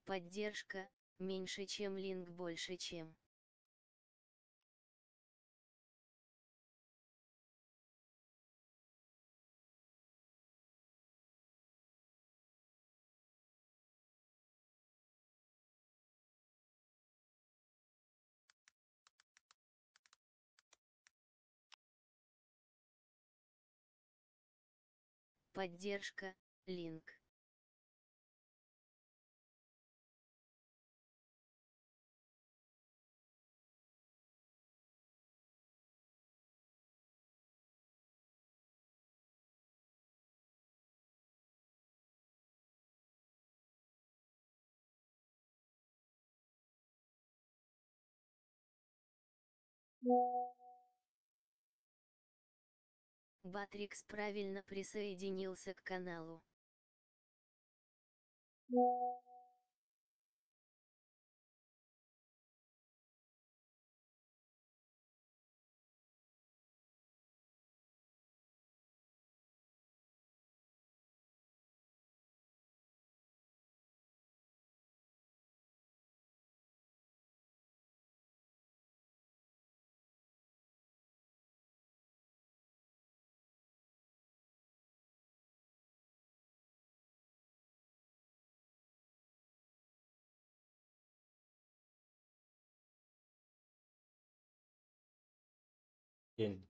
Поддержка, меньше чем link больше чем. Поддержка, link. Батрикс правильно присоединился к каналу. День.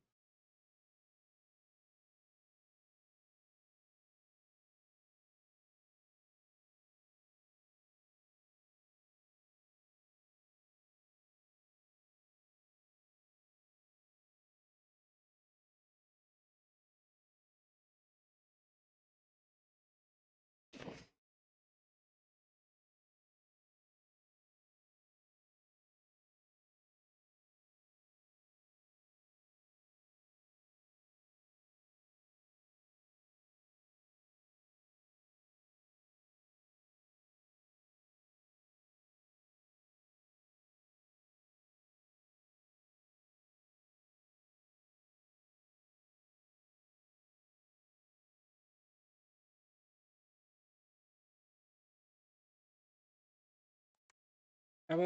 А.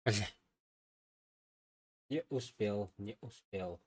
Бля. Не успел, не успел.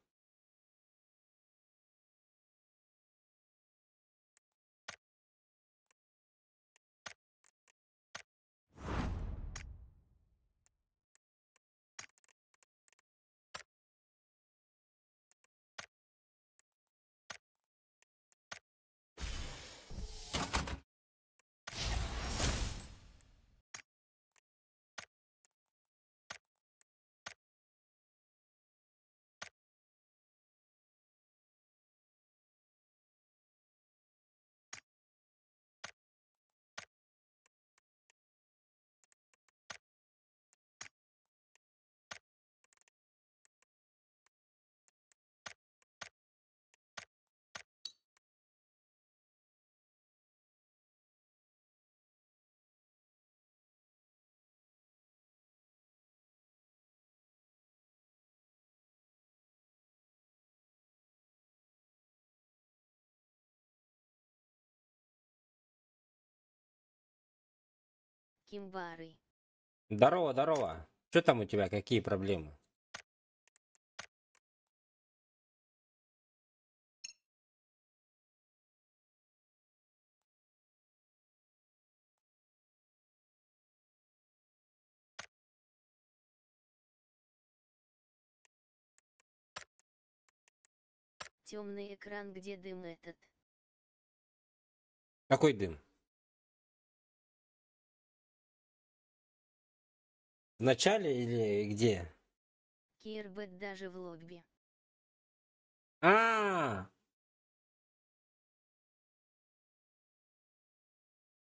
Кимбары. Здорово, здорово. Что там у тебя, какие проблемы? Темный экран, где дым этот? Какой дым? В начале или где? Кирбет даже в лобби. А!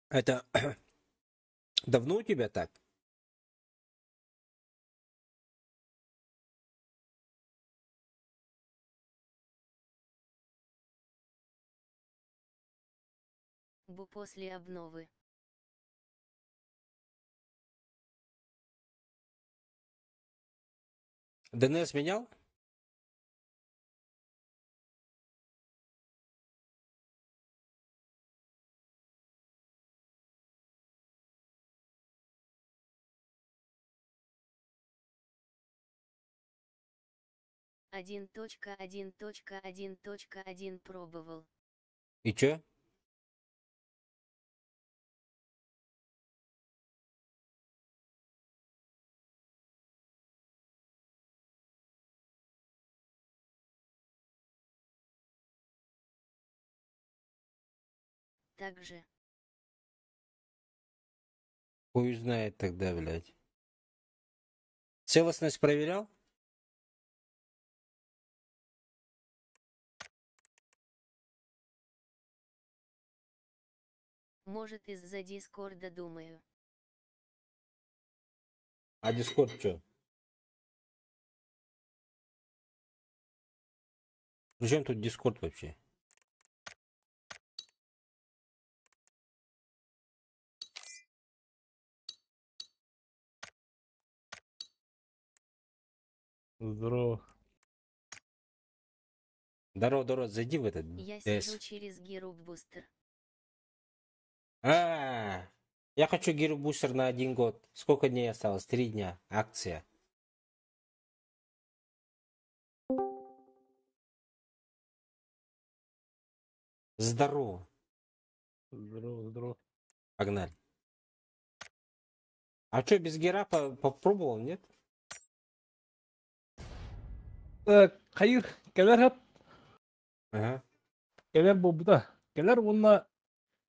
Это давно у тебя так? Бу после обновы. DNS менял? 1.1.1.1 пробовал. И чё? Также. Хуй знает тогда, блядь. Целостность проверял? Может, из-за Дискорда, думаю. А Дискорд чё? Причем тут Дискорд вообще? Здорово. Здорово, здорово, зайди в этот Я ДС. сижу через Gear Booster. А, я хочу Gear Booster на 1 год. Сколько дней осталось? 3 дня. Акция. Здорово. Здорово, здорово. Погнали. А чё, без гера попробовал, нет? Хайыр, кэлэр сөп. Ага. Кэлэр буолбута. Кэлэр уонна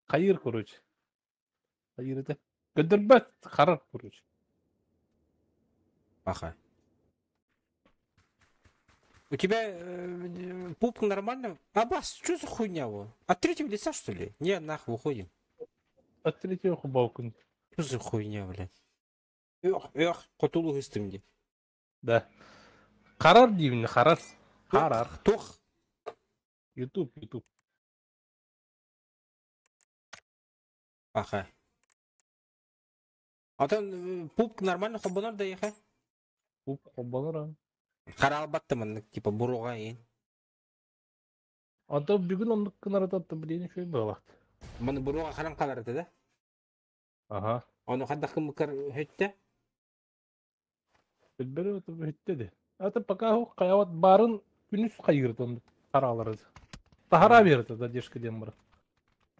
хайыыр, короче. Хайыыр это. Көрдөрбөт, харар, короче. Паха. У тебя пупк нормально? Аббас, что за хуйня во? От третьего лица, что ли? Не, нахуй, уходим. От третьего хубалкун. Что за хуйня, блядь? Эх, эх, хотулу гыстым. Да. Харар диибин, харар. Харар. Туох. Ютуб, Ютуб. Паха. А там пупк нормально холбонор да эйиэхэ? Пупк холбонор. Харалбат типа буруоҕа ин. А то бүгүн оннук гынар блин үчүгэй буолла. Маны буруоҕа харан хаалар этэ да? Ага. Ону хайдах гыммыккар бүттэ? Билбэппин бүттэ дии. А то пока хайаабат баарын күнүс хайыыр харалар. Таһааран биэрэр задержка диэн баар.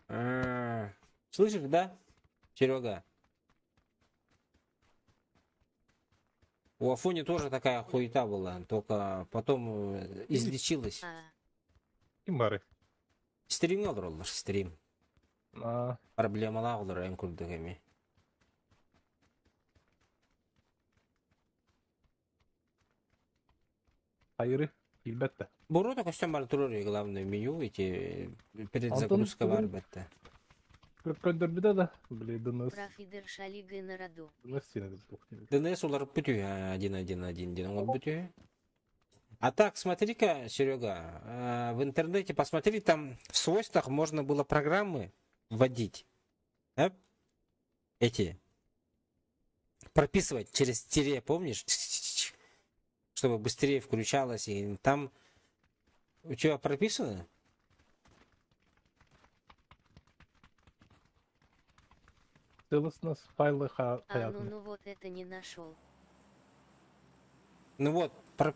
А, слышишь, да, Серега? У Афони тоже такая хуета была, только потом излечилась. А. Ким баарый? Стрим олороллор, стрим. А. Проблемалаах олорор эн курдук эмиэ. Хайыырый, билбэт да. Буруота көстөн баран турар главное меню эти перед Антон загрузка бүгүн баар этэ. Көрдөрбүтэ да, блин, DNS. Профидер шалига на роду. DNS синэ DNS уларыппыт үһү 1.1.1 диэн оҥорбут үһү. А так, смотри-ка, Серега, в интернете посмотри, там в свойствах можно было программы вводить. Да? Эти. Прописывать через тире, помнишь? Чтобы быстрее включалось. И там у тебя прописано? Целостность файла А ну ну вот это не нашел. Ну вот,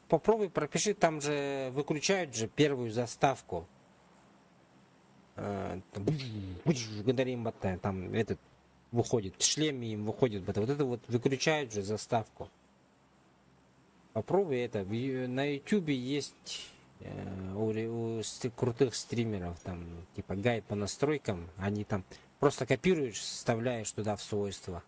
попробуй пропиши, там же выключают же первую заставку. Там, там этот выходит, в шлеме им выходит, вот это вот выключают же заставку. Попробуй это. На YouTube есть у крутых стримеров, там, типа гайд по настройкам, они там просто копируешь, вставляешь туда в свойства.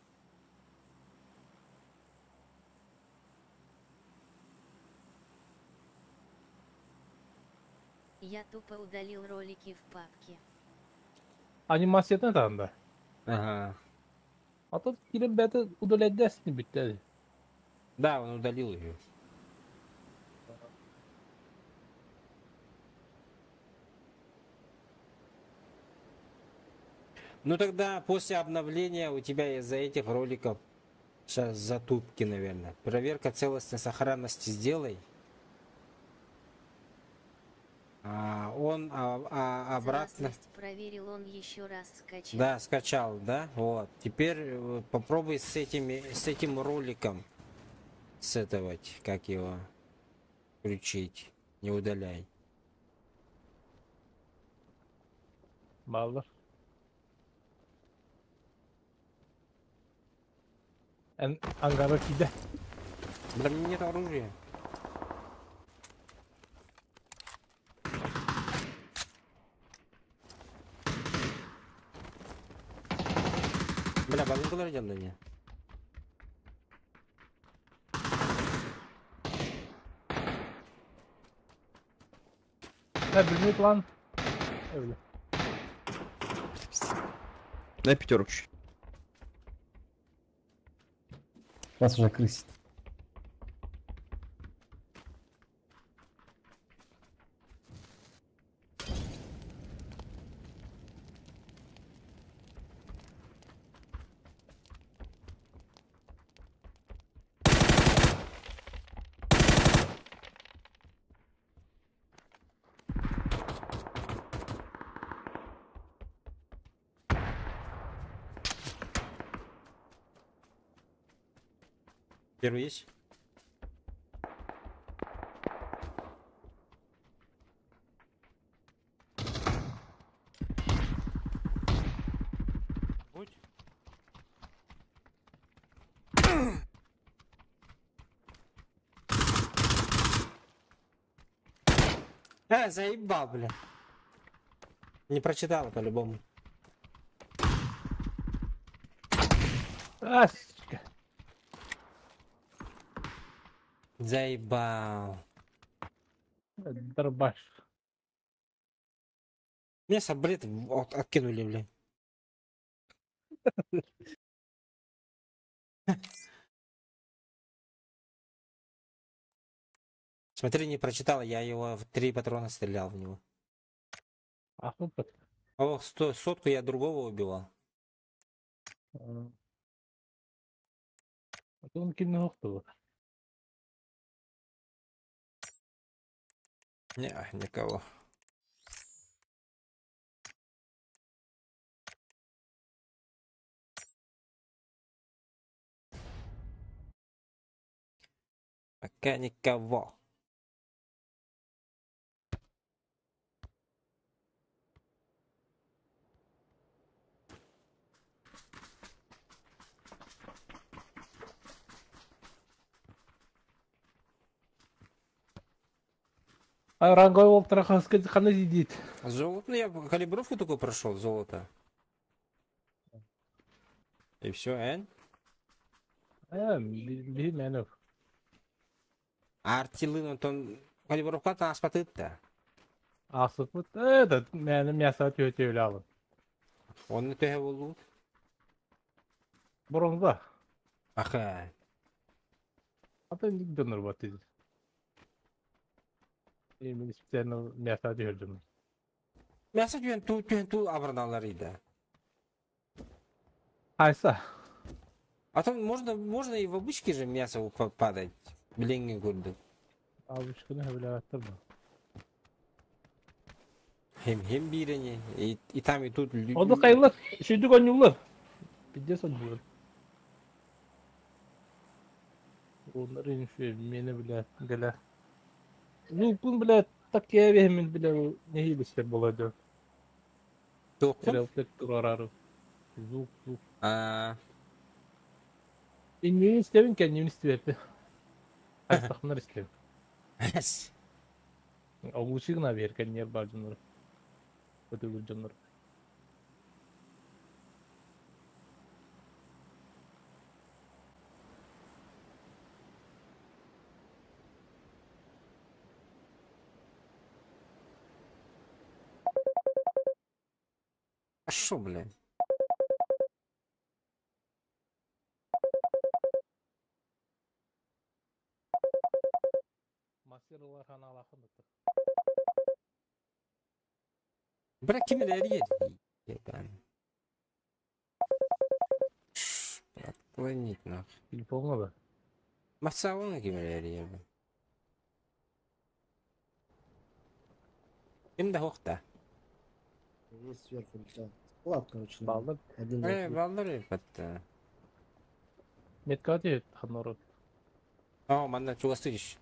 Я тупо удалил ролики в папке. Анимация там, да? Ага. А тут ребята удалять даст не быть, да? Да, он удалил ее. Ну тогда после обновления у тебя из-за этих роликов сейчас затупки, наверное. Проверка целостности, сохранности сделай. А, он, обратно. Целостность проверил, он еще раз скачал. Да, скачал, да. Вот. Теперь попробуй с этим роликом с этого, как его включить. Не удаляй. Бааллар. Эн ангара киирдэ. Бля, мне нет оружия. Бля, балыҥкалар дьалланя. Да, билбит план. Öyle. Дай пятерку чуть. Вас уже крысит. Первый есть? Будь. А, заебал, бля. Не прочитала по-любому. А, сука. Заебал. Дробаш. Меня с бред откинули, бля. Смотри, не прочитала, я его в 3 патрона стрелял в него. А, ну, Ох, 100, сотку я другого убивал. Он кинул было. Не, никого. Пока никого. А ранговый ол тарахаска хана дидит. Золото, ну я калибровку только прошел, золото. И все, эн? А, би менов. Артилын, онтон калибровка таспатытта. Асыпыт, этот, мен мясо төте өлі Оны төһө болду. Бронза. Аха. А то донор вот иди. И мен специально мясо төһөрдүм. Мясо түһэн ту абырналар иде. Айса. А то можно и в обычке же мясо падать. Билеңге көрдүк. Абышканы хөбүләттер. Хем бирене и там и тут. Оду кайлар, шүйдүк онюлар. Пиздец онюлар. Onlar инфе мени биле геле. Лукун биле так кебе биле не билсе болады. Тоқпун? Релтек турарары. Звук, звук. А, Иннин истебин кеннин истебепти. Айсахнар истебин. Оглушигна бер кеннер бар жонор. Өтөгүл жонор. А шо, бля? Мастерлар хана алахын. Бля, кимелер ебан. Отклонить нахуй. Телефонга да. Масауны кимелер ебан. Ким да хохта? Есть сверху летел. Склад, короче. Балдар. Один, два, Э, три. балдар ебатта. Метка тиет ханорот. О, манна чугастыш.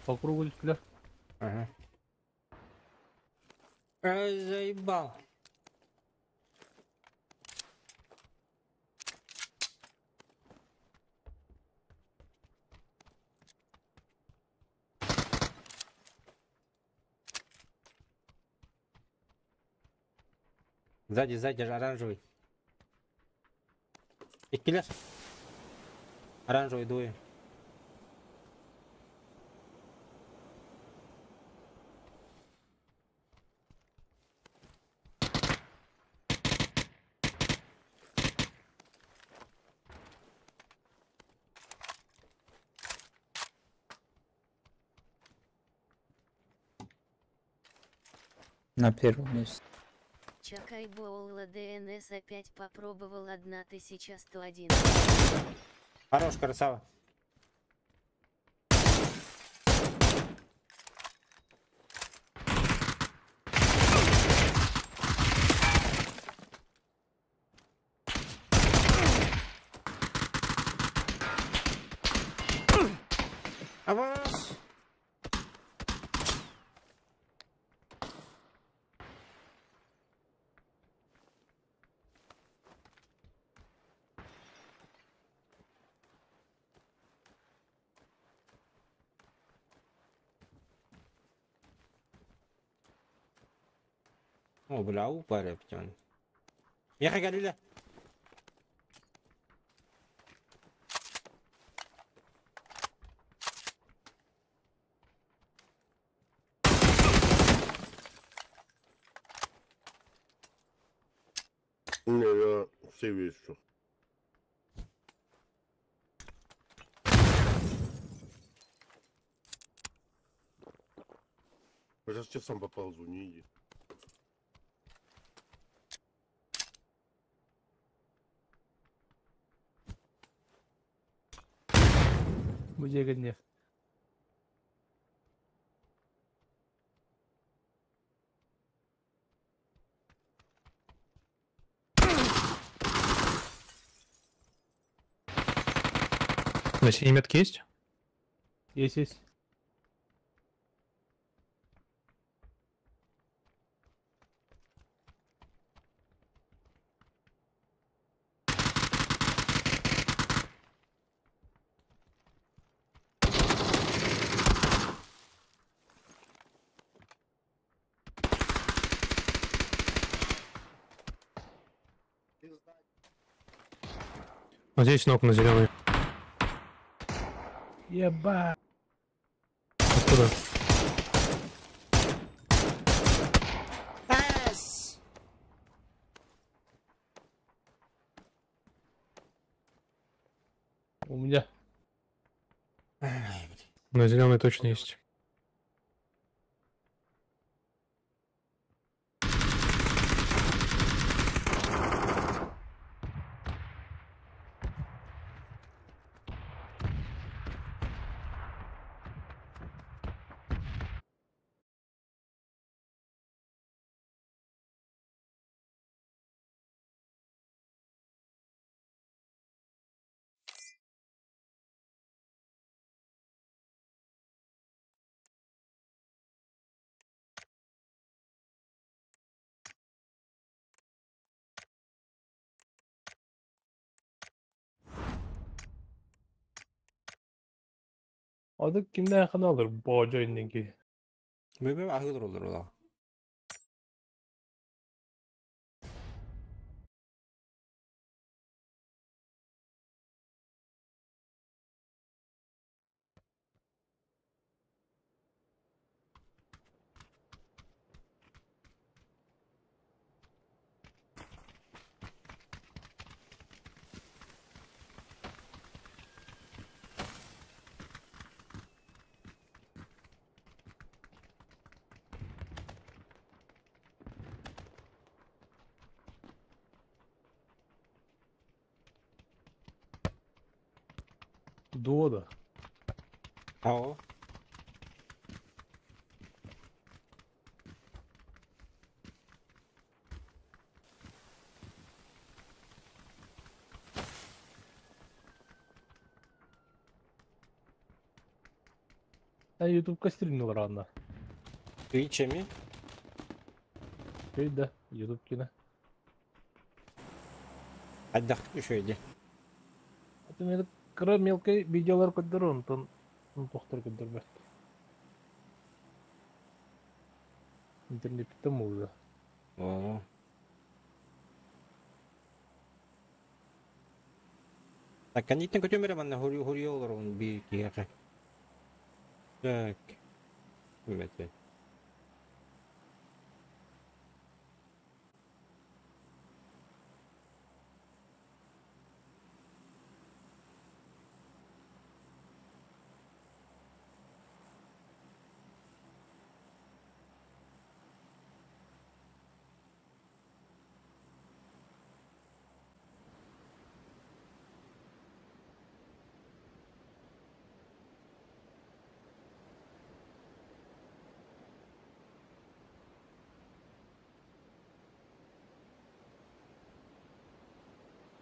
По кругу түстүлэр. Ага. Ай, заебал. Сзади, сзади, оранжевый. Иккилэр. Оранжевый двое. На первом месте. Чакай Боула ДНС опять попробовал 1101. Хорош, красава. Авас! О, бля, упаря, птен. Ехай, Галиля. Не, я все вещи. Я сейчас тебе сам поползу, не иди. Бу дьиэ. На синей метке есть? Есть, есть. Вот здесь ног на зеленый. Еба. Откуда? Ас! У меня. Ай, блин. На зеленый точно есть. Adı kimden yakın alır bu hoca indeki? Бөбө ахылыр olur ола. Дуо да. Ао. Ютубка стримнулар анна. Twitch эми? Şey да, Ютуб кино. Хайдах үчүгэй дии. Это мен кыра мелкий видеолар көрдөр онтон тохтор көрдөрбөт. Интернеттен муза. Оо. Так, кэнниттэн көтүөм эрэ манна хуруйа олоробун биир киһиэхэ. Так. Эбэтэ.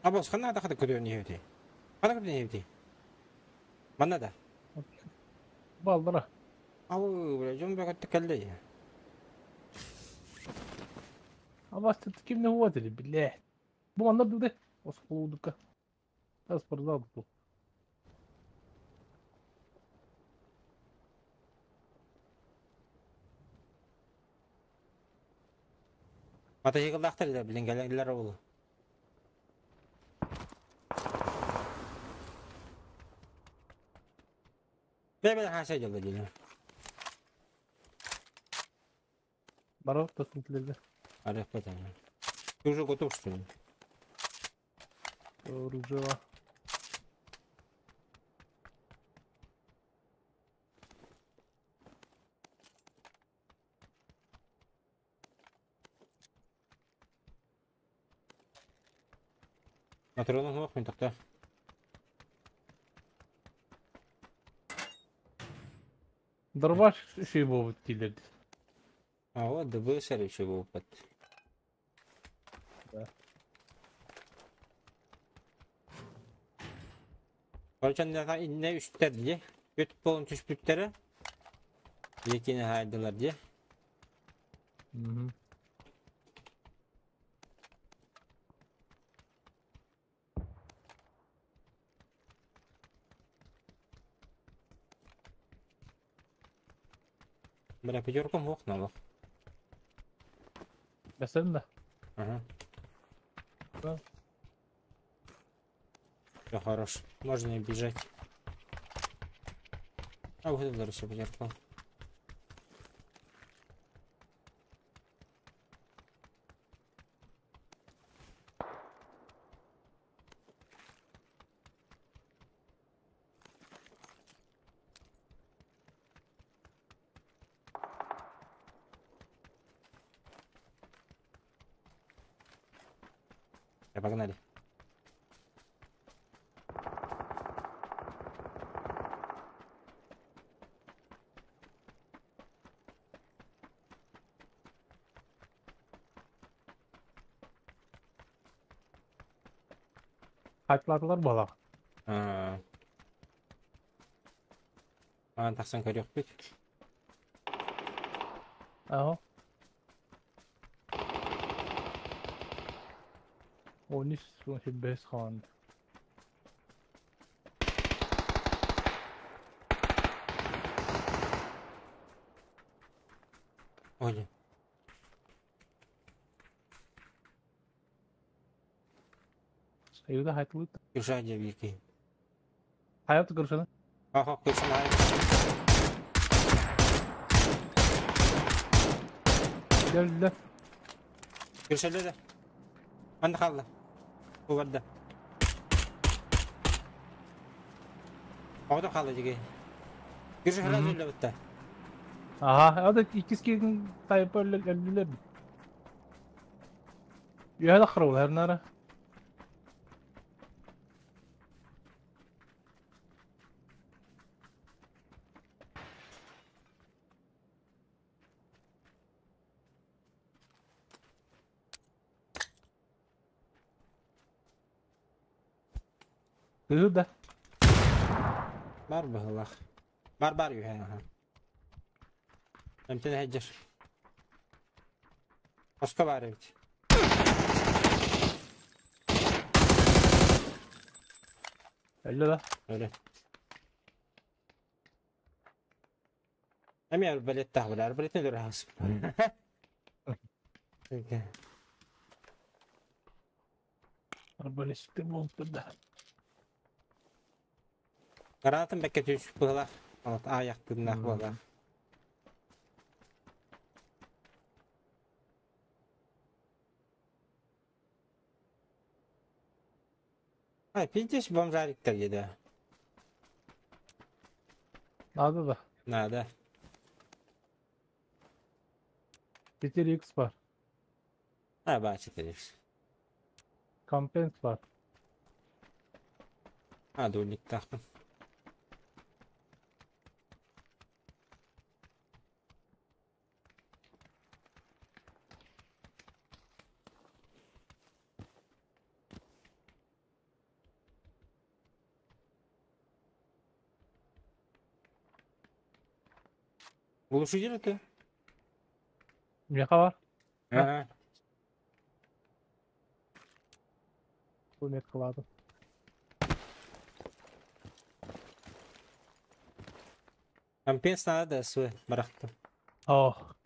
Абос, ханна да хата көрүөн иһэбитий? Хана көрүөн иһэбитий? Манна да? Балдара. Ау, бля, дьон бөҕөттө кэллэ. Абас ким не уводили, бля. Бу манна дуды. Осколудука. Спортзал был. Матайыгылаахтар да билин кэлэллэр ол. Бэбэ хааса дьолло дии. Баров тосунтилерге. Арыхпат ана. Ты уже готов, что ли? Оружие. Патрону суох мин тохтоо. Дорбаш үчүгэй буолбут дииллэр дии. Ава ДБС эрэ үчүгэй буолбат. Да. Короче, иннэ үстэр дии. Үт буолан түспүттэрэ. Лекини хаайдылар дии. Мгм. Бля, пятерком ох налог. Бэсэн да. Ага. Да. Все хорош. Можно и бежать. А вот это все пятерку. Погнали. Хайтлатылар буолар. Аа. Аан тахсан көрүөхпүт. Аһа. Он үс, он бэс хаан. Ой. Айыда хайтылыт. Крыша дьэ Хаят көрсөнө. Аха, крышаны ай. Geldi. Крышалар. Манна хаалла. Бу барда. Оҕото хаалла дьиги. Крыша сразу өллө Аха, ада иккис киһин тайпа өллүлэр. Үһэ да хырылар нара. Кыһы да. Бар быһылах. Бар бар үһэ аха. Эмтэн сылдьар. Хоско баар эбит. Өллө да? Өлө. Эмиэ арбалеттаах бile. Арбалетин өлөр аһаспыт. Арбалетчик буолбут да. Гранатын бэккэ түс быһылаах. Аайах тыыннаах буоллаах. Ай, пиздец, бомжарик-то где-то. Надо да. Надо. 4x бар. А, ба, 4x. Компенс бар. А, дульниктаахпын. Глушитель это? Миэхэ бар. Ага. Бу меткалаатым. Компенс надо, да, свой барахтым. Ох.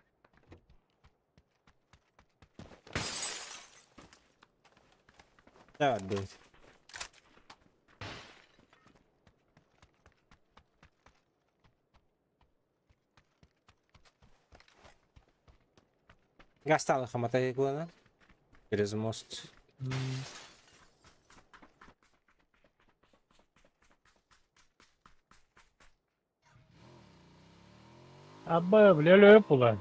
Давай, будет. Гасталы хаматайглана. Через мост. Абба, бля, өлө булан.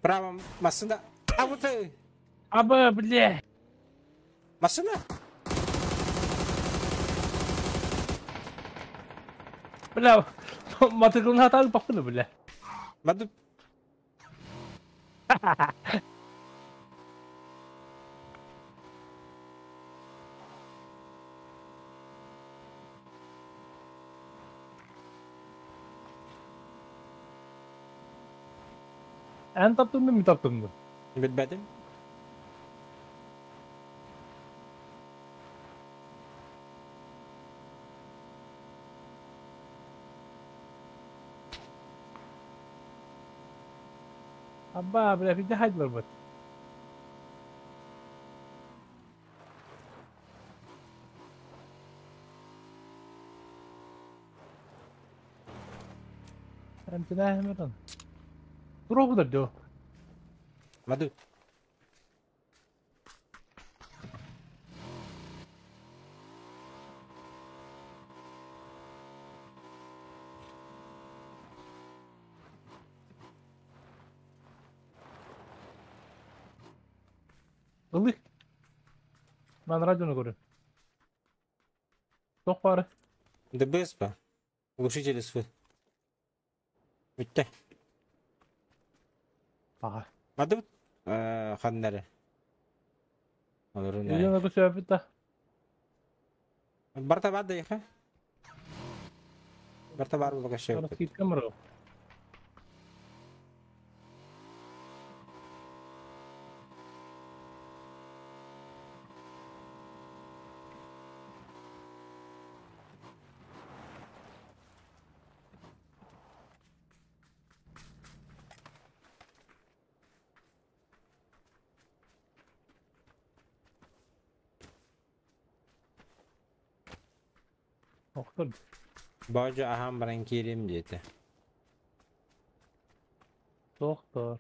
Справа машина. А вот и... Абба, бля. Машина? Бля, мотоциклына атаҕы баппын бля. Маду. Эн таптым мин таптым. Билбэтим. Абба, бля, видя хайдлар бат. Эмтинэ Туруохудар доо. Маду. Ылых. Мен радиону көрөм. Тох бары. ДБС па. Глушители свой. Бүттэ. Ага. Маду. Ханнары. Олорун. Үйден өкө сөпүт да. Барта бар да яха. Барта бар буга Аны сөп. скидка мыры. Охтор. Бажа ахам баран кирим диэти. Доктор.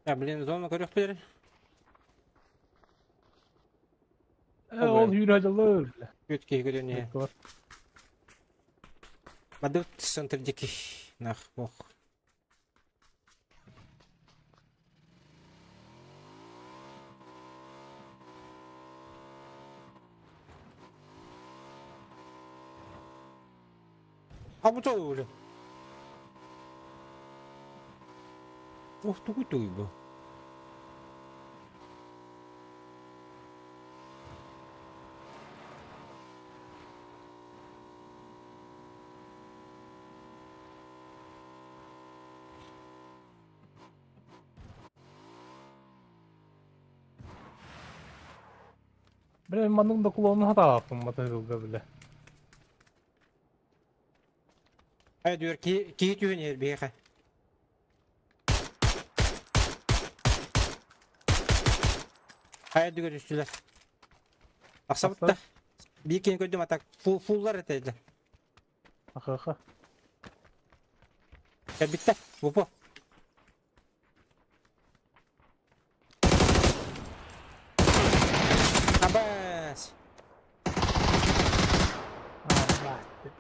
А, блин, зона көрүөхпүт эрэ. Ол үүрэ дьоллор. Үт киһи көрөн иһэ. Мадут центр дикий. Нах, ох. А бу тоҕо Ох, тугуй тугуй бу? Бля, маннык да кулонун хатааппын матыгылга бile. Ай, дүр, киһи түһэн иһэр биһиэхэ. Хайа дүгэр түстүлэр. Тахсабытта. Биир киһини көрдүм, а так фуллар этэ. Аха-аха. Кэлбиттэр. Бупу. Абас!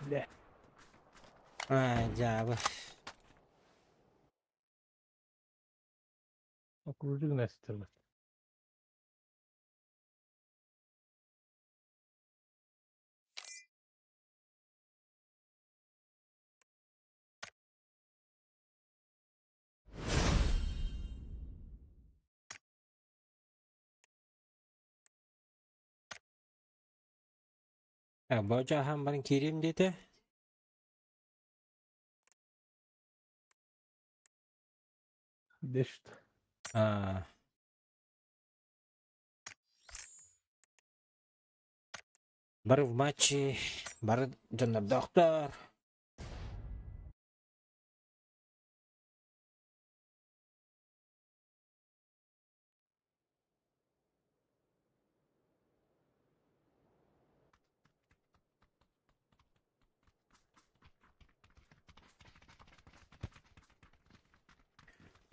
Бля. Ай, дьаабы. Окружи гына эстэрбит. Божахан баран киириэм диэтэ. Дешт. А. Бары в матче, бары дьоннордоохтор.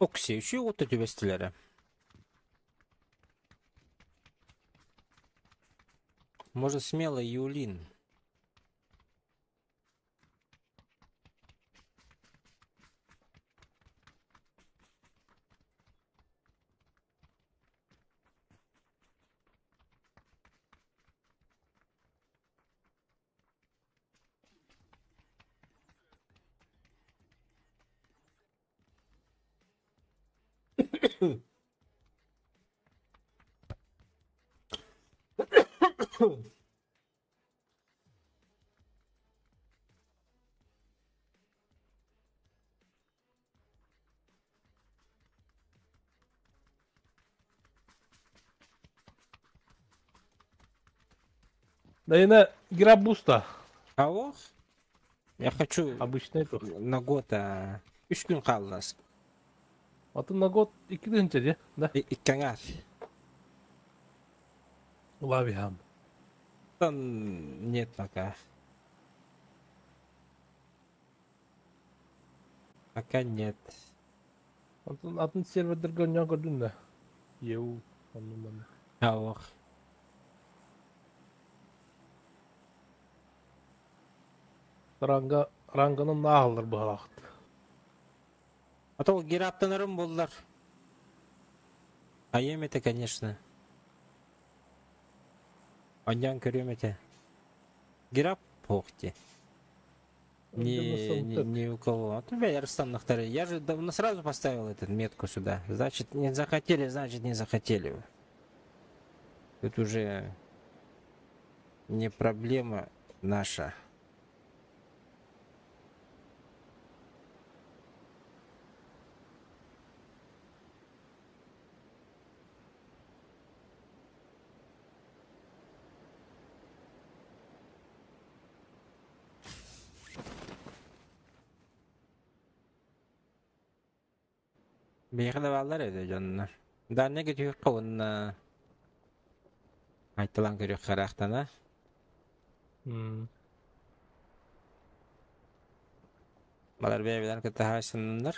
Окси, үчүгэй уотта түбэстилэрэ. Можно смело Юлин. Да и на грабуста. Кого? Я хочу Обычный это. на год, а... Үс күн хааллас. Атын на год 2 тыһыынча дии, да? Икки аҥаар. Улаабиһам. Там нет пока. Пока нет. Атын атын сервердерге оонньоон көрдүм да. Еу, онну манна. Ох. Ранга ранганын нааһаллар быһалаахт. А то гераптанарым боллар. А ем это, конечно. Оонньоон көрүөм этэ. Герап похти. Не, не, не у кого. А то я расстанных. Я же давно сразу поставил эту метку сюда. Значит, не захотели, значит, не захотели. Тут уже не проблема наша. Биһиэхэ да бааллар этэ дьоннор. Даанньа көтүөххэ уонна айтылан көрүөххэ ыраахтана. Балар бэйэбилэрин кытта хаайсыннар.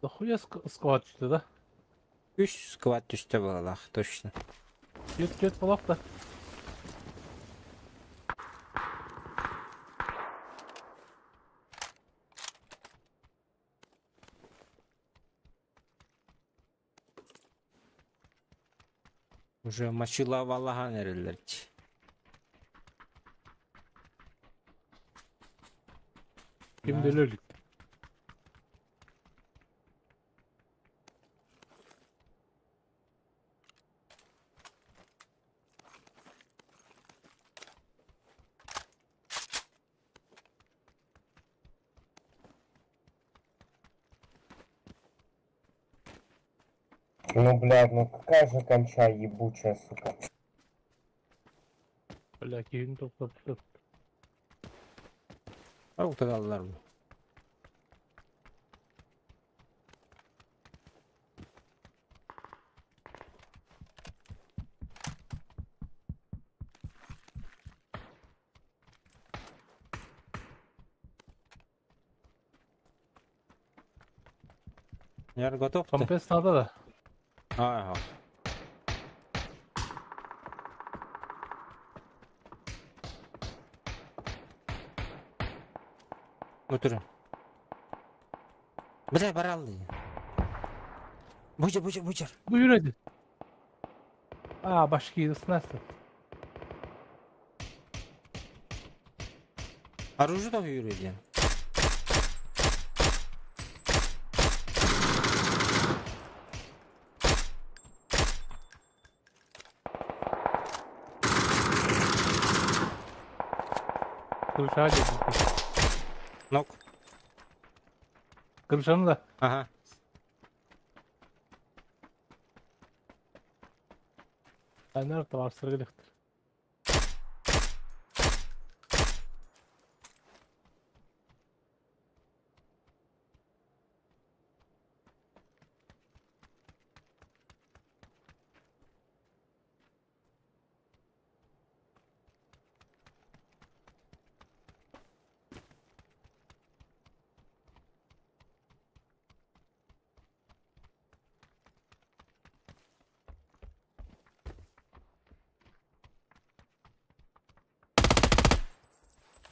Дохуя сквад түстэ да? Үс сквад түстэ быһыылаах, точно. Түөрт түөрт буолуох да. Уже мочиловалаһан эрэллэр дии. Ким да өлө илик. Ну, блядь, ну какая же конча ебучая, сука. Бля, киһини тоқтатты. Оҕуталлар бу. Яр готов ты? Компресс надо да. Ага. Өтүрү. Бля, баралды. Бучер, бучер, бучер. Buyur hadi. Aa başka nasıl? Оружие там yürüyor. Kırışağa geldi. Нок. Kırışanı da. Ага. Ben nerede var sıra gelecektir.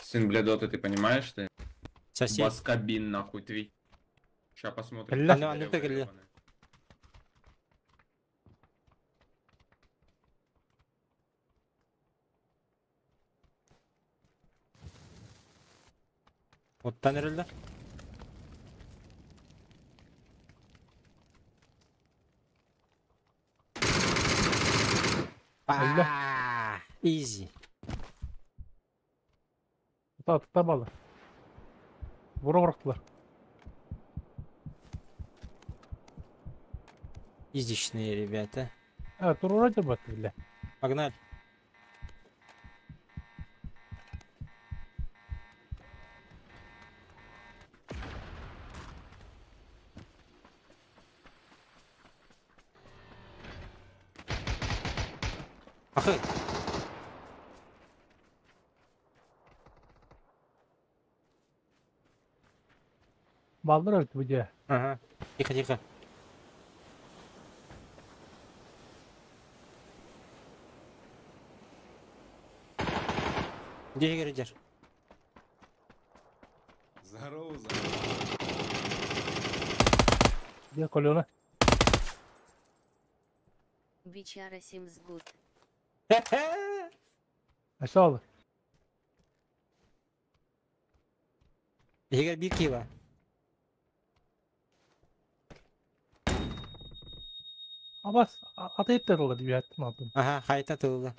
Сын блядоты, ты понимаешь, ты? Сосед. Баскабин, нахуй, твой. Сейчас посмотрим. Бля. Ну, ну, ты гля. Оттан эрэллэр. Бля. Изи. Tuta tutamalı. Vura bıraktılar. Изичные ребята. Evet dur oraya bak bile. Погнали. Ахы. Baldır öldü bu diye. Ага. Тихо, тихо. Где Игорь? Здорово, здорово. Diye kolona. Бичара Симсгуд. Aşağı aldı. Игорь Бикива. Ama atayıp da dola diye attım aldım. Ага, хайта тылла.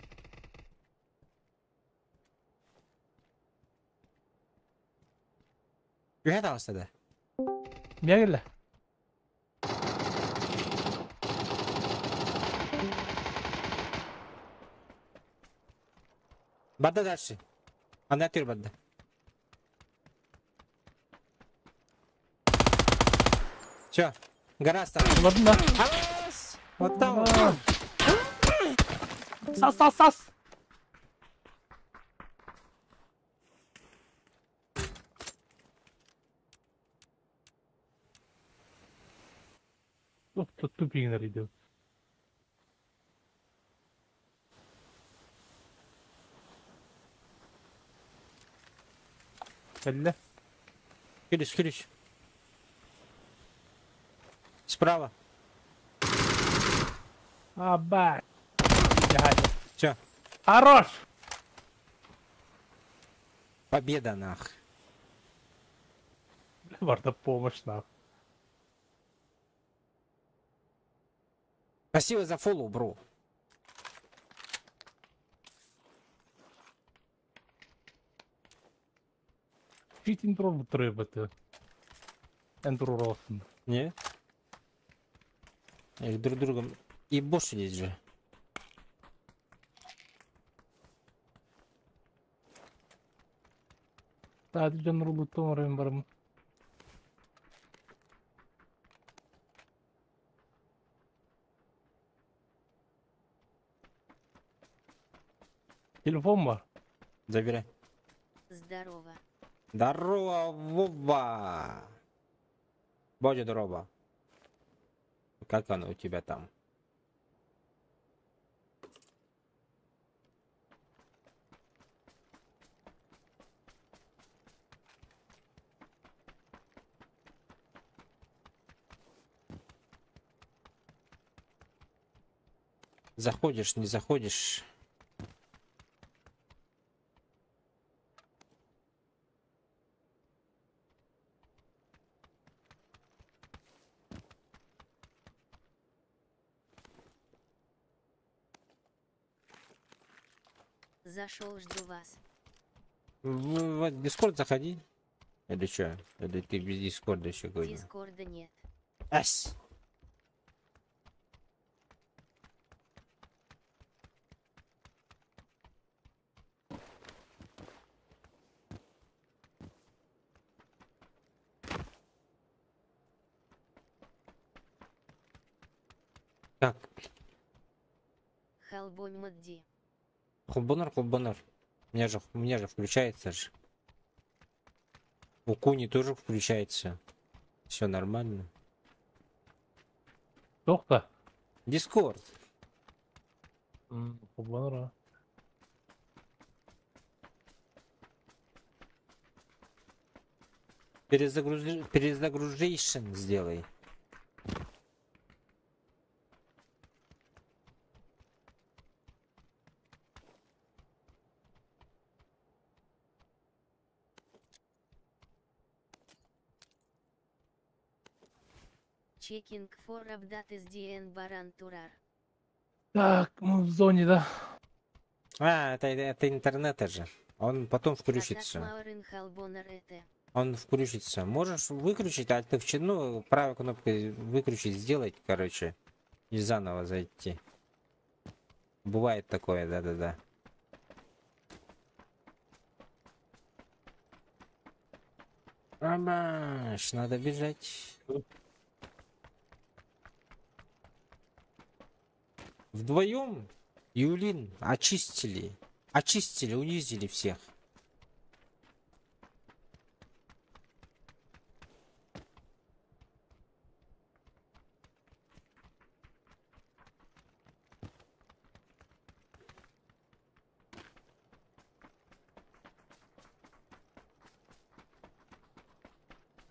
Үһэ таҕыста да. Niye geldi? Барда дальше. Анда түр барда. Все, гора осталась. Buladın da. Алас! Вот там вот. Sas sas sas. Тупигнер идет. Кэллэ. Күлүс, күлүс. Справа. Аба. Все. Хорош! Победа нах. Барда помощь нах. Спасибо за follow, bro. Читин требует. Энтруросен. Не? Или друг другом и больше же. Sadece барым. Телефон бар. Забирай. Здорово. Здорово, Вова. Бодя, здорово. Как оно у тебя там? Заходишь, не заходишь? Зашел, жду вас. В Дискорд заходи. Или что? Или ты без Дискорда еще говоришь? Дискорда нет. Ась! Так. Халбой Мадди. Холбонар, холбонар. У меня же включается же. У Куни тоже включается. Все нормально. Кто-то? Дискорд. Холбонар. Перезагружейшн сделай. Checking for update SDN Баран Турар. Так, мы в зоне, да? А, это интернет же. Он потом включится. Он включится. Можешь выключить, а ты ну, правой кнопкой выключить, сделать, короче, и заново зайти. Бывает такое, да-да-да. Ромаш, надо бежать. Вдвоем Юлин очистили. Очистили, унизили всех.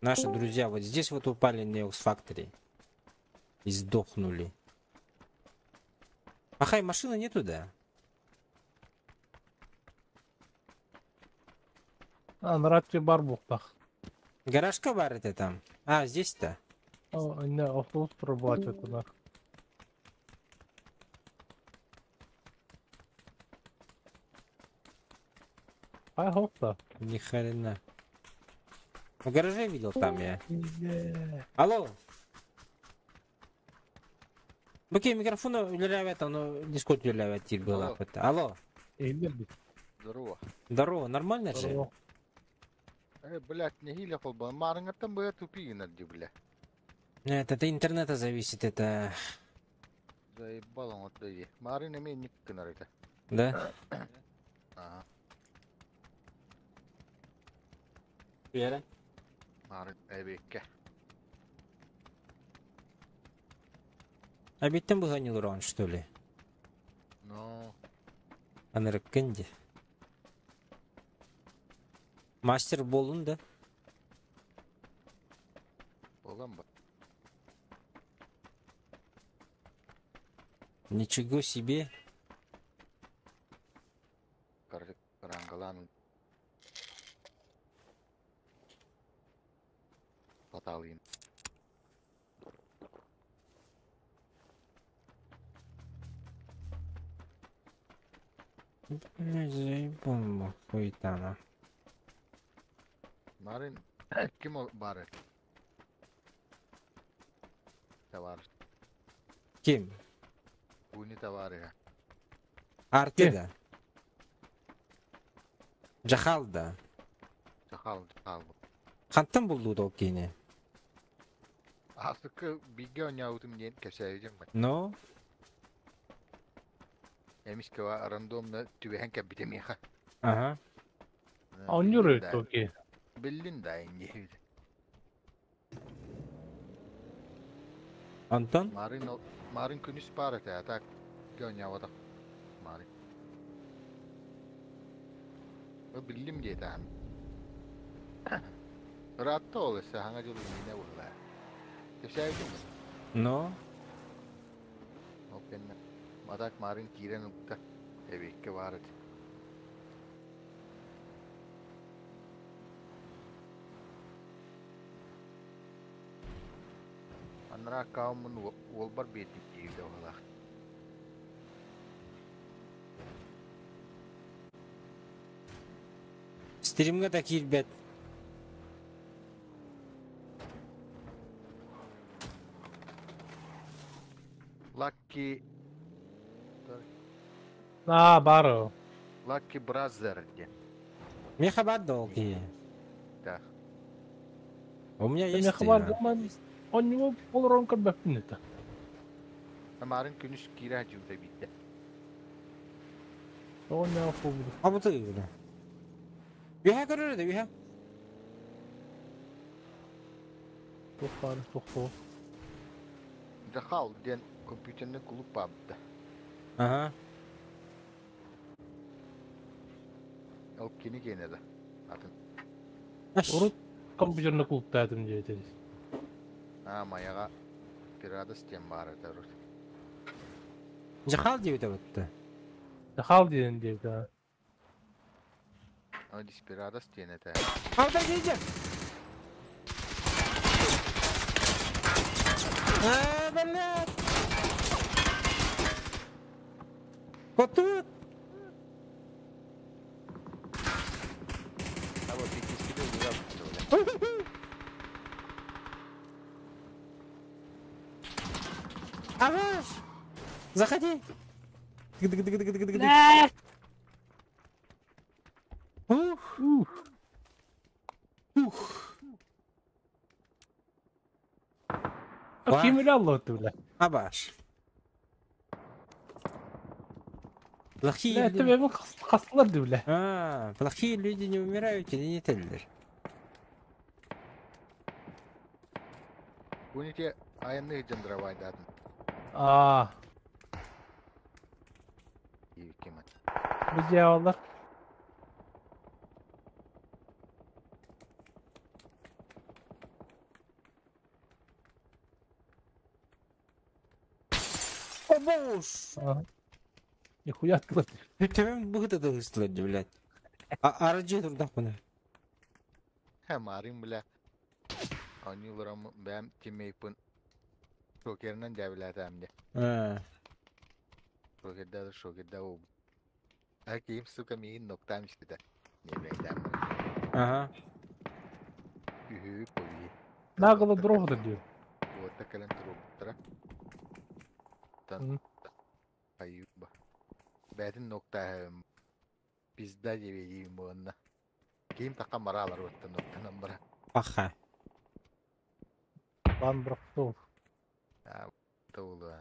Наши друзья вот здесь вот упали на Neox Factory и сдохнули. Ахай, машины нету, да? А, на рации бар бухтах. Гаражка бар это там? А, здесь-то? О, не, автобус прорабатывает туда. А, хопта. Ни хрена. В гараже видел там я. Алло. Окей, микрофон үлеләвәт, оно Дискорд үлеләвәт тир было. Алло. Здорово. Здорово, нормально же? Блять, не гиля холба. Маринга там бы тупи на бля. Нет, это интернета зависит, это. Заебал он от людей. Марин имеет никак на это. Да? Ага. Вера? Марин, эбекке. Обедтен быһан урон, что ли? Но. Анырыккын ди. Мастер болун да? Болан ба. Ничего себе. Короче, рангалан. Баталын. Блядь, заебал хуета Марын ким ол бары? Товар. Ким? Буни товары. Артида. Джахалда. Жахал, жахал. Хантан булду ол кини? Асыкы биге оняутум ден кесәйдим. Но? Эмиске ва рандомно түбәһен кәбитемиха. Ага. А он юрит токи. Биллин да инде. Антон? Марын марын күнүс бар эте, так гөнявада. Марын. О биллим дейт Ратта ол эсе хаңа жылы мине була. Кесәйдим. Но? Окенне. Мадак марын кирен укта. Эбекке бар эте. Анра каумун уолбар бетик дейdi ола. Стримге да киирбет. Lucky А, бары. Lucky Brother де. Меха бар да ол кини. Да. У меня есть. Меха бар, он него полурон көрбөппүн это. Марын күнүс кире жууда битте. Он не фубу. А вот и бля. Үһэ көрөр да үһэ. Тохтар, тохто. Жахал ден компьютерный клуб бабда. Ага. Ол кини кенеде. Атын. Урут компьютерный клубта этим деятель. А, маяга пирадас тем бар это рут. Жахал диэбитэ бытты. Жахал диэн диэбит, А диспирадас тен это. Алда дейже. А, блядь. Вот тут. А вот и диспирадас. Аваш! Заходи! Дык-дык-дык-дык-дык-дык. Ух! Ух! Ух! А ким эле аллоты бля? Абаш. Плохие Бля, люди... это хастылар ди бля. А, плохие люди не умирают или не теллер. Буните аянны жандыравайдатын. А. Бу алар. О, боже! Нихуя открыт. Төбөм быгыта дылыстылар, блядь. А арыжы турдак мына. Марын бля. Они ларам бәм тимейпын. Шокеринен дәбиләтәм де. А. Шокердә шокердә ул. Ә кийим сука миин ноктам истите. Не бәйдәм. Ага. Үһү пови. Нагло дрога диyor. Вот такален труптра. Тан. Аюба. Бәтин нокта пизда дебейим буынна. Кийим такка маралар өттен ноктанан бара. Паха. Бан бырактыл. А, толу.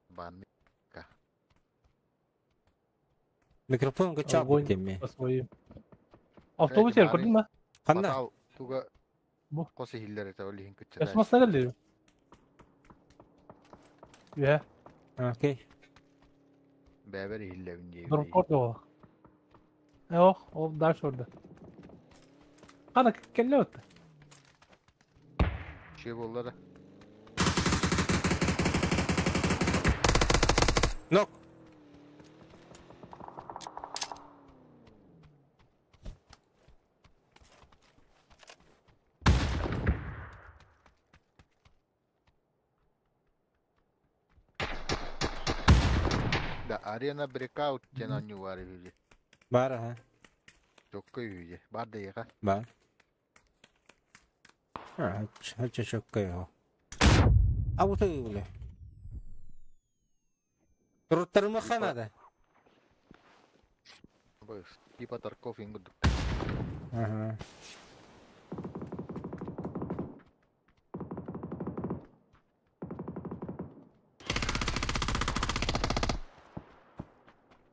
Банка. Микрофон качал Огонь теме. по своим. Автобус ер көрдүң ба? Канда? Туга косы хиллер это олихин кытча. Эсмасына келди. Үһэ. Окей. Бэбер иһиллэбин диэбит. Дроп кордо. Ох, ол дальше орда. Ана келле өттө. Şey боллара. Нок. Да, арена брекаут тен анню бар үйде. Бар, ага. Жокко үйде. Бар да еға. Бар. А, чё чёкко его. А вот и бля. Туруттарымаха надо. Типа Тарков ингуд. Ага.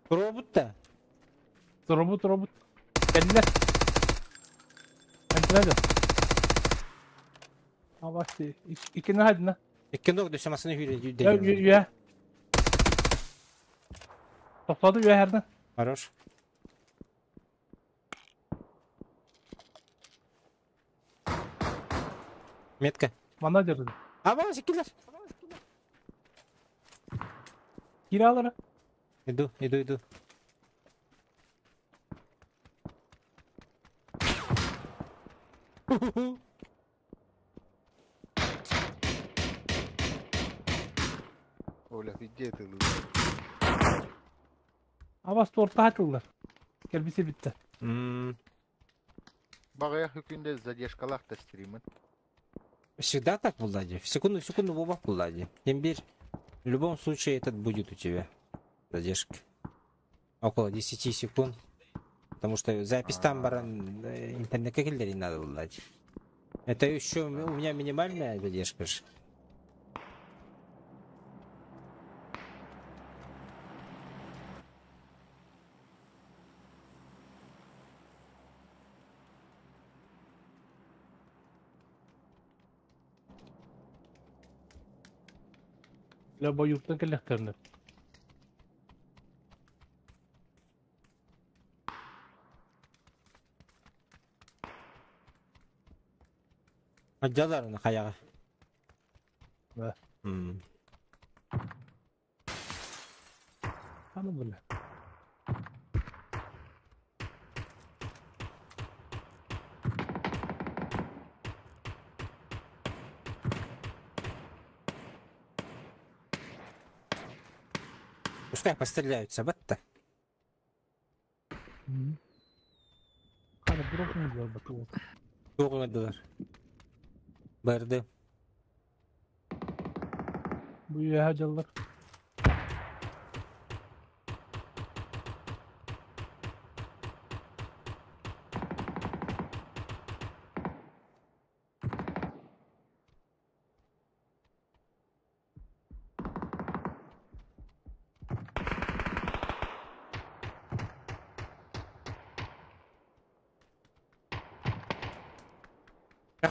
Робот да. Робот, робот. Келле. Энтреде. Абасти. Икини хадина. Икки ног дөсө масыны хүрэ Үө. Тоқтады үө herden. Хорош. Метка. Мана дерdi. А, секилер. Киралары. Иду, иду, иду. Оля, где ты? Абас торта хатылар. Келбисе битти. Бағая хүкінде задержкалақ та стримін. Всегда так, Влади? В секунду, в секунду, оба, Влади. Имбирь. В любом случае этот будет у тебя. Задержка. Около 10 секунд. Потому что запись там баран интернет как не надо, Влади. Это еще у меня минимальная задержка же. La boyuktан келлектерни. Аджалар хаяга. Да. Аны биле. Пускай постреляются, батта. Қаны бір оқыңыздар бат. Тоғыңадылар. Барды. Бу үйе жаллар.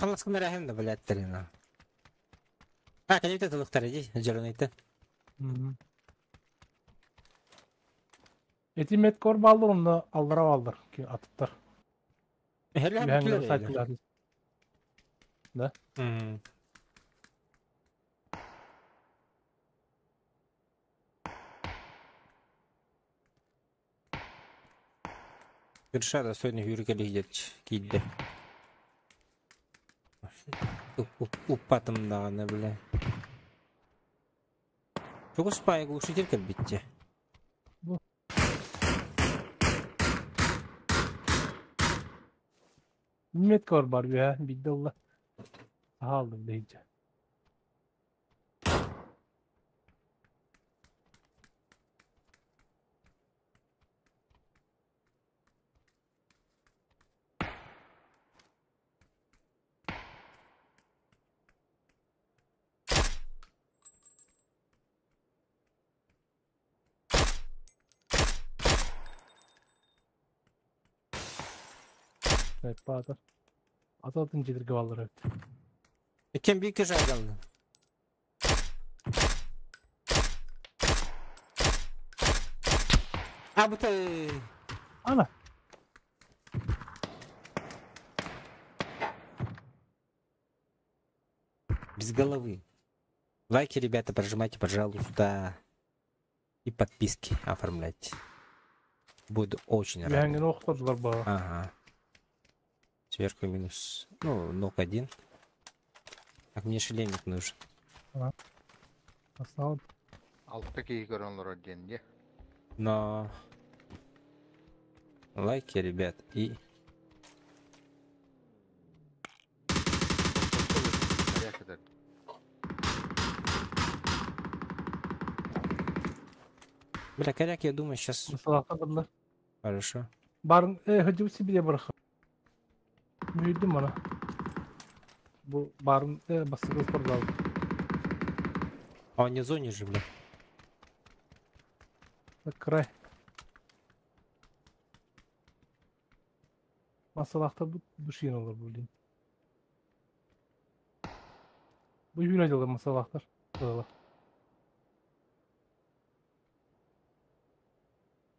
Халаскын рәхим да блядь терена. А, конечно, тылыктар иди, жарынайты. Эти меткор балдыр, онда алдыра балдыр, атыптар. Хәллә Да? Кырша достойный хүргелі кийді. Уппатымдағаны, бля. Чого спай глушитель кәлбетте? Меткор бар, я биддалла. Алдым дейче. Патыр. Ататын жетірге балдар өтті. Екен bir кеше алды. А, будто... Ана. Без головы. Лайки, ребята, прожимайте, пожалуйста. И подписки оформляйте. Буду очень рад. Ага. Сверху минус. Ну, ног один. Так, мне шлемик нужен. Основ. Но... Лайки, ребят, и... Бля, коряк, я думаю, сейчас... Хорошо. Барн, ходил себе барха. Үйдüm ана. Бу барын басыгы спортзал. А он не в зоне же, бля. Так, край. Масалахта бу душин olur блин. Бу юрайдылар масалахтар.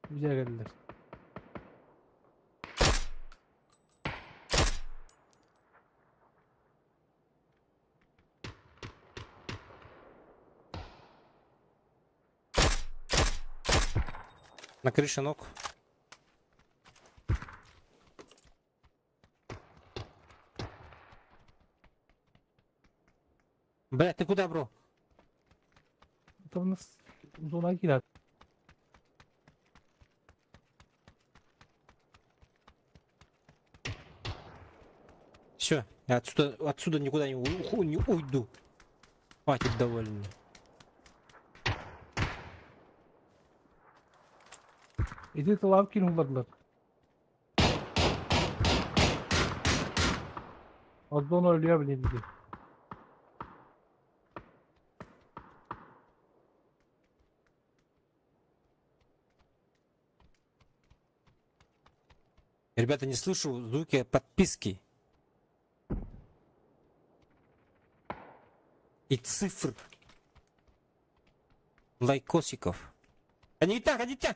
Güzel geldiler. На крыше ног. Бля, ты куда, бро? Это у нас зона кидает. Все, я отсюда никуда не уйду. Хватит довольно. Иди ты лавки не. Одно блин, иди. Ребята, не слышу звуки подписки. И цифр. Лайкосиков. Они так, они так.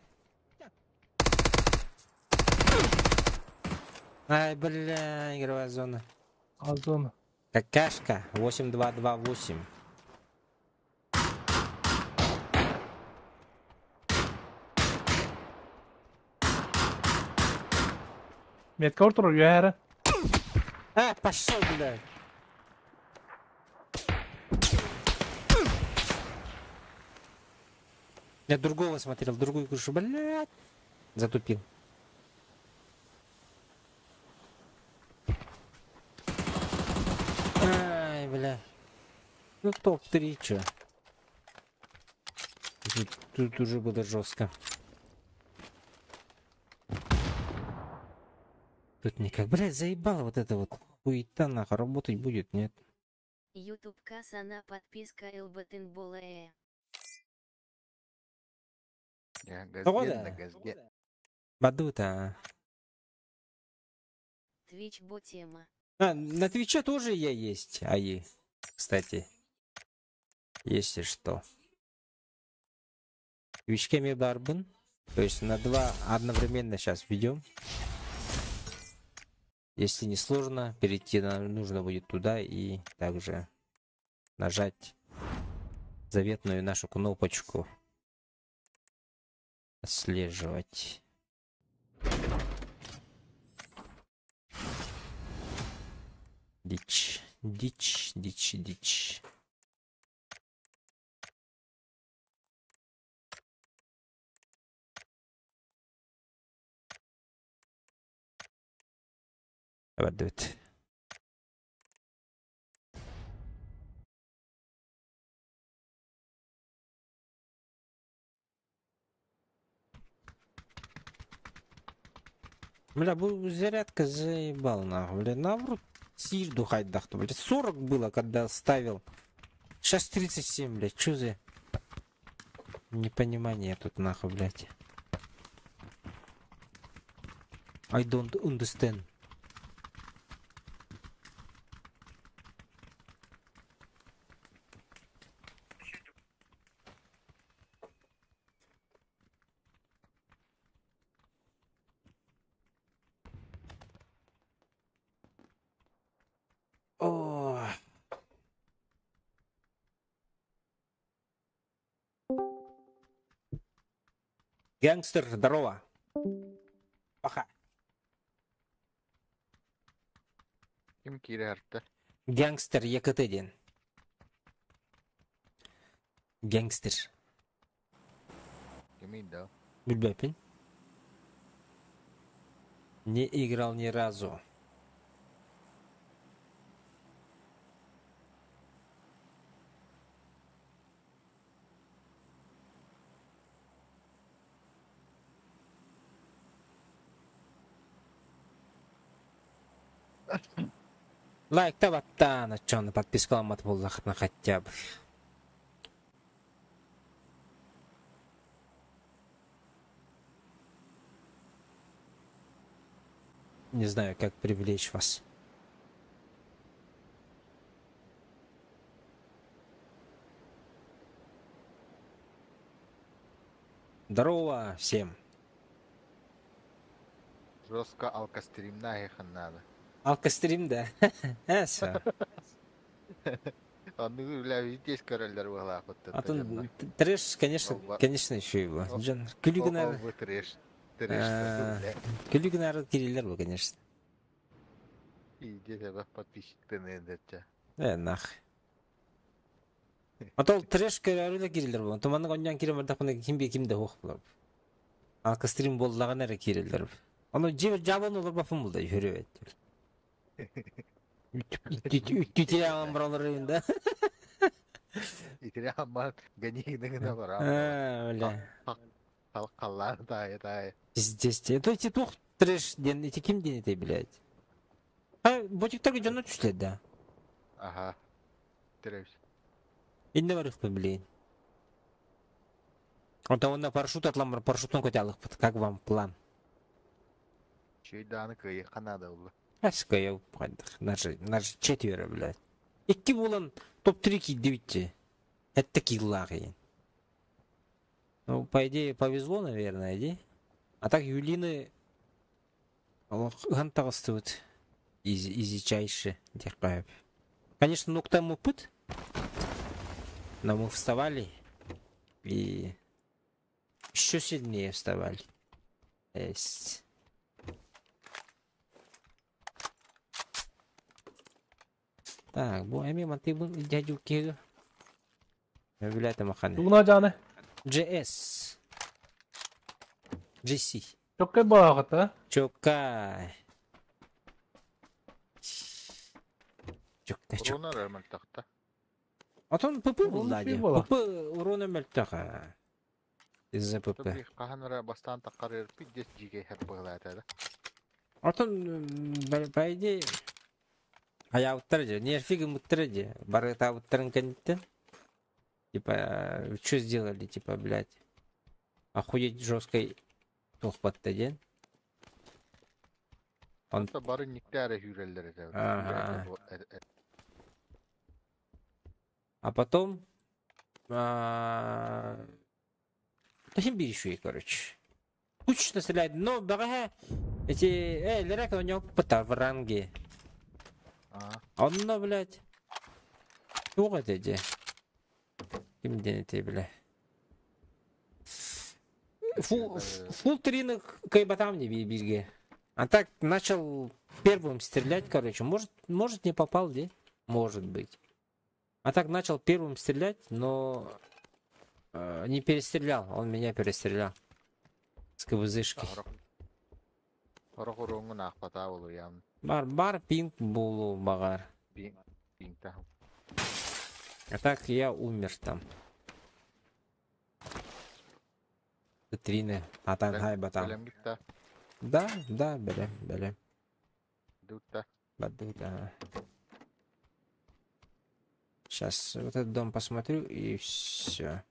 Ай, бля, игровая зона. А зона. Какашка 8228. Метка ортур юэра. А, пошел, бля. Я другого смотрел, другую крышу, блядь. Затупил. Ай, бля. Ну топ-3, чё. Тут уже было жестко. Тут никак. Блядь, заебало вот это вот. Хуета нахуй, работать будет, нет? Ютуб касана подписка Элбатенбола. Бадута. Твич ботема. А, на Твиче тоже я есть, АИ, кстати. Если что. Твичке Медарбен. То есть на два одновременно сейчас ведем. Если не сложно, перейти нужно будет туда и также нажать заветную нашу кнопочку. Отслеживать. Дичь, дичь, дичь, дичь. Давай, Бля, зарядка заебал нахуй, бля, наоборот, сильду хайдахту, бля, 40 было, когда ставил. Сейчас 37, блядь, чё за непонимание тут нахуй, блядь. I don't understand. Гангстер, здорово. Пока. Ким киирэртэ? Гангстер ЕКТ диэн. Гангстер. Кимий да? Билбэппин. Не играл ни разу. Лайкта баттаан, оччону подпискаламмат буоллаххытына хотя бы. Не знаю, как привлечь вас. Здорово всем. Жестко алкостримна надо. Алкострим, да. Эсэ. Оннук үлэ здесь көрөллөр буолаахпыт. Атын трэш, конечно, конечно, еще его. Жан, күлүгүнар. Трэш. Трэш. Күлүгүнар кириллер бу, конечно. Иди тебе подписчик ты Э, нах. Ата ол трэш көрөрү да кириллер бу. Туманнык онньон кирен бардахпына ким би ким да хуох булар. Алкострим боллаган эрэ кириллер. Ону жибер жабон олор бапын булда хүрөбөт. Үттүтэ баралар да. Итире амман ганигны бара. А, бля. Халлар тае тае. Пиздец. То эти тух трэш ден, эти ким ден это, блядь? А, ботиктарга дьоно түслер да. Ага. Трэш. Инне барыхпын, блин. Онтон онно парашют атламар, парашютун көтө Как вам план? Чөйдааны кыйы канада улла. Аска я Наши, наши четверо, блядь. Икки булан топ-3 кийдибитти. Это киллаги. Ну, по идее, повезло, наверное, иди. А так Юлины гантагыстыбыт. Изичайше. Конечно, ну к тому путь. Но мы вставали и еще сильнее вставали. Есть. Так, бу эми мантыбын дядю кега. Билете маханы. Тугуна жаны. GS. GC. Чоккай багата. Чоккай. Чоккай, чоккай. Урона рэмэл тахта. Атон ПП Урон булла үчүй була. ПП урона мөлтөха. Из-за ПП. Каханара бастан таккар пиздец жиге хеп буглаата да. Атон, по идее, Аяуттар же, нерфига муттар же, бары табыттарын кенттен. Типа, что сделали, типа, блядь. Охуеть жесткой тохпатта ден. Он... Бары никтәре хүреллер это. Ага. А потом... Да еще и, короче. Кучно стреляет, но бага эти... Лерак у него опыта в ранге. Он, блядь. Тух это где? Ким день это, бля? Фул, фул три кайбатам не бирге. А так начал первым стрелять, короче. Может не попал, где? Может быть. А так начал первым стрелять, но не перестрелял. Он меня перестрелял. С КВЗшки. Бар, бар, пинг булу, багар. А так я умер там. Трины, атан хай батан. Да, да, берем, берем. Бадута. Сейчас вот этот дом посмотрю и все.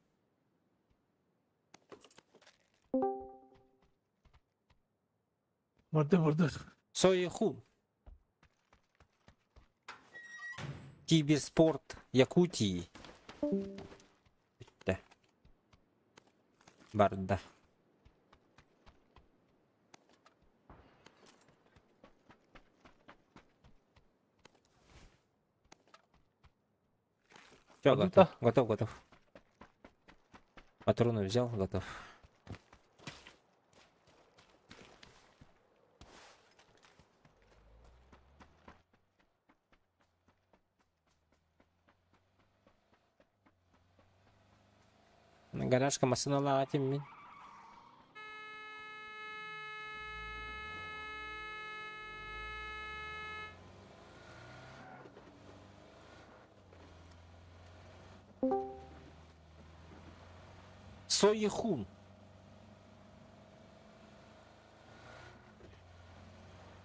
Морды, морды. Соеху. Киберспорт Якутии. Да. Барда. Все, готов, готов, готов. Патроны взял, готов. Гаражка массыыналаах этим мин. Соехун.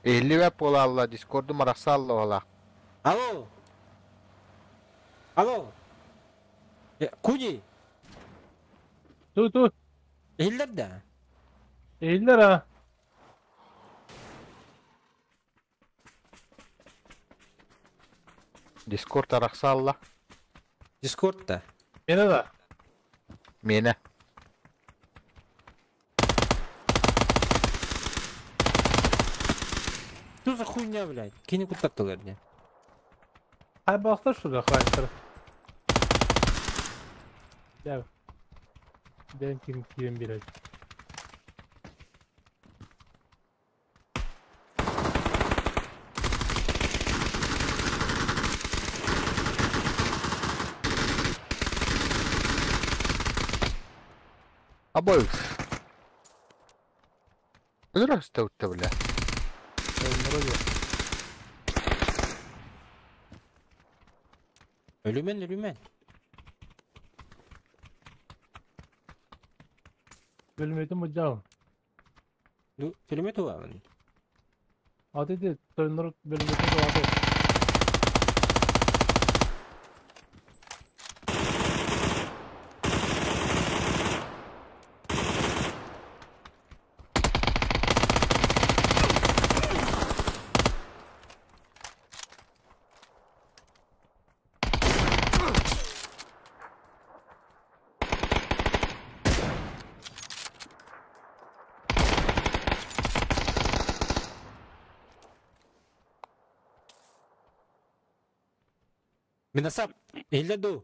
Иһиллибэт буолаалла, дискордум арахсаалла буолаах. Алло! Алло! Куди! Ту ту. Иһиллэр да? Иһиллэр а. Дискорд арахсаалла. Дискорд да? Миэнэ да? Миэнэ. Что за хуйня, блядь? Кини куттаттылар дии. Хайбахтар что ли охранниктар? Дьэ. Дэн ким киирэн биэрэр. Обоих. Здравствуйте, бля. Өлүмэн, өлүмэн. Бөлүмүөтүн мудьаҕын. Пулемет угаҕын? Аты ити тойоннор бөлүмүөтүн туһата. Минасап, иһиллэр дуу?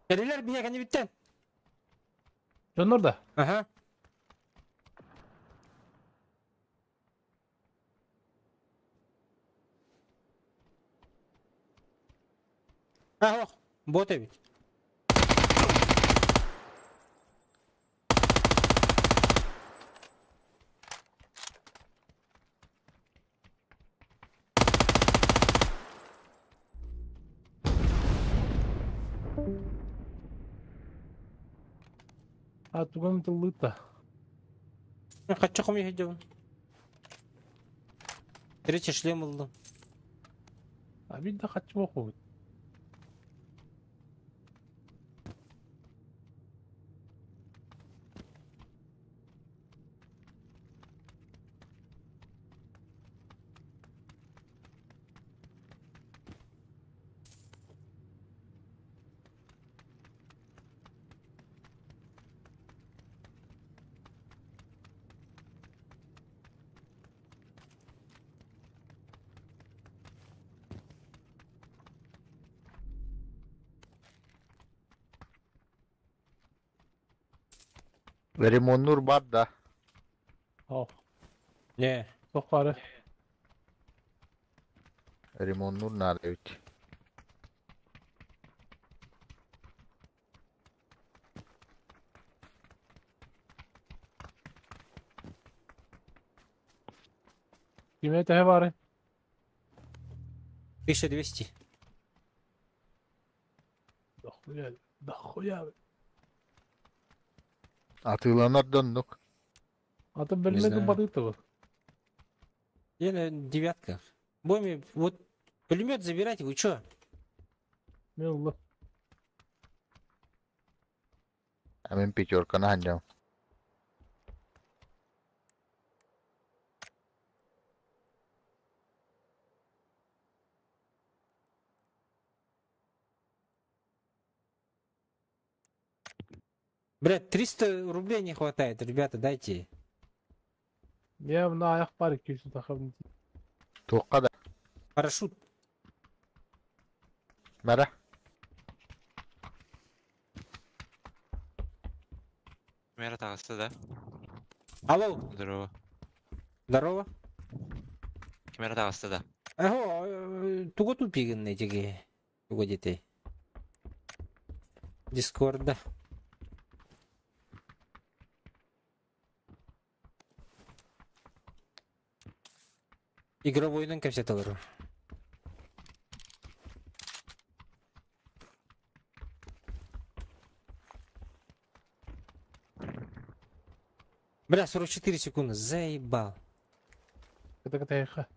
Кэлилэр биһиэхэ кэннибиттэн. Дьоннор да? Аха. А, бот эбит. А тугун тыллыта. Хачча хомуйа сылдьабын. Третий шлем ыллым. А бит да хаччы бохубут. Ремоннур бар да. Ох. Не. Сохары. Ремоннур надо ведь. Киме төһө бары? 1200. Дохуя, дохуя. Атыыланар доннук. Аты Не бөлмөтүн знаю. батыты бу. Я на девятках. Боми, вот пулемет забирайте, вы чё? Мен улла. А мен пятерка на Блядь, 300 рублей не хватает, ребята, дайте. Я мына аяк бар 200 тахабын. Туохха да. Парашют. Мара. Мера таҕыста да? Алло. Здорово. Здорово. Кимера таҕыста да? Аһо, тугу тупигын этиги? Тугу дитэй? Дискорда. Игровойунан кэпсэтэ олорор. Бля, 44 секунды, заебал. Это катайха.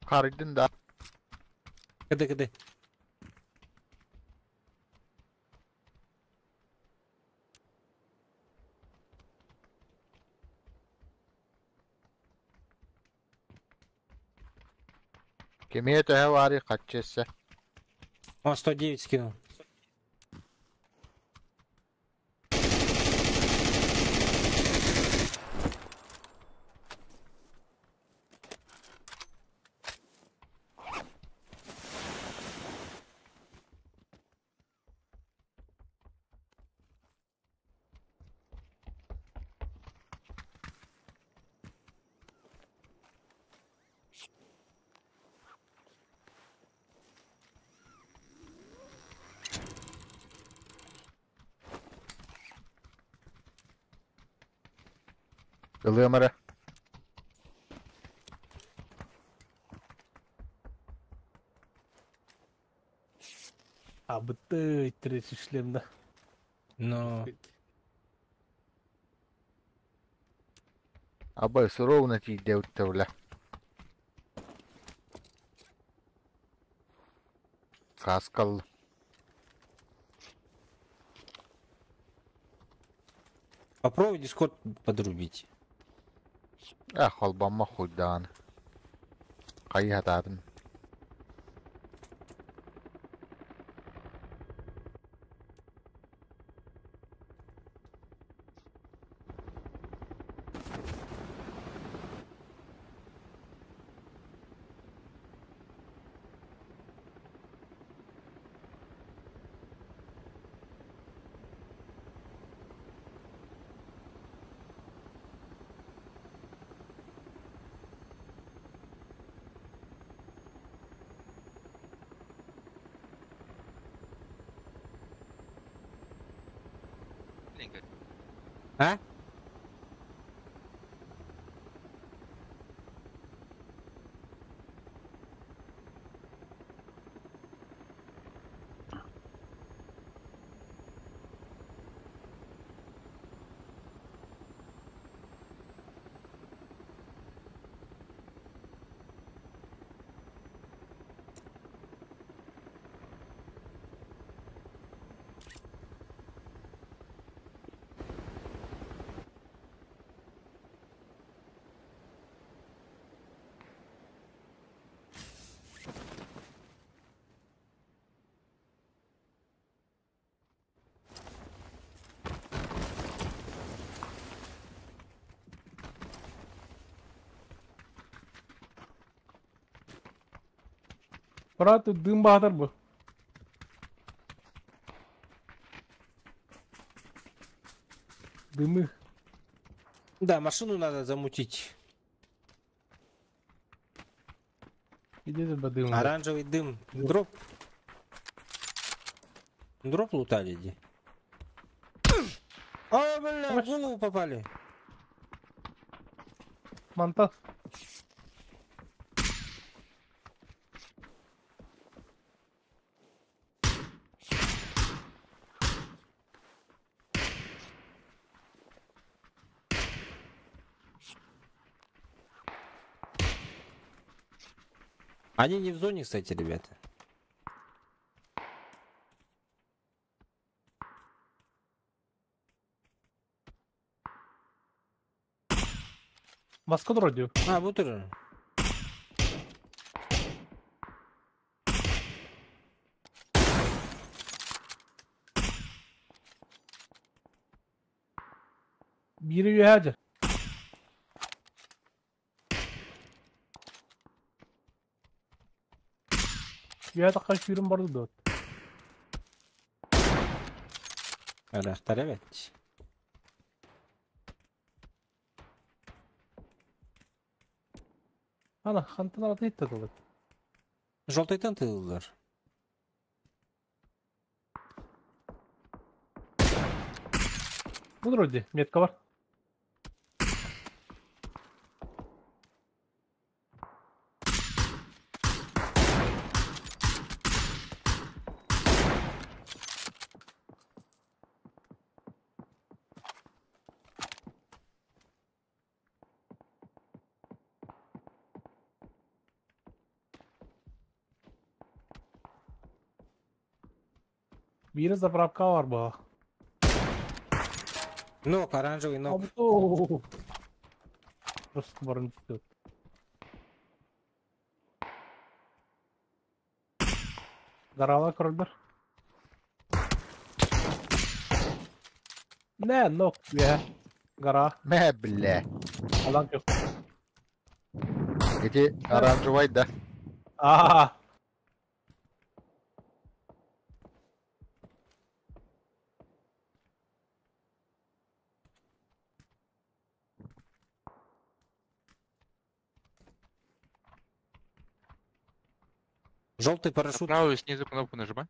Харыйдын да. Кыды, кыды. Кимиэ төһө баарый хаччы өссө? Он 109 скинул. Ылыам эрэ. Абыты третий шлем да. Но... Абай суровна тиийдэ үттэ Каскал. Попробуй Дискорд подрубить. Э, холбамма хуйдаан. Хайыһатаатын. А? Брат, дым баатар бу. Дымы. Да, машину надо замутить. Иди за дым. Оранжевый дым. Дроп. Дроп лутали, иди. А, бля, в голову попали. Манта. Они не в зоне, кстати, ребята. Москва вроде. А, вот уже. Бири үөһэ. Үөһэ таххан сүүрүн барды дуо? Арахтар evet. Ана, хантан арата иттэ. Желтыйтан тыыллар. Бу вроде метка бар. Бири заправка бар ба. Нок, оранжевый нок. Просто барын түсті. Гарала көрөлдөр. Не, нок, я. Гара. Мэ, бля. Алан жоқ. Эти оранжевый, да? А. Желтый парашют. Правую снизу кнопку нажимай.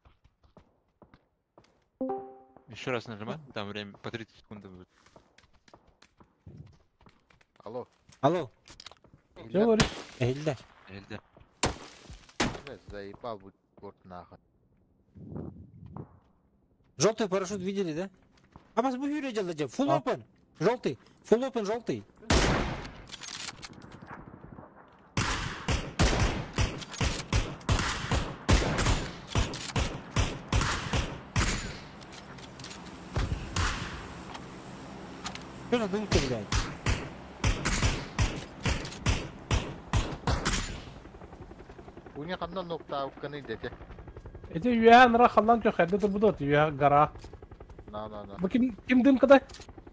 Еще раз нажимай, там время по 30 секунд будет. Алло. Алло. Че говоришь? Эльдар. Эльдар. Бля, заебал будет горд нахуй. Желтый парашют видели, да? А вас буфере делать, Full open. Желтый. Full open, желтый. Что за дымка, блядь? У них одна нокта укканы дети. Эти үөһэ нара халлан көх эрдэ турбудот үөһэ гара. На, на, на. Бу ким ким дымкада?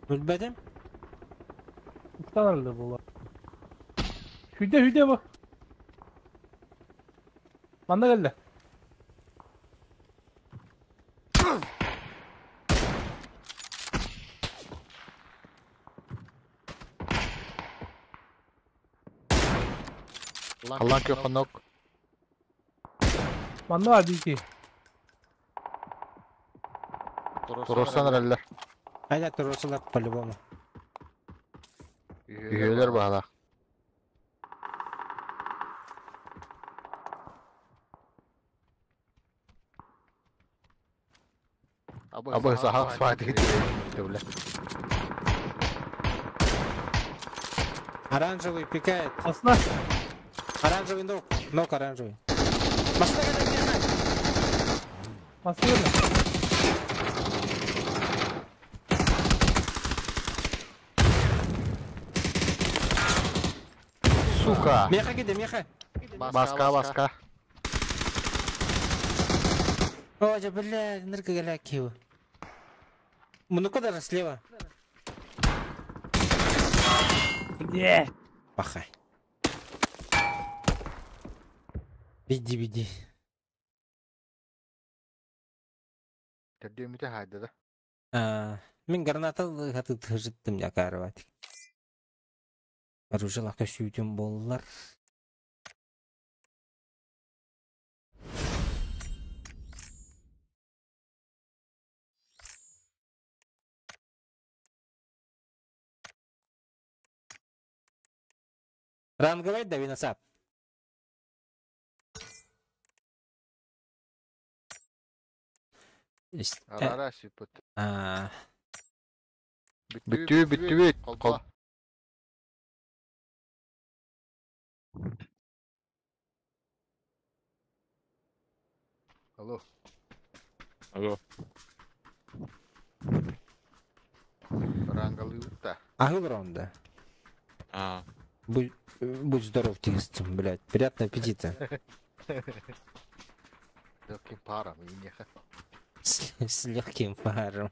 Билбэтим. Уктан арылды була. Хүдэ хүдэ бу. Манна келди. Аллан көх нок. Манна абики. Турсан раллар. Айда турсалар по-любому. Үһүөлөр баалах. Абы сахак сваты бля. Оранжевый пикает. Асна. Оранжевый ног. Ног оранжевый. Машина когда бежит. Машина. Сука. Меха где, меха? Баска, баска. Ой, блядь, нырка галяки. Ну куда же слева? Где? Пахай. Беди, беди. Төрдү да? А, мен граната хаты жыттым я карват. Оружие лака сүүтүн боллар. Ранговый да виносап. Арара сипыт. А. Бүттүү, бүттүү. Кол. Алло. Алло. Рангалы утта. Агыл раунда. А. Будь, будь здоров, тигстом, блядь. Приятного аппетита. Легким паром, и не С легким паром.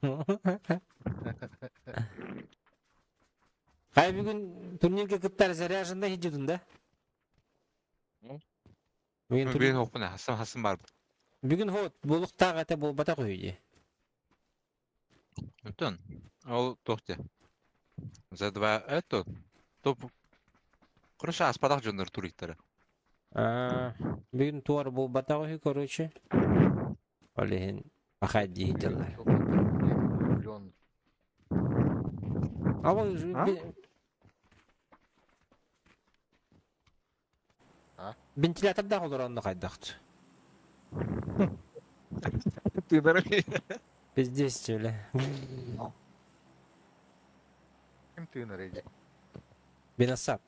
Хай бүгүн турнирга кыттар заряженный сылдьыбытын да? Бүгүн Бүгүн хоппуна, хасым хасым бар. Бүгүн хот буолуктаах этэ буолбатах үһү дии. Онтон ол туох диэ? За два это топ. Короче, аспатах дьоннор туриктары. Аа, бүгүн туор буолбатах үһү, короче. Ол иһин паха дии дьаллар. Миллион. А А? Вентилятордаах олоронно хайдахт. Тыынары. Пиздец, бля. Ким тыынар эдьи? Бенасап.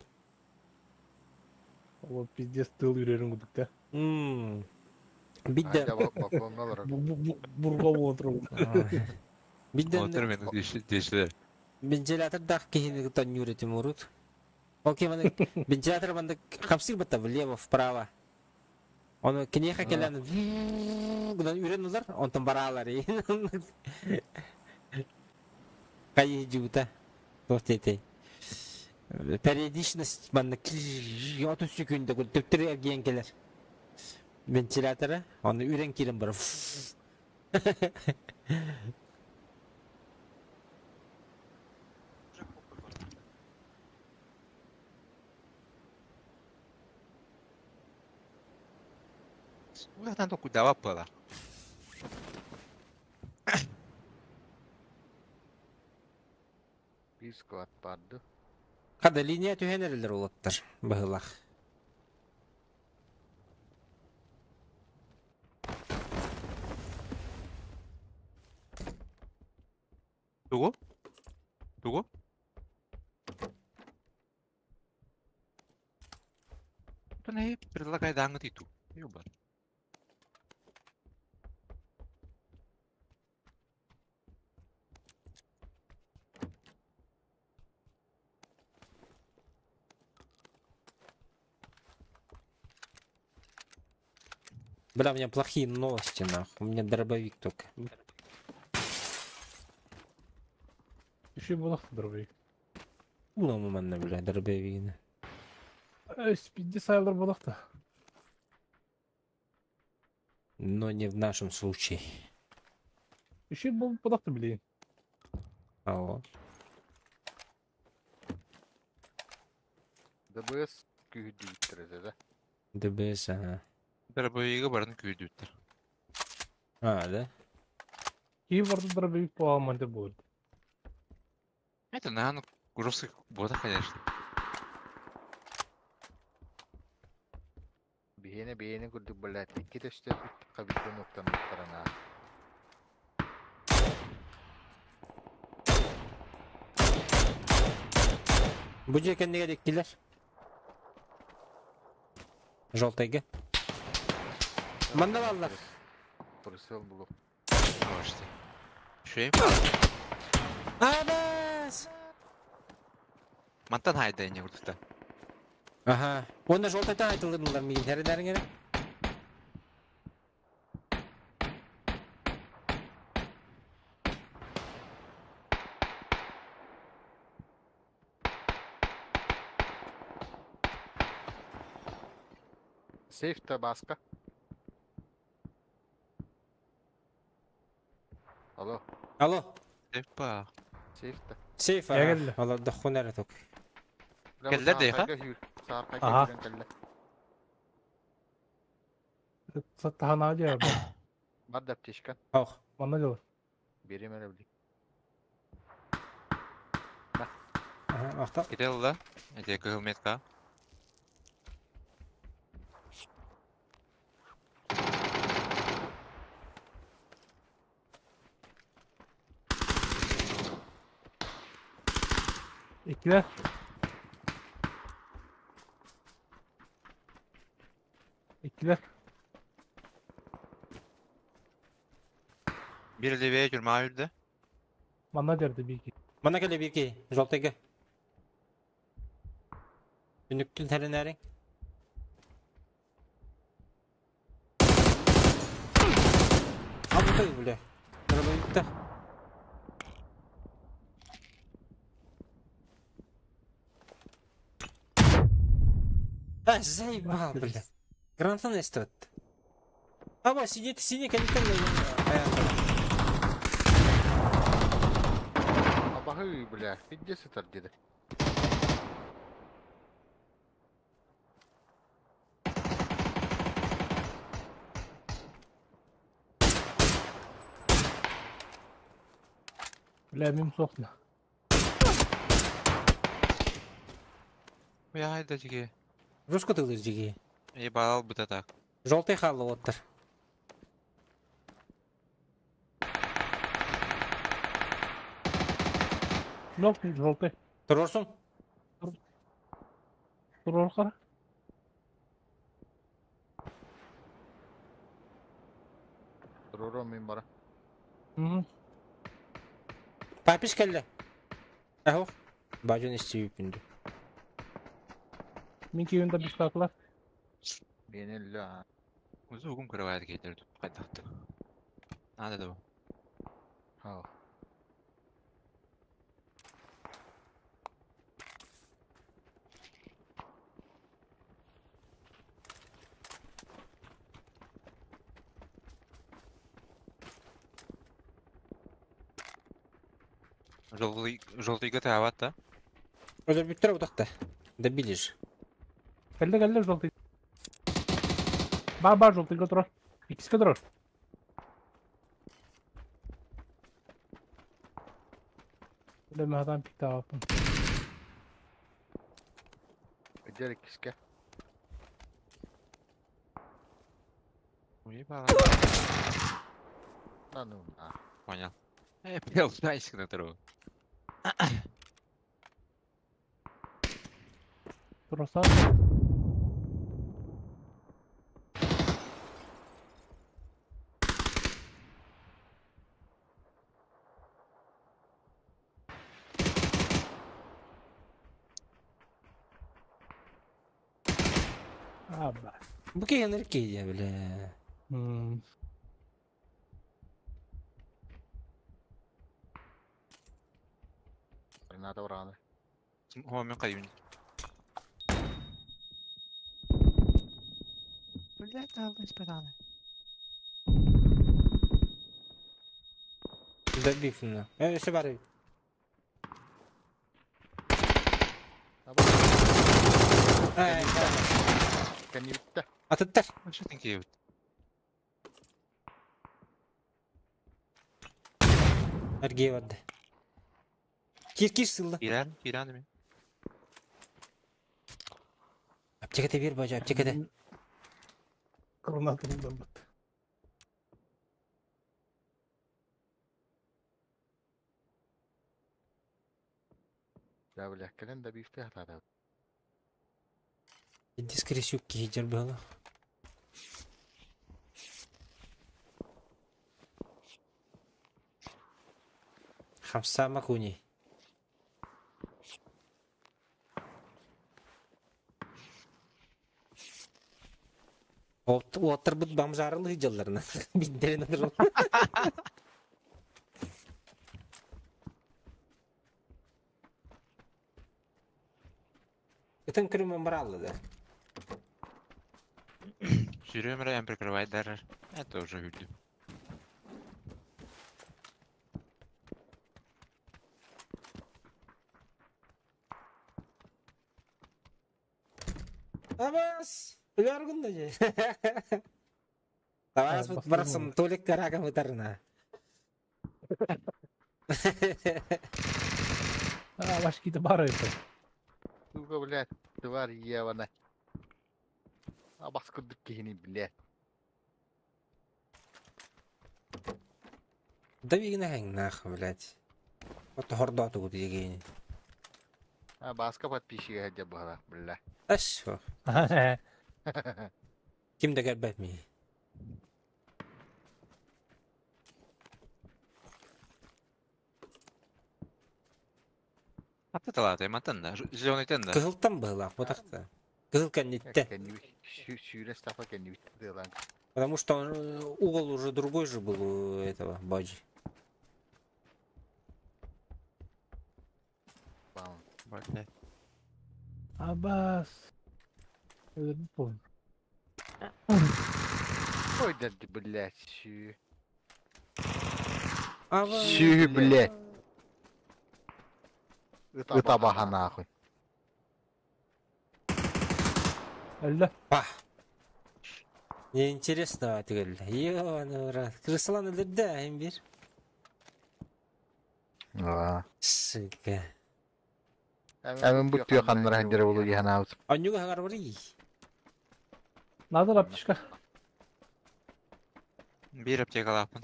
Ол пиздец тыл үрерин кудук да. Бидде. Балконга олорор. Бурга буолан турабын. Бидде. Отыр мен дешилер. Вентилятордаах киһини тонньуур этим урут. Окей, маны вентилятор маннык хамсыыр батта влево, вправо. Ону киниэхэ кэлэн гынан үрэн ылар, онтон бараалар. Хайы дьубута. Туох диэтэй. Периодичность маннык 30 секунда төптөрү эргийэн кэлэр. Вентилятора, ону үрэн киирэн барар. Ой, tanto cuidado пыла. Биир склад барды. Хада линия түһэн эрэллэр уолаттар быһыылаах. Тугу? Тугу? То не предлагай даңы титу. Юбар. Бля, у меня плохие новости, нахуй. У меня дробовик только. Еще был дробовик. Ну, манна, бля, дробовик. Спидди сайлар балахта. Но не в нашем случае. Еще был балахта, блин. Алло. ДБС күйдүүттэр да? ДБС, ага. Дробовиги барын күйдүүттэр. А, да? Киев барды дробовик по алманды будет. Это, наверное, жесткий бота, конечно. Биһиэнэ биһиэнэ курдук блядь, икки төстө кабитын уктаммыттарына. Бу дьиэ кэннигэр иккилэр. Желтайга. Манна баллар. Прысыл булук. Можете. Шөй. Абас! Мантан хайда не урдукта. Ага. Онна желтайтан айтылырылар миин хэринэриҥэр. Сейф табаска. Алло. Алло. Опа. Сейф та. Сейф, Я ага. келле. Алла доххун эрэ тук. Келлер дей, ха? Ага. Саттахана дия. Бар да аптечка. Ох. Манна дело. Берем эрэ били. Ага, ахта. Кирилл, да? Эти кыһыл метка. Иккилэр. Иккилэр. Бир левее тюрьма үрдэ. Манна дерди бики. Манна кэлэ биир желтайга. Түнүктүн хэринэриҥ. Абытай, бля. Дробовикта. А, заебал, бля. Гранатан эстебет. Аба, сидит, синий кэнниттэн Абаһы, бля, пиздец сытар диэди. Бля, мим сохна. Я айда жиге. Жестко тылыр жиги. Ебал бы так. Желтый халы оттар. Нок, желтый. Турорсуң? Турор кара. Турором мин бара. Папиш кэллэ. Ахо. Бажын истиюпүндү. Мин кийин да бистаклар. Бени ля. Өзү угум көрөбайт кейдер кайдакты. Надо да. Хау. Желтый, желтый GTA ават да? Өзөр бүттөр утакта. Добили же. Кэллэ кэллэ желтый. Ба ба желтыйга турар. Иккиске турар. Бля, махатан пиктааппын. Дерек киске. Уебала. Да ну на. Понял. Пел, знаешь, на дорогу. Турасан. Аба. Бу киһи киһи бля. Граната ураны. О, мен кайын. Блять, алыс патаны. Добив на. Все бары. Ай, Кэннибитте. Атыттар. Что ты киевит? Эргей барды. Кир кир сылла. Иран, Иран ми? Аптекада бер бажа, аптекада. Граната булдырбыт. Да, бля, кэлэн да бифте хатада. Иди скорее всего киһи было. Хамса макуни. Оттыр бут бамжарылы жылларына. Биндерин адыр. Итен күрүмөн баралды да. Сюрем район прикрывает даже. Это уже видно. Абас! Биляргын да же. Табас бут барсам толик карага мытарна. А, башки-то бары это. Сука, блядь, тварь ебаная. А баску кихини, блядь. Да вигна нах, блядь. Вот гордоту вот егени. А баска подписчики хотя бы, бля. Аш. Ким да көрбөт ми? Атталаата, мантан да, зеленый тен да. Кызылтан была, вот так-то. Кызыл кэннитте. Потому что он, угол уже другой же был у этого Баджи. Абас. Өлөрбүт. Ой, да ты, блядь, сүү. Ава. Сүү, блядь. Ытабаха нахуй. Өллө. Па. Неинтересно түгел. Ёбаный брат. Крысалан өлөрдө, эм бир. Аа. Сука. Әмин бу түйө ханнара ханжара болу диханаабыт. Анюга хаңар барый. Надо аптечка. Бир аптекалаахпын.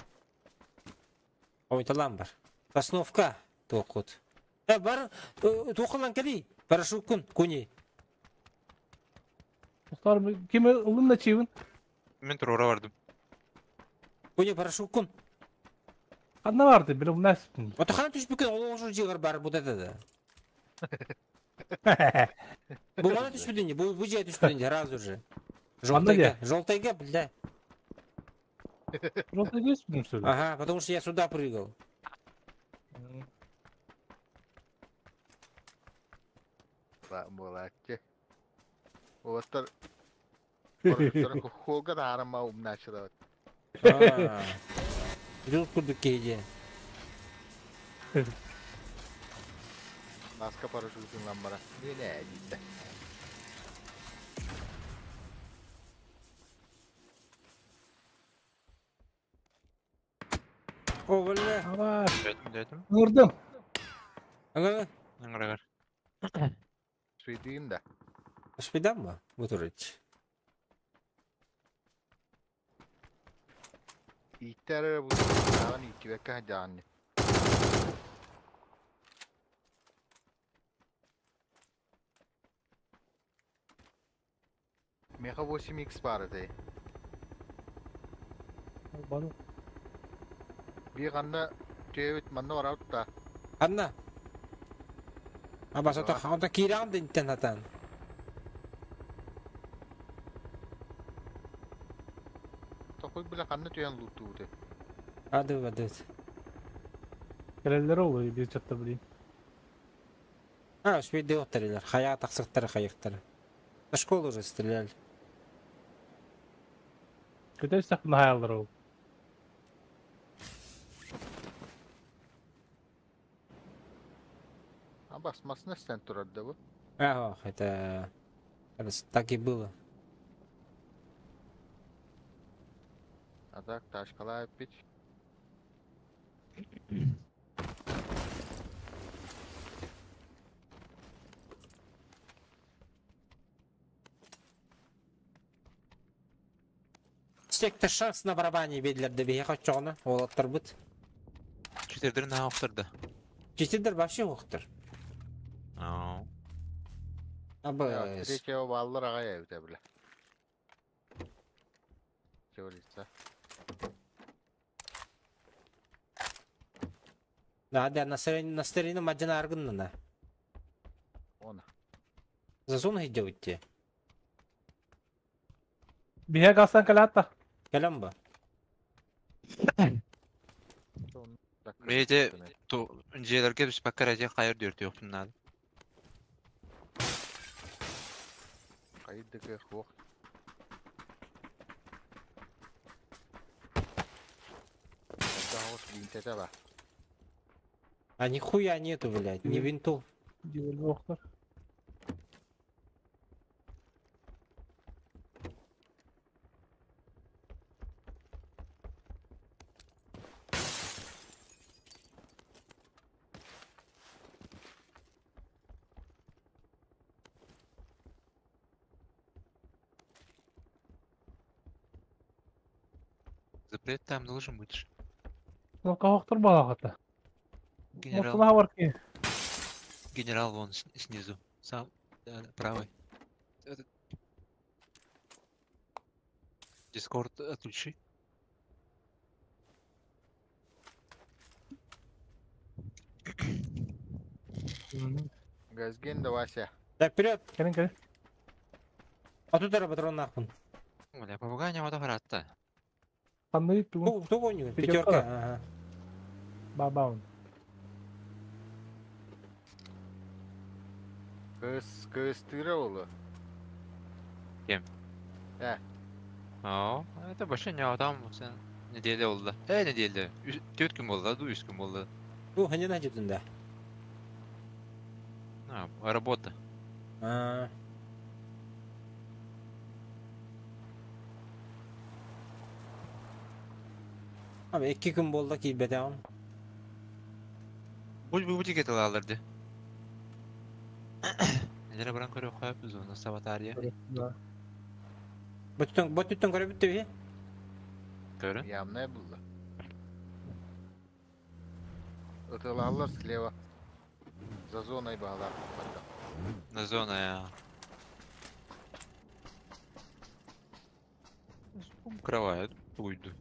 Ой, талан бар. Основка тоқут. Э, бар, тоқылан кели. Парашюткун, куни. Тоқтар, ким ылын да чивин? Мен турура бардым. Куни парашюткун. Ханна барды, биле насиппин. Ото хан түшпүкөн, ол ошо жигар бар бу да да. Бу мана түшпүдүн, бу жай түшпүдүн сразу же. Желтайга, желтайга, бля. Желтайга түшпүдүн, что ли? Ага, потому что я сюда прыгал. Молодцы. Олаттар холга да арама умначылар. Жыл курдук кейде. Наска парашютын ламбара. Не не дейді. О, бля. Ава. Дедим, дедим. Ыңырдым. Ага. Ыңырагар. Суйдыйын да. Успейдам ба? Бутурыч. Иттер бу тагын итибекке жаанны. Меха 8x бар ди. Баны. Би ганда төбөт манна барабыт да. Анна. Аба сото ханта киран динтен атан. Токуй биле канда түйен луту ди. Ады ады. Келелер олу бир чатта билейин. А, успейди оттарилар. Хая таксыктар хайыктар. На школу уже стреляли. Көтөр сакын хаялар ол. А басмасына стен турар да бу. Ага, это так и было. А так ташкалай бит. Секте шанс на барабане бедлер де бейе хочу олаттар быт. Читердер на охтар да. Читердер вообще охтар. Ау. Аба. Третьего баллар ага я бля. Чего лица? Да, да, на старину маджана аргынна. Она. За зону идете. Бия гасан калата. Калямба. Бейте ту желерге біз баккараje кайыр дөртү yoktun надо. Кайдыгы хох. А нихуя нету, блядь, ни винтов. Запрет там должен быть. Ну, кахоктор балагата. Генерал. Генерал вон снизу. Сам, да, правый. Этот... Дискорд отключи. Газген да Вася. Да, вперед! Келин, келин. А тут патрон нахуй. Бля, попугай не фотоаппарата. Ханны ту. Ту гоню, пятерка. Ага. Бабаун. Кыз, кыз тыра олы. Кем? Э. О, это больше не там sen неделя oldu. He неделя. 4 gün oldu, 3 gün oldu. Bu hani ne да? А, работа. А. Abi 2 күн болды кийбетеҕим. Bu тикет алаларды. Нелere баран көрө коюп зона сабатария. Да. Бөттүн көрө бүттү би? Көрө. Явная было. Ытылалар слева. За зоной бағалар. На зона я. Кровать уйду.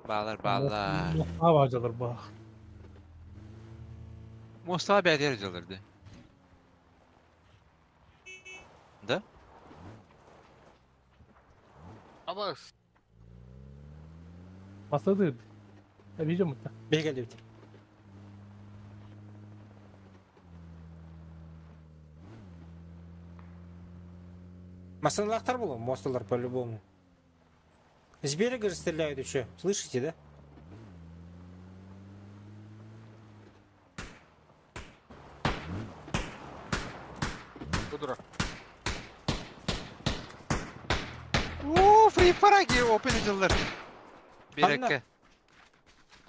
Bağlar bağlar. Hava bak. Mustafa Bey alırdı. Да? Абас. Басады. Я видим это. Беге бит. Масалахтар было, мосталар по-любому. С берега же стреляют еще. Слышите, да? Кудра. Ooo free fire open edildiler. Bir dakika.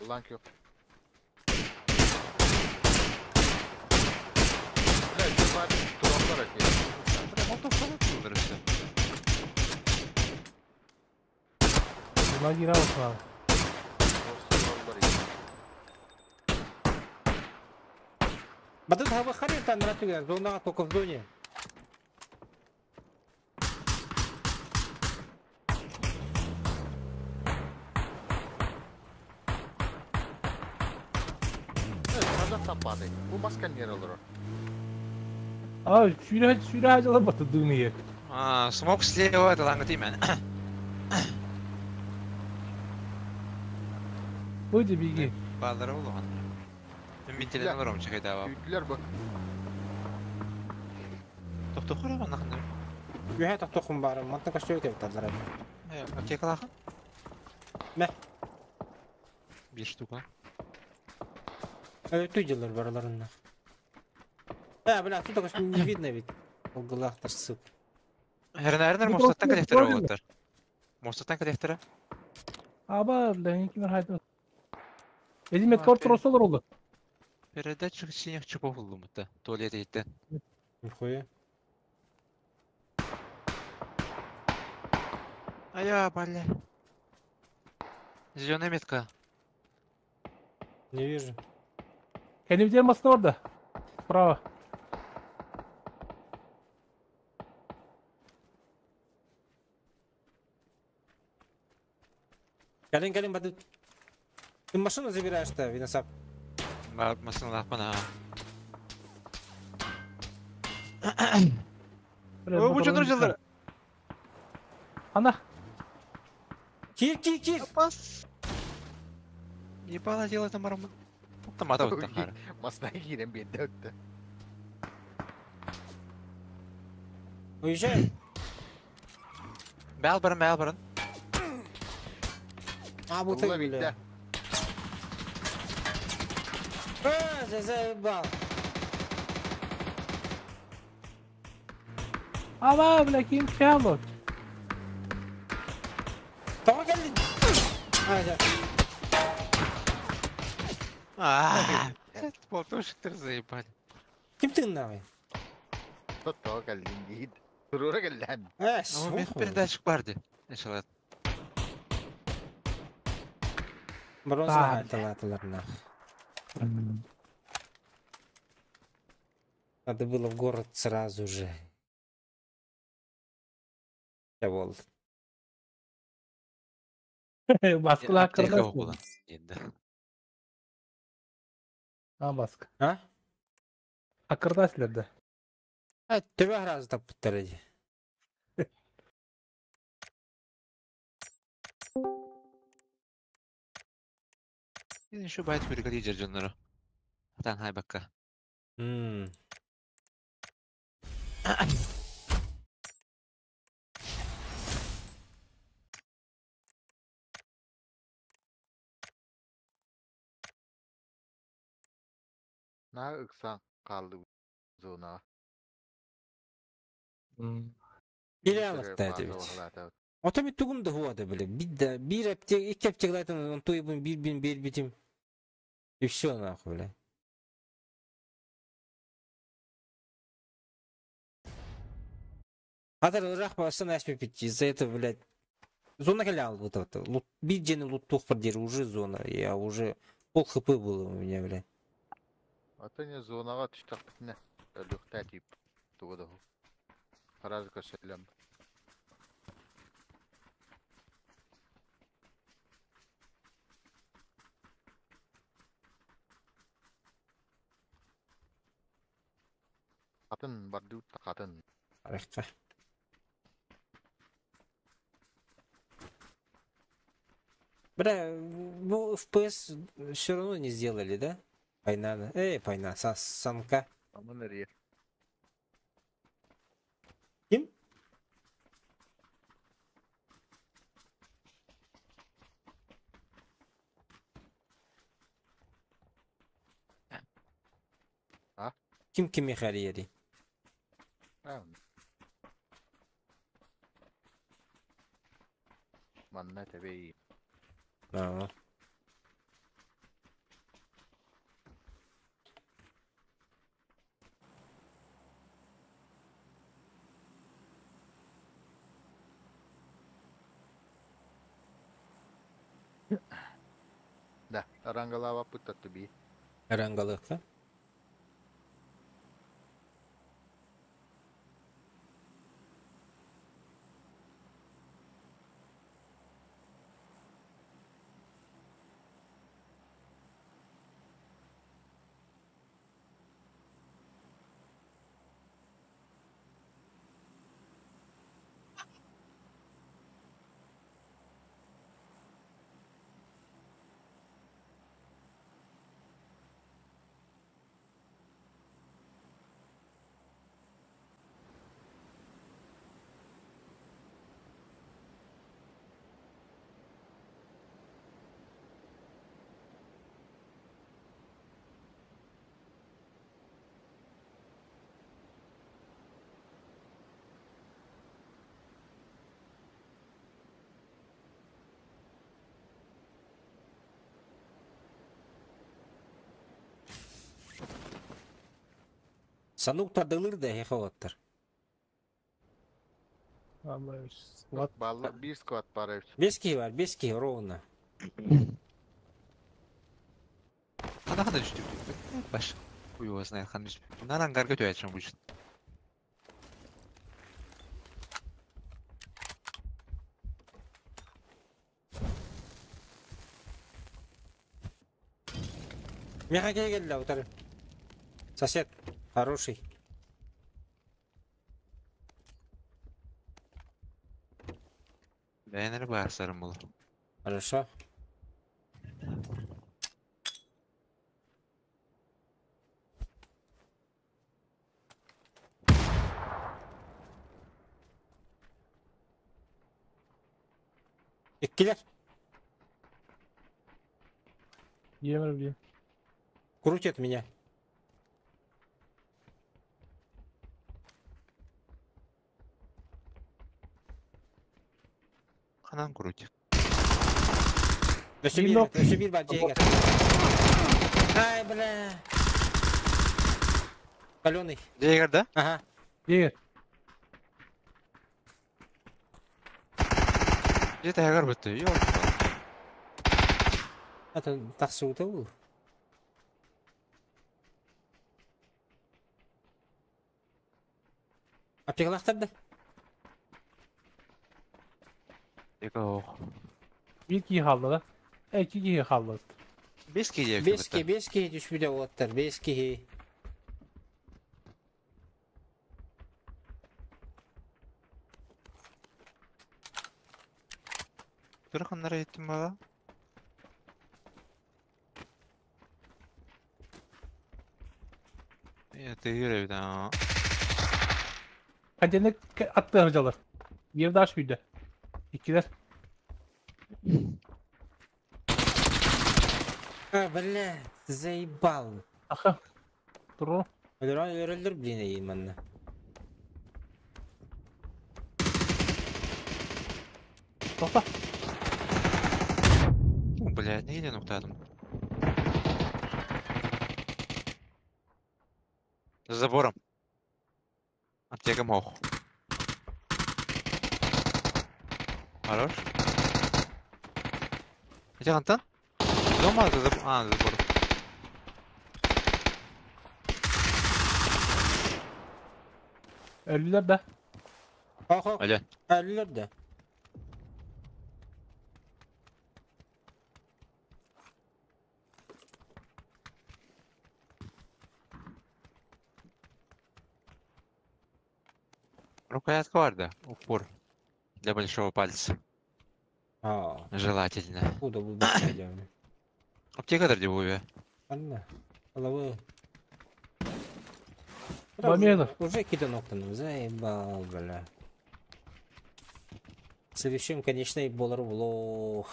Ланк yok. Бля, это тураклар екен. Molotov falan atıyorlar işte. Buna girer abi. Бадын хаба харин там ратуга, зона только в зоне. Таппады. Бу маска не olur. А, сүйрә сүйрә жалар баты дымые. А, смок слева, это ланга тимен. Выйди, беги. Bağları oldu han. Мен телефон барам чекай дава. Үйдүлөр бу. Токтохор ама нахын. Үһә тоқтоқым бары, мантын көстөй деп талар. Аптека лахын? Мә. Bir штука. Өтүү жылдар бараларында. А, бля, тут только не видно ведь. Олгылахтар, сука. Эрнер мостаттан коллектора болуттар. Мостаттан коллектора. Аба, ләңин кимер хайды. Эдимет кор тросолор oldu. Передатчик синих чипов булду Туалет еттен. Нихуя. А я, бля. Зеленая метка. Не вижу. Kendimiz masada orada. Справа. Калин, калин, бады. Ты машину забираешь-то, Виносап? Машина лахмана. Ой, бу чондур жылдар. Ана. Кир, кир, кир. Пас. Ебало дело там арма. Там ата вот там. Масна кирен бенде өттү. Уезжаем. Бәл барын, бәл барын. А, вот Улла бля. битте. А, заебал. Aba, бля, ким чалот. Того келди. А, да. А, Полтошектер заебали. Ким ты нахуй? Тото келдин дейт. Турура келден. Э, Ama мен передатчик барды. Иншалла. Бронза аталар нахуй. Надо было в город сразу же. Я бол. Баскыла Аптека кырдас. окудан. Енді. А, баскы. А? Акырдасылар да. А, тебе разы таппыттар эди. Еще байт хүригэр дьер дьоннору. Атан хайбакка. На ыксан қалды зона. Били алыкта это ведь. Ото ми тугум да хуада, бля. Бидда, бир аптек, икки аптеклайтын, он туйбун, бир бин, бир битим. И все нахуй, бля. Хатар ырах басын әспе бит, из-за этого, блядь, зона калял вот это. Лут, бир день лут тухпар уже зона, я уже пол хп было у меня, блядь. Ата не зонаға түштақ бітіне. Өліқта тип. Туғыды. Қараз көсілім. Қатын барды қатын. Арыққа. Бля, ну FPS все равно не сделали, да? Пайна, эй, пайна, санка. Ким? А? Ким кими харьери? Манна тебе. А. Да, рангалава пытта туби. Рангалыка? Санук тардылыр да хехаваттар. Балла бир сквад бар. Бес кихи бар, бес кихи ровно. Хана хана түштүк. Баш. Хуй его знает, хан түшүп. Мындан ангарга төячын будет. Меха келгелі утары. Сосед хороший. Бәйнер барсарым бұл. Хорошо. Иккилер. Емір бе. Крутят меня. Ханан крутит. Өсө бир бар жегер. Ай, бля. Каленый. Жегер, да? Ага. Жегер. Где-то ягар бітті. Йо. Это тақсы был. Аптекалақтарды? Екі оқ. Bir kişi kaldı da. İki kişi kaldı. Бес кихи Бес кихи, бес кихи түспүдө олаттар, бес кихи. Түрханнара еттім бала. Тыыр эбит аа. Контейнер аттыгар дьалар. Биир даш күйдэ. Иккилэр. А, бля, заебал. Аха. Туру. Өлөрөн өлөрөллөр блин эйин манна. Тоқта. О, блядь, неге ноктадым. За забором. Аптека мох. Хорош. Где Антон? Дома за заб... А, за забором. Өлүлэр да. Ох, Алло. Өлүлэр да. Рукоятка бар да. Упор. Для большого пальца. А. Желательно. Куда вы пойдем? Аптека где буе. Ладно. Головы. Бамедов. Уже какие-то ноктаны. Заебал, бля. Следующим, конечно, и болар влог.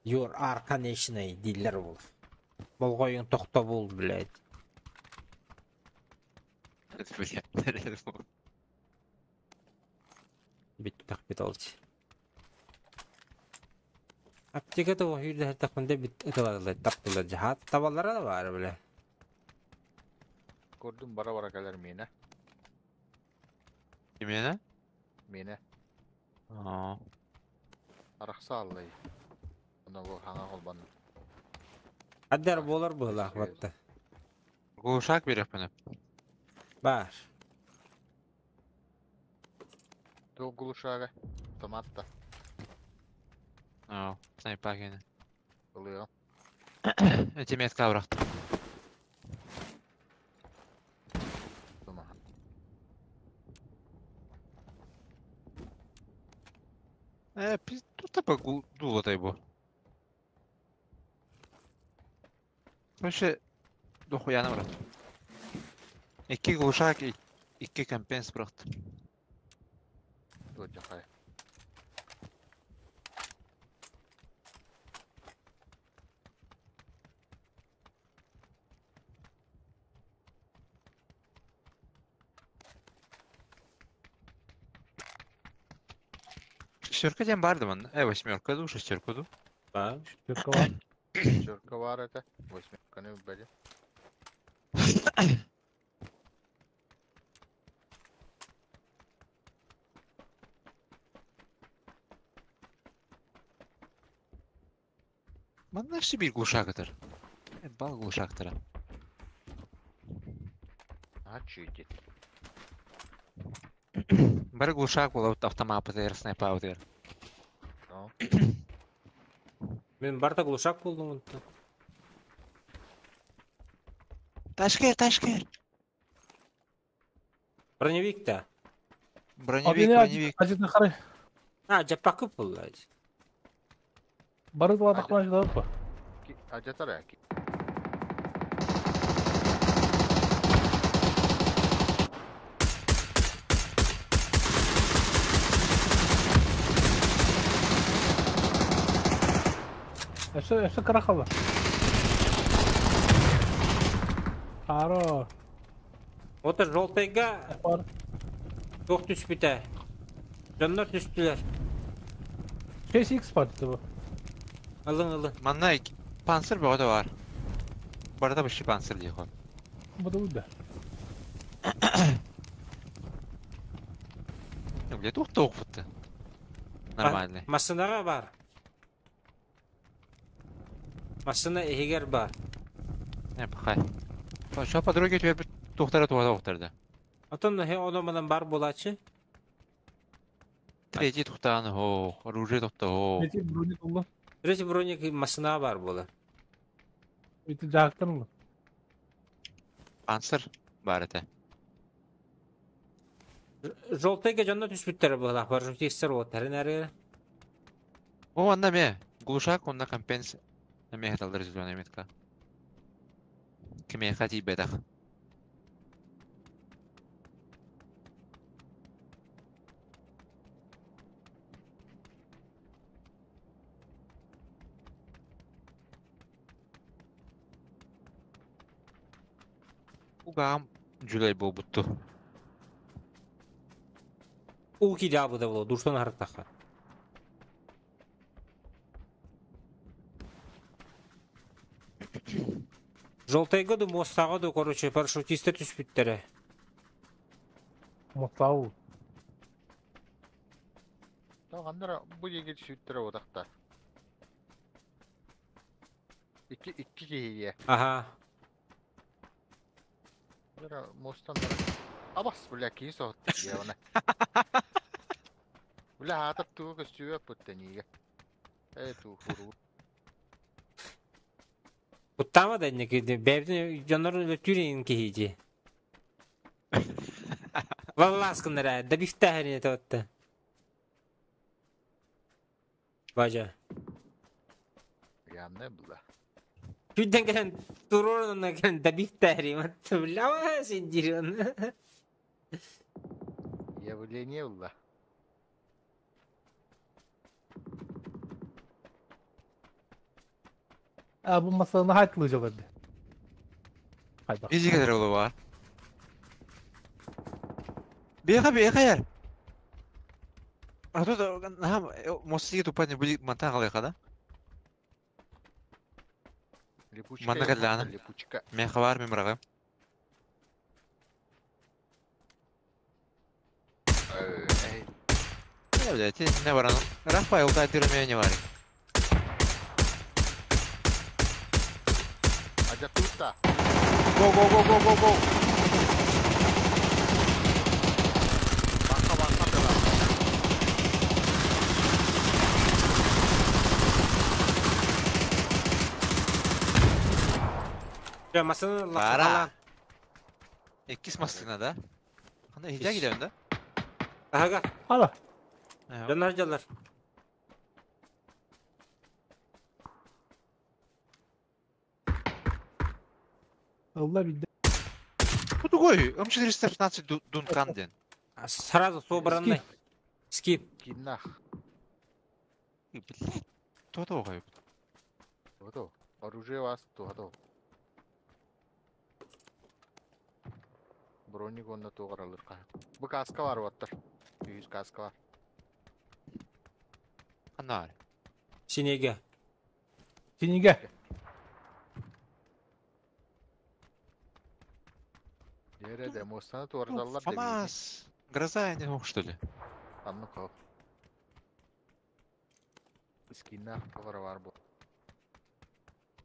Your are конечный дилер был. Болгойын тохтобул, блядь. Блядь, Бит так бит олти. Аптека того хүрдэ тахмында бит эталар таптылар жахат табалара да бар бля. Көрдүм бара-бара кэлэр миэнэ. Именно? Миэнэ. Аа. Арахса аллай. Онно бу хаҥа холбонно. Аддар болар была батта. Глушак береппин. Бар. Туох глушага? Томатта. Аа, снайпа кene. Ылыам. Эти метка бырахтым. Тумаха. Тут типа дуло бу. Вообще, дохуяны брат. Икки глушак, икки компенс бырахтым. Туох Шестерка дем барды ман. Восьмерка ду, шестерка ду. Бар. Шестерка бар. Шестерка бар это. Восьмерка не убили. Манна бир глушак атар. Бал глушактара. А чуйдит. Бар глушак була автомат ПТР, снайпа ПТР. Ну. Мен барта глушак болдум онта. Ташкер, ташкер. Броневик та. Броневик, броневик. Ажытын қарай. А, жапакы булла. Бары тақман жыдап па. Ажатар яки. Өссө кыра қалла. Харо. Ота желтыйга туох түспүтэ. Дьоннор түстүлэр. 6x бар bu. Ылың ылың. Манна панцирь бөҕө бар. Барда бышчы панцирь дии хол. Bu da bu da. Бля, туох туох бутты. Нормальный. Машинаға бар. Машина эгер бар. Не, пахай. Что по дороге тебе тухтара туха тухтарда. Отон хе оно манан бар булачы. Третий тухтааны хо, оружие тухта хо. Третий броник oldu. Третий броник машина бар була. Ити жақтан oldu. Панцирь бар это. Желтыйга дьонно түспүттэр була. Бар жутикстер вот тэрин әрі. О, онно эмиэ. Глушак уонна компенс эмиэ хаталлар зеленая метка. Кимиэхэ тиийбэтэх. Угаам дьүлэй буолбутту. Уу киирээбитэ буолуо, душтан аһартахха. Желтайга ду муостаҕа ду, короче, парашютистар түспүттэрэ. Муостаҕа Ханнара бу диэки сүүттэрэ утахта. Икки икки киһигэ. Аха. Муостан Абас, бля, киһи соһутта диэҕинэ. Бля, аатар тугу көстүүбэт буттаниигэ. Ээ, туу хуруу. Куттаама да инники бэйэбитин дьоннорун өлөттүүр иҥин киһи дии. Валлааскыннара добивтааһын этэ отта. Бажа. Явно было. Күнден кэлэн туруорунна кэлэн добивтааһын бля синдирин. Явление было. А бу масаны хайтылыжаларды. Хайда. Бизи кэлэр олуга. Беха беха яр. А тут наһаа мостиги тупа не будет мантан халыха да? Липучка. Манна кэллэҕинэ. Липучка. Меха бар мен быраҕым. Эй. Не, блядь, не баран. Рафаэл тайдыр меня не варит. Адя тут-то. Го, го, го, го, го, го. Бака, бака, бела. Я масаны Бара. Иккис массына да? Хана хижа gidelim да? Ага. Ала. Дьоннор дьаллар. Allah bildi. Bu другой, М416 Дункан ден. Сразу собранный. Скип. Кинах. Блядь, то то Готов. Оружие вас то готов. Броник онна туғаралыр қа. Бу каска бар оттар. 100 каска бар. Ханар. Синеге. Синеге. Дере де мостаны туғаралар. ФАМАС. Гроза не мог, что ли? Анны қол. Скинах туғара бар бу.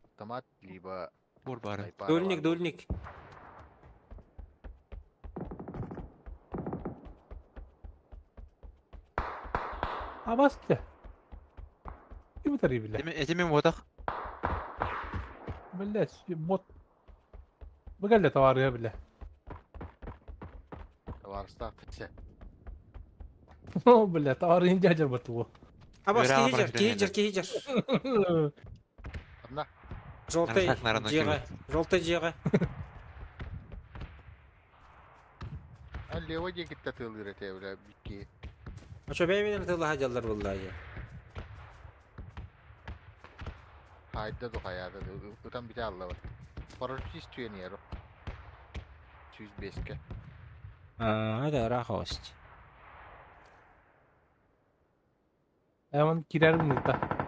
Автомат либо Бур бары. Дульник, дульник. Абасты. Ким тарый бля? Этими мотах. Блять, бот. Быгалля товары бля. Товар ставьте. О, бля, товары не дядя батло. Абас, киһи киһи киһи Одна. Желтый дьиэҕэ. Желтый дьиэҕэ. А левый декитте тылыр эте бля бикки. Ача бэйбинен тыллаха дьаллар буллаайы. Хайда ду хаяда ду. Утан бите алла бар. Парашютист түйен яру. 105-ке. А, это рахость. Hemen girerim de.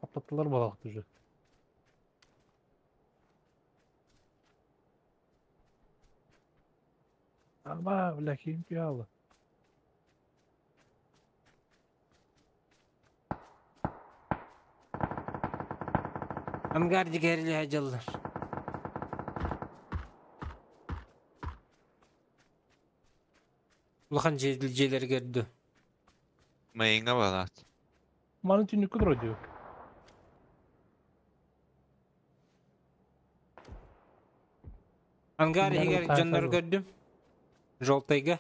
Patlattılar balak уже. Ama бля, ким пиала. Ангар дигерли дьаллар. Улахан жээлер көрдү. Майыңа балат. Маны түнүккө вроде. Ангар егер дьоннор көрдүм. Желтыйга.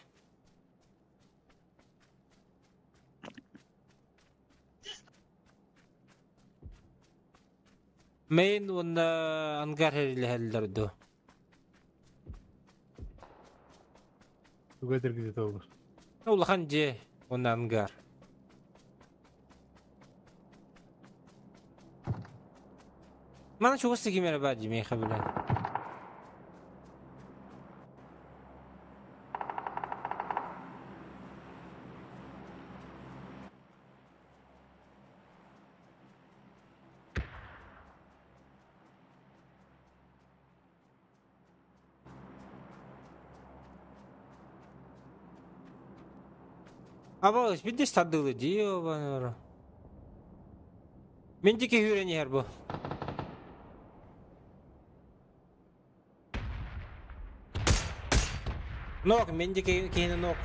Мейн уонна ангар хэрилэһэллэр дуо? Туга этэргитэ олор. Улахан дьиэ уонна ангар. Мана чугас ким эрэ баар дии миэхэ билэн. Аба видишь тардылы дии оба. Мен дике хүрен иһэр бу. Нок, мен дике киһини нок.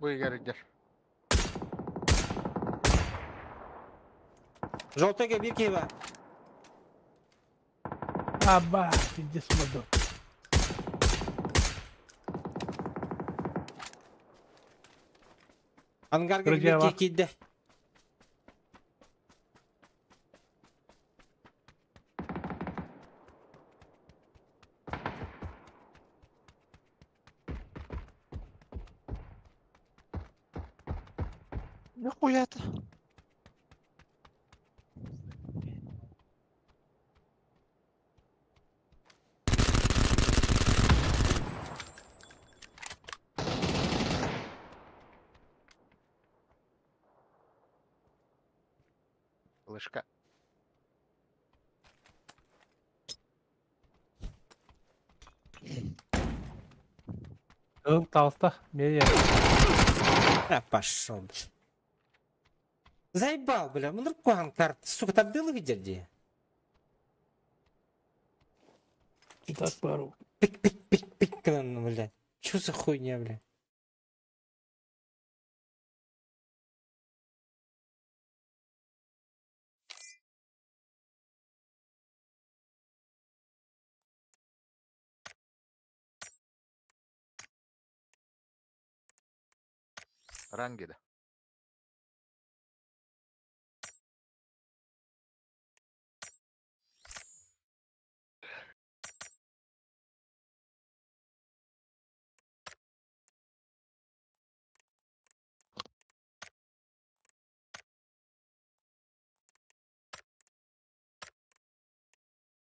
Бу игэрдэр. Желтыйга биир киһи баар. Аба, пиздец модо. Ангарга биир Друзья, киһи киирдэ. Нахуя это? Лышка. Ыл таҕыста. Мия. А, пошел, бля. Заебал, бля, мындыр куһаҕан карта. Сука, тардыылы видер дии. Так пару. Пик, пик, пик, пик, гынан, бля. Чё за хуйня, бля? Рангеда.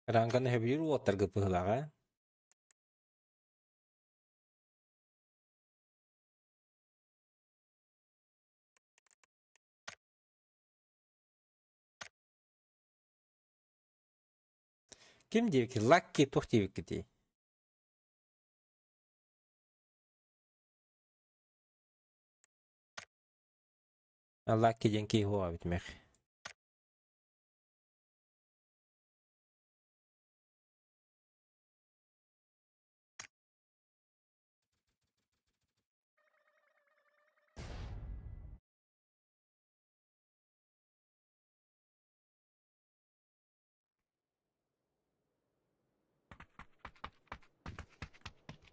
Ранганы хөбүлүүр уоттарга быһыылааҕа. Ким диэбиккит? Лакки туох диэбиккитий? Лакки диэн киһи уоҕа эбит мэх.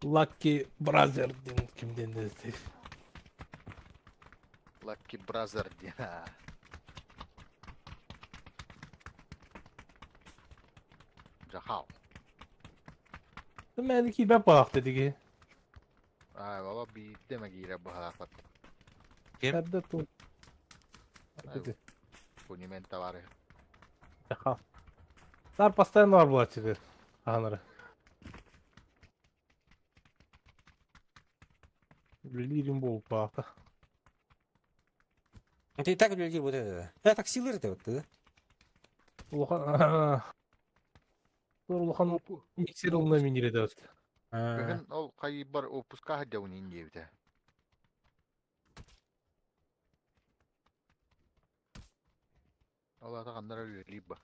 Lucky Brother диэн ким диэн дии. Lucky Brother диэн. Жахал. Мэн киирбэт буолаахта диги. Аа, ола биирдэ ме киирэ быһаахпат. Ким? Эрдэ ту. Пунимен товары. Жахал. Тар постоянно бар буолааччы хаанары. Үлэлиирим буолбаата. Ты и так үлэлиир вот это. Э, так силыр это вот, да? Улахан улахан миксер ылына минире да. Бүгүн ол хайбар опуска хадьабын диэбитэ. Ол ата ханнара үлэлиир ба.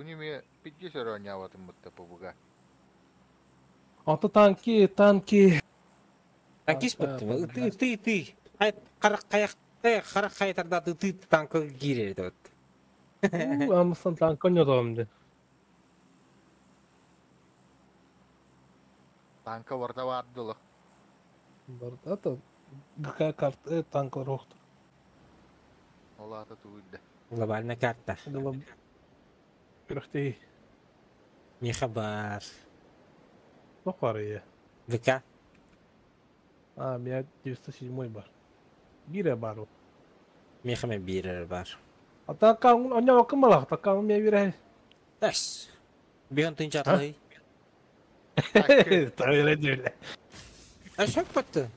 Күнү пидди сөрөөнньаабатын бытта пубуга. Аты танки, танки. Танкист бытты. Ты, ты, ты. Ай, харах каяк, харах кайтарда ты ты танка киирер вот. Амыстан танк ойнотоҕум дии. Танка барда бардылы. Барда то ГК карта танклар охтур. Ол ата тугуйда. Глобальная карта. Күрэхтэһии. Миха бар. Туох бар ийэ? ВК. А, меня 907 бар. Бире бар ол. Миха мен бирер бар. А танка онньооккун балах, такка мия бире. Эс. Бион тынчатлай. Тавера дьүлэ. А шок батты.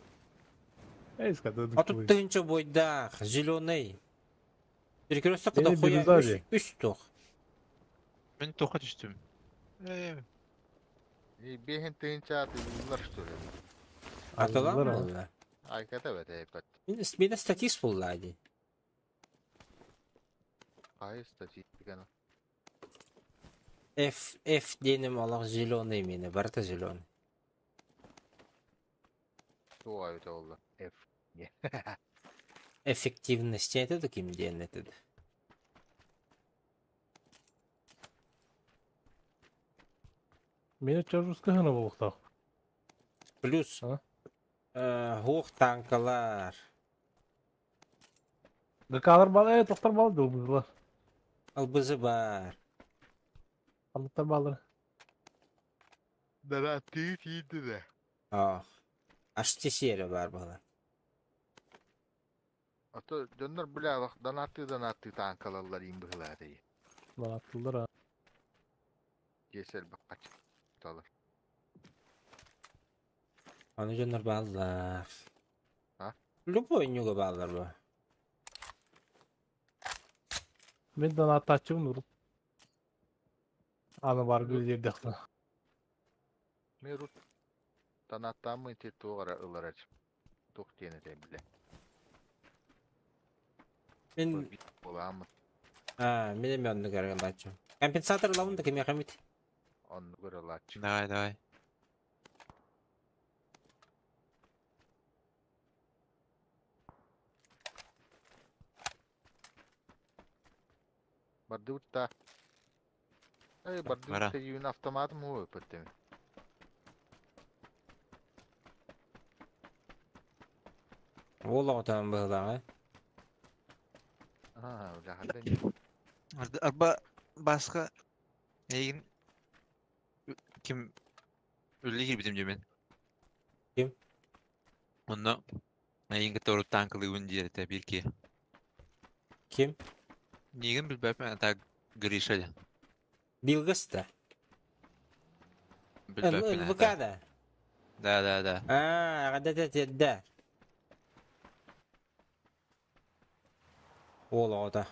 Эй, ската. А тут тынча бойдах, зеленый. Перекресток Мени куда хуя бирюза үс тух. Мен тоқа түстім. И бехин тыынча аты что ли? Аталан болла. Айката бет эпет. Мен статист болла ади. Кай статистиканы. F F денем алақ зеленый мені, барта зеленый. Туа өте oldu. F. Эффективность это таким ден это. Мени чажускахана болуқтақ. Плюс хух танкалар. ГКлар бал, тоқтар бал дылбызлар. ЛБЗ бар. Анықтар балыр. Дара тыы тиийди да. Ах. Аш бар бала. Ато дьоннор бля донатты донатты танкалаллар им быһылааты. Донаттылар а. Кесел баккач. Талар. Аны дьоннор баллар. А? Любой нюга баллар бу. Мен донаттачымын урут. Аны бар гүлдердехтен. Мен рут донаттамын те тугара ыларач. Тух тиene те биле. Мен Боламын. А, мен эми онну көргөн. Компенсатор лавын да кеме хамит. Онну көрө. Давай, давай. Бардыбытта. Эй, бардыбытта юун автоматым уу өпөттеми. Ол отан быһылаҕа. А, бля, Арба басқа Егин ким үлі кирбитим демен. Ким? Онно Егин который танклы диэрте бирки. Ким? Нигин билбэппин, ата Гриша дя. Билгас да. Билбэппин. НВК да. Да, да, да. А, да, да, да. Ол ода.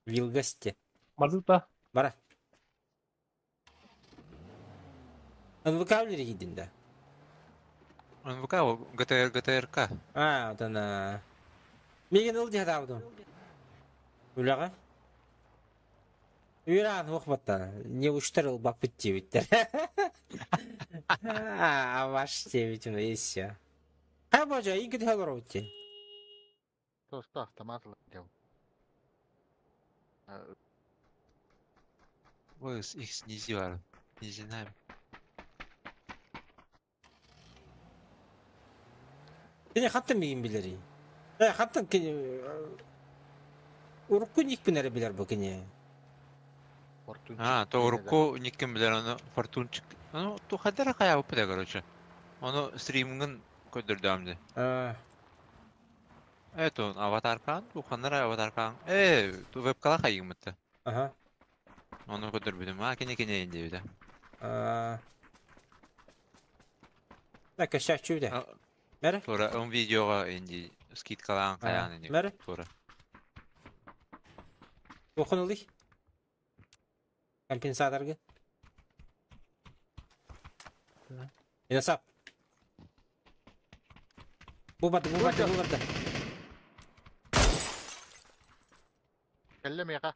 Вилгасте. Бардыбытта. Бара. НВК билер да. НВК, ГТР, ГТРК. А, вот она. Меген ыл дия табдым. Үләға? Үйран оқбатта. Не уштырыл бапыт тебиттер. А, ваш тебитим, и все. Хай божа, инки дхалар өтте. Тоста автомат дел. Ой, их снизил, не знаю. Кене хаттан меген билери. Хаттан кене урукку никпин әрі билер бу кене. А, то урукку никкин билер, аны фортунчик. Ну, ту хадара кая бу короче. Оны стримингин көдүрдөмдү. А. Это аватаркан, ту ханара аватаркан. Ту вебкала кайгымытты. Ага. Оны көдүрбүдүм. А, кене кене инде биде. А. Так, сейчас чуйда. Бәрі? Тура, он видеоға инде скидкалаан каян инде. Бәрі? Тура. Оқын ылый? Компенсаторга. Инасап. Бу барды, бу барды, бу барды. Келле меха.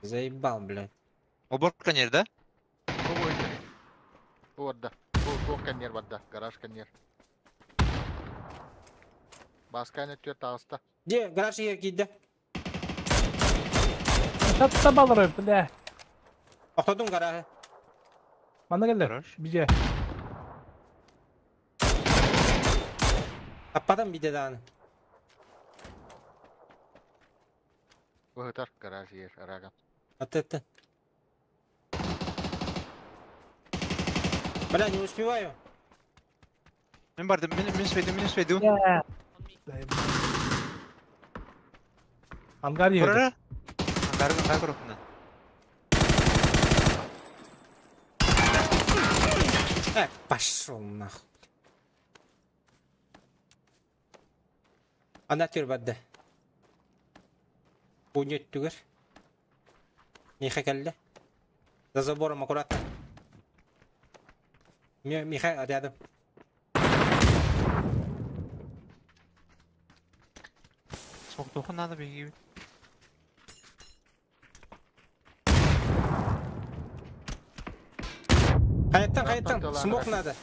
Заебал, блядь. Уборка нер, да? Бу барда. Бу туох кэнниэр барда. Гараж кэнниэр. Баскайна түөрт таҕыста. Где? Гараж егер киирдэ. Татта балары, бля. Охтодум гаражы. Манна кэллэр. Бije. Аппатам биде дааны. Быһытар гараж иһэр араган. Атты. Бля, не успеваю. Мен бардым, мен сведу, мен сведу. Ангар иһэр. Көрөрө? Ангар, ангар көрөпүнэ. Пошел нахуй. Ана төр барды. Пунет түгер. Миха кэллэ. За забором аккуратно. Миха рядом. Смоктуха надо беги. Қаяттан, қаяттан, смок надо.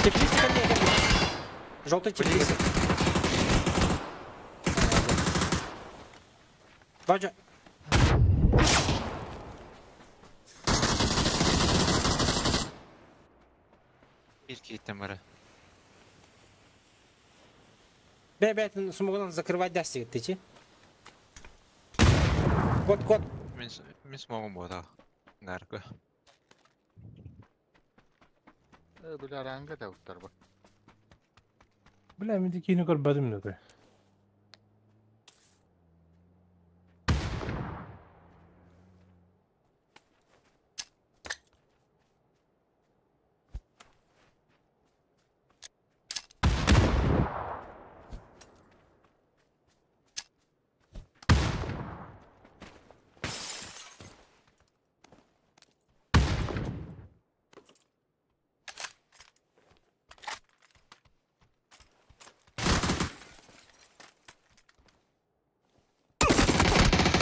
Теплица ко мне, ко мне. Желтый теплица. Баджа. Bir киттем бара. Бля, бля, смогу закрывать даст, ты че? Кот, кот. Мен смогу бода. Гарка. Бля, ранга да уттар бу. Бля, мен дикини көрбөдүм да.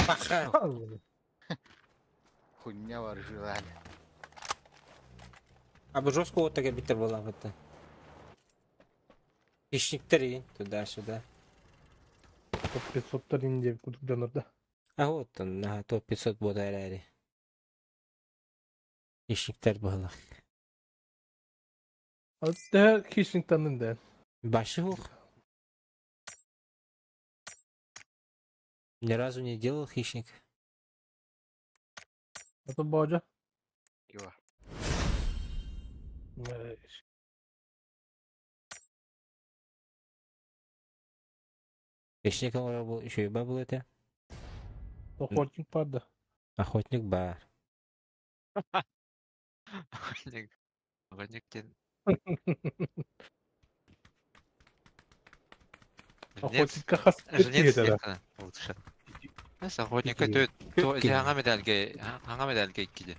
Паха. Хуйня бар желание. А бы жестко вот такая битер была вот. Хищник 3, туда-сюда. Топ 500 инде кудук да. А вот он, на топ 500 будет. Хищниктер было. А да, хищниктан да. Башивух. Ни разу не делал хищник. Это Баджа. Кива. Хищник был еще и был это. Охотник пада. Охотник бар. Охотник. Охотник тен. Охотник хас. Жнец лучше. Нас охотника то то аңа медальге, аңа медальге иккиде.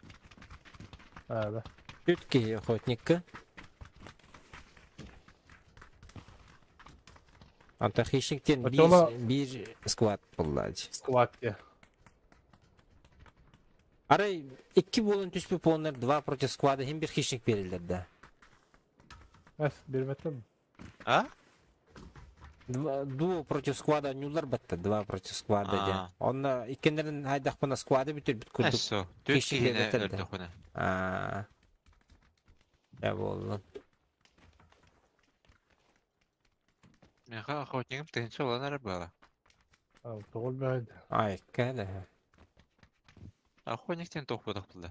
А, да. Үтки охотникка. Anta хищниктен бир склад буллади. Склад я. Арай икки болон түспү поннар 2 против склада хим бир хищник берилер да. Эс берметем. А? Дуо против склада нюлар батта, 2 против склада де. Онна иккенерин хайдах пана склады бүтүр бүт курдук. Эссо. Хищник берметер. А. Я болду. Меха охотником тынчы olan araba. А, тоғыл бәйді. Ай, кәлі. Охотниктен тоқ бодақ бұлда.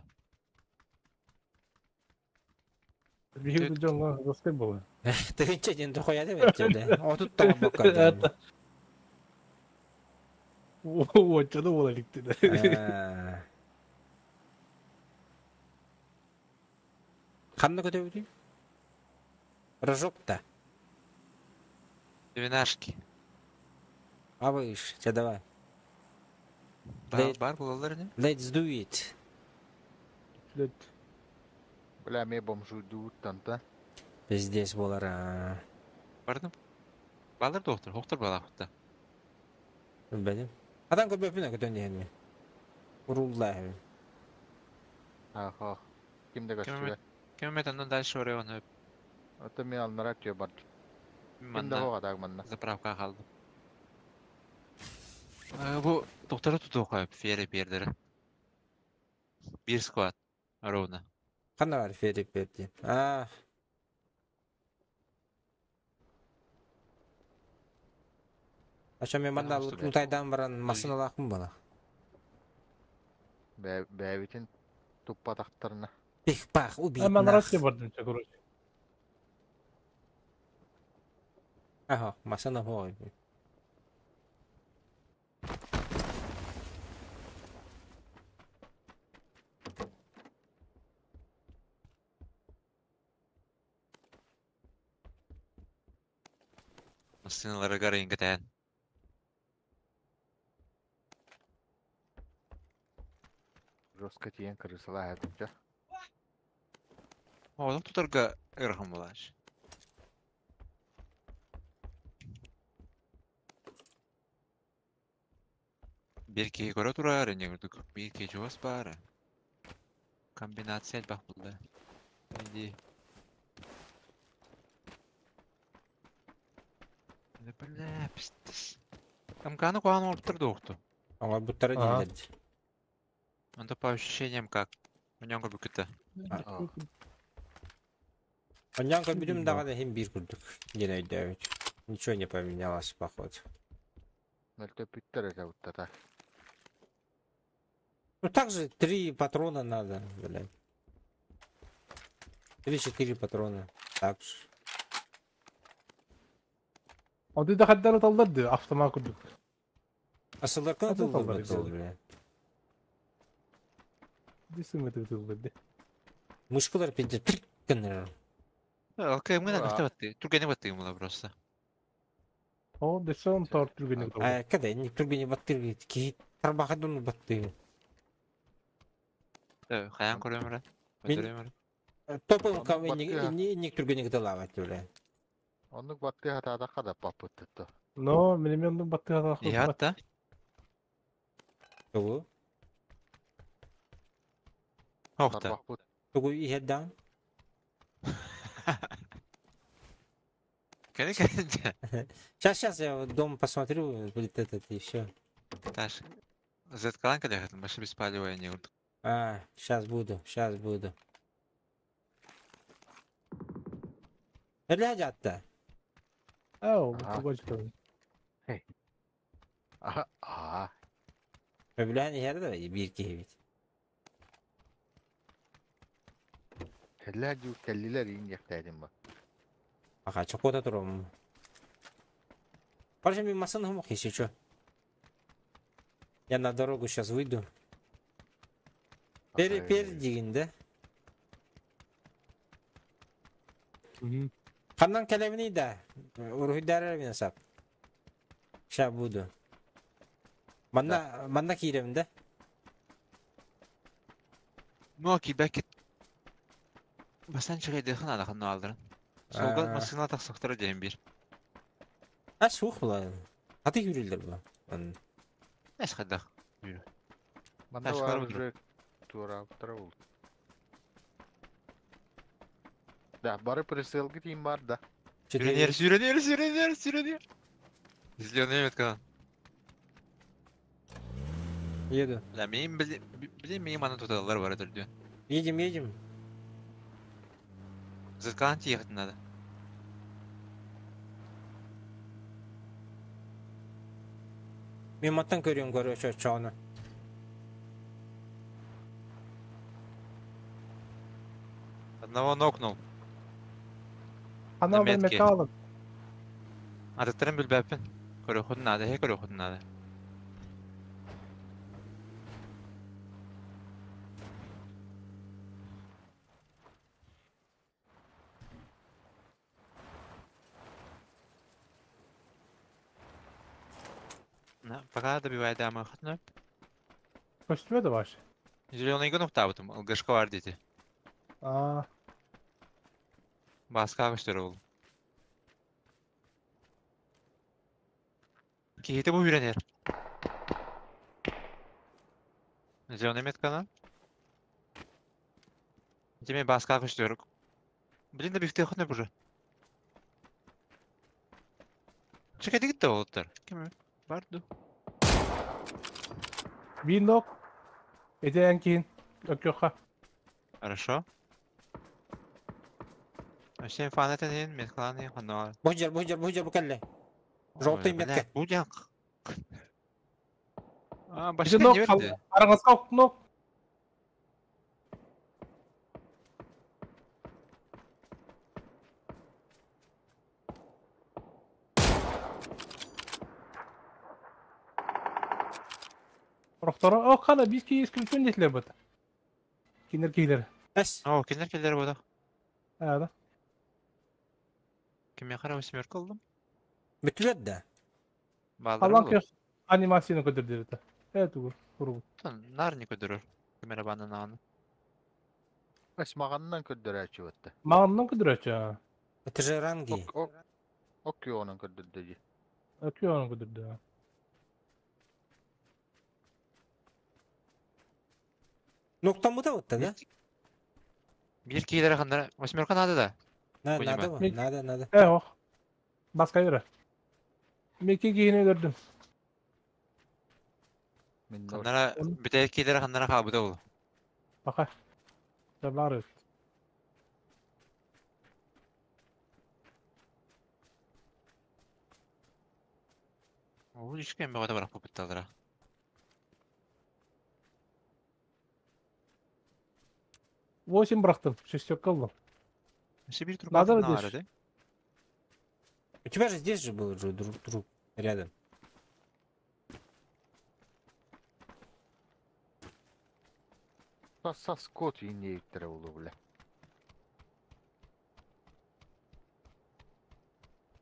Бигді жоңға жоспай болы. Тыгынча ден тоқояды бәттерді. Отут тоғы боққа. Очады бола ликті. Қанны көте өтей? Рожок-то. Двенашки. А выше, тебя давай. Бар булалар не? Let's do it. Бля, ме бомжу дуут танта. Пиздец болар. А. Бардым. Балар доктор, доктор бала хутта. Бәдем. Атан көрбөппүн көтөн диһэн мен. Урулла. Аха. Ким да көстүбэт. Ким эмит онно дальше оройон Ото мен алнара түйө бардым. Ким да манна хоға манна. заправка қалды. Бу доктора тутуу коюп фере бердери. Бир склад ровно. Ханна бар ферри берди. А. Ача мен манна лутайдан баран масыналаахпын бала. Бәбитин туппа тахтарына. Пих-пах, убить Мен нах. рация бардым, короче. Ага, масына хой. Масыналары гарайын кытайын. Жестко тиен крысала әдімче. Оğlum tutarga ырхым булаш. Бир киһи көрө турар, эне көрдүк. Бир киһи чугас баара. Комбинация элбэх булда. Иди. Бля, пиздец. Амканы куан оттыр докту. Аңа буттара Ага. дилерди. Онда по ощущениям как? Оньон көрбүкүтэ. Оньян көрбүтүм дагы хим бир көрдүк. Диэн өйдөөбүт. Ничего не поменялось, походу. Мөлтө бүттер эте буттата. Ну также три патрона надо, блядь. 3-4 патрона. Так же. Оды да хаддар талдарды автомат курдук. Асыларкын Аты тылды талдар бу edi. бля. Десим это тылдарды. Мышкалар пиздец. Гыннар. Окей, мы А. на батты. Түргене батты мула просто. О, десем тор түргене талды. А, когда не түргене баттыр ки тарбахадун батты. Хаян көрөмөрө. Мен- Өтөрөмөрө. Топом Оннук кам баттыга. не не түргене гыталават бля. Оннук батты хатада када папыттытты. Но, мен батты хата. Иятта. Тугу. Охта. Тарбахпыт. Тугу иһеддан. Кene кene. Сейчас, сейчас я вот дома посмотрю, будет этот и все. Таш. Зеткалан каде хатын башы беспалевая не урдук. А, сейчас буду, сейчас буду. Глядя атта. Ау, Ага. бу гочка. Аха, а. Бля, не херда, бир киһи Кэллэр дүү кэллилер иин яхтайдым ба. Ага, чокота туром. Короче, мен масын хумок если чё. Я на дорогу сейчас выйду. Пер, пер дигин, да? Ханнан кәләмini да. Урухидар мен сап. Ща буду. Манна, манна кирем, да? Ну, ки бәкет. Бастан чыгайды хана да ханны алдырын. Солга А. масына тақсықтыра дейін бир. А сух була. Аты юрилдер була. Ан. Эс хадах. Манда Таш бар бар уже тура тура бол. Да, бары прицелги тиим бар да. Сюренер, сюренер, сюренер, сюренер. Зеленый меткадан. Еду. Да, мен билем мен мана туталар бар өтөрдү. Едем, едем. Зеткалан ехать надо. Мен маттан көрөм короче, чоны. Одного нокнул. Ана На бер метке. металлы. Атыттырын билбәппин. Көрөхүн надо, хе көрөхүн надо. На, пока добивай дамы хатнап. Көстүбө да баш. Зеленый гынуктабытым, ылгышка бар дети. А, Баска көстөр ол. Кейті бұл үйренер. Зеленый метканы. Деме баска көстөр. Блин, да бифте хны уже. Чекай дигит олуттар. Ким? Барду. Бинок. Эти кин. Өкөха. Хорошо. Всем фанаты меткаланы ханна. Бухжар, бухжар, бухжар, букалле. Желтый метка. Будяк. А, башка не берди. Араңызга нок. Рохтора, о, қана биске исключен детлер бит. Кинер кейлер. Эс. О, кинер кейлер болды. А, да. Ким я восьмерка алдым? Бүтүлөр да. Алан көх анимацияны көдүрдү бит. Э, тугу, куру. Нар не көдүрөр. Камера бананы. Эс мағаннан көддөрәчү бетте. Мағаннан көдүрәчү. Это же ранги. Ок, онун көддөрдү. Ок, онун көдүрдү. Ноктан вот да? Бир кейлер хандар восьмерка надо да? На, надо, надо, надо. Э, ох. Баска бere. Меки кийини көрдүм. Хандара бите кейлер хандара хабыда ол. Бака. Жабары. Ол ишкен бөгөтө барак бу. 8 bıraktım. Шестерка aldım. Сибирь труп Надо здесь. У тебя же здесь же был же друг, друг рядом. Сас кот иннеиттер oldu бля.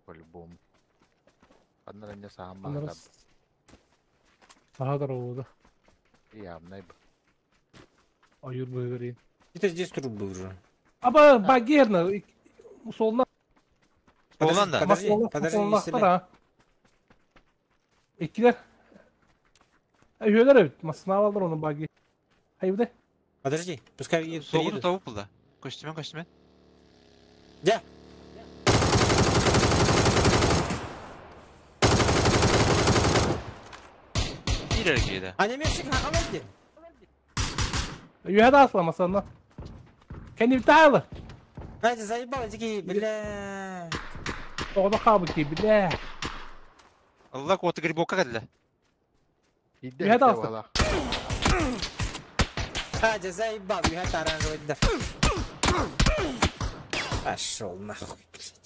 По-любому. Аннара не сам Аннара Сахадар oldu. Явно. Ayır böğüreyim. Это здесь труп был уже. Аба багерна солuna. Солунан да. Подожди, подожди, не стреляй. Иккилер. Üyeler evet. Masına aldılar onu bagi. Hayır de. Подожди, пускай едут. Соғыны тауып булды. Көстүмен, көстүмен. Да. Bir erkeği Анимешник хахалайди. Üye de asla masana. Kendi bir tane. Надя, заебал, такие, бля. Оғда қабы ки, бля. Allah коты грибокка келді. Üye de asla. Надя, заебал, я оранжевый да. Пошел нахуй, блядь.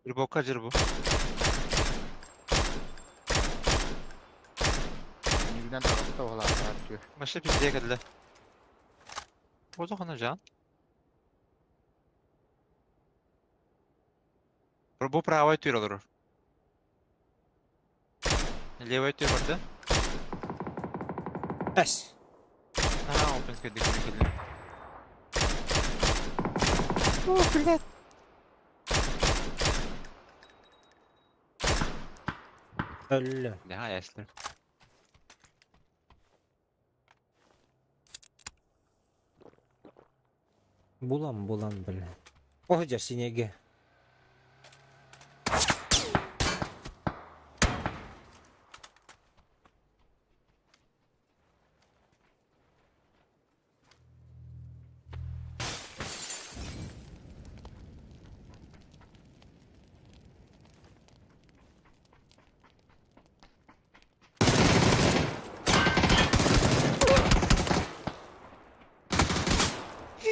Грибокка жыр бу. Нигнен тарafta ola Маша пизде келді. Озо хана жан. Бу правой түйір олар. Левой түйір барды. Эс. Ага, опен келді, келді. О, блядь. Өллө. Да, ясно. Булан, булан, бля. Ох, жар синеге.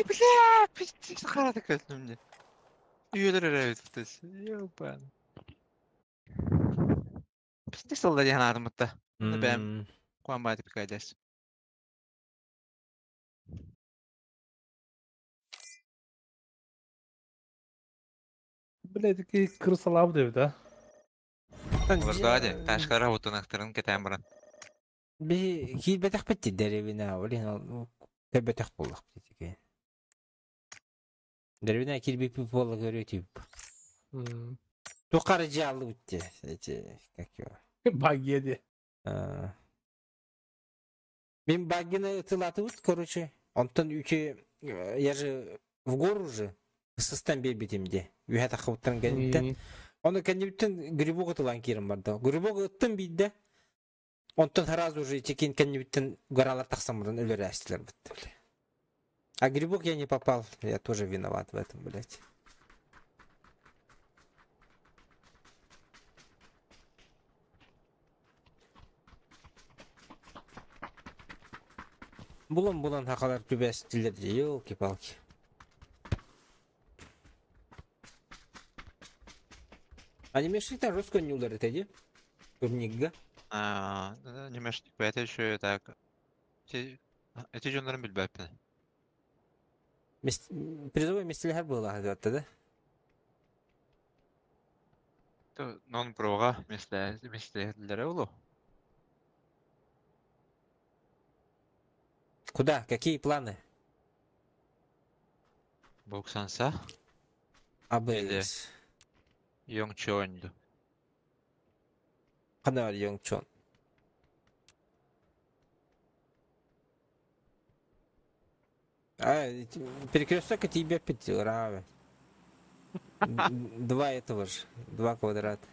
Бля, пиздец, харата көтүмдү. Үйөлөр эле бүтүс. Ёбан. Пиздец ол да жанадым мытта. Бэм. Куан байтып кайдас. Блядь, такие крысолав деп, да? Олар да, ташкара утунактырын кетен баран. Би киирбэтэх битти деревина, блин, Көрбөтөх буоллах битиги. Деревня кирбиппит буолла көрүө тип. Тухары дьааллыбыт те, эти, как его. Багги де. Мин баггины ытылатыбыт, короче. Онтон үчү, я же в гору же сыстан биэрбитим де. Үһэ тахыбыттан кэнниттэн. Оны кэннибиттэн грибок ытылан киирэн барда. Грибок ыттым биирдэ. Онтон сразу же итикин кэннибиттэн горалар тахсан баран өлөрөөстүлэр бытты. А грибок я не попал, я тоже виноват в этом, блядь. Булан-булан хакалар түбәстилер, елки-палки. Анимешниктер русский не ударит, иди. Турникга. А, Анимешник, это еще так. Эти жоннорун билбэппин. Призовой местелер было, да? Нон прога местелere улу. Куда? Какие планы? Боксанса. АБС. Йонгчон. Канал Йонгчон. А, перекресток тебе опять равен. Два этого же. Два квадрата.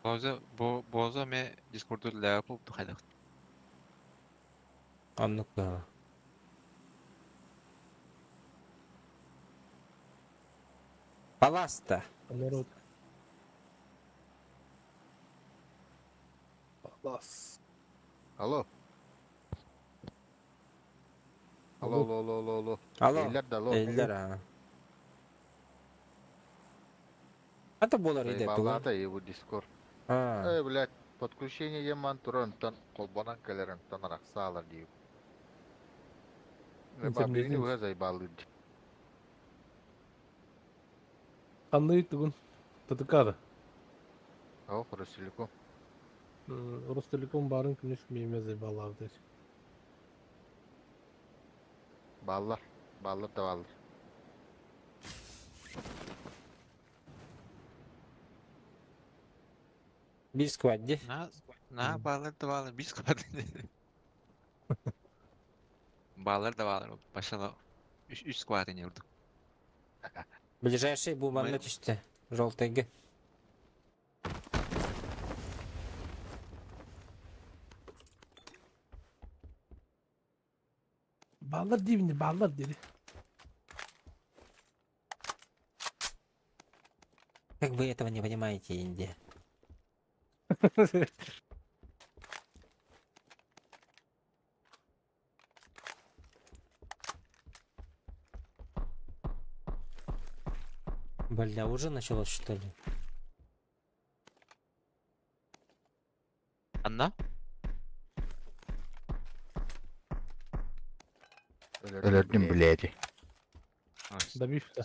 Боза, боза ме Дискорду ляга болуп хайдак. Аннык да. Паласта. Народ. Палас. Алло. Алло, алло, алло, алло, алло. Алло. Эллер да, алло. Эллер, а. Это было иде Баллада его Дискорд. А. Эй, блядь, подключение яман турантан колбанан келерентан арахсаалар дейм. Бабини уга зайбалды. Анны тугун. Татыкада. О, Ростелеком. Ростелеком барын күнүс мейме зайбаларды. Баллар, баллар да баллар. Бир сквадди. На, на баллар да баллар, бир сквадди. Баллар да баллар, пошла. Үч сквадды не урдук. Ближайший буманна түсті. Желтый Г. Баллар деймін, баллар деді. Как вы этого не понимаете, Индия? Бля, уже началось, что ли? Анна? Өлөрдүм, блядь. Добивка.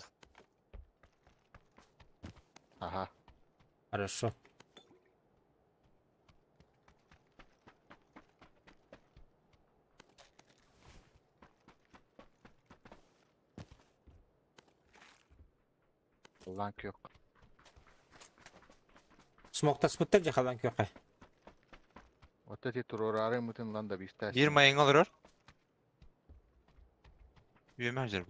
Ага. Хорошо. Ланк yok. Смокта спыттар же халан кёкэ. Вот эти турорары мытын лан да бистәс. Бир майың алырор. Үйөмө ажыр.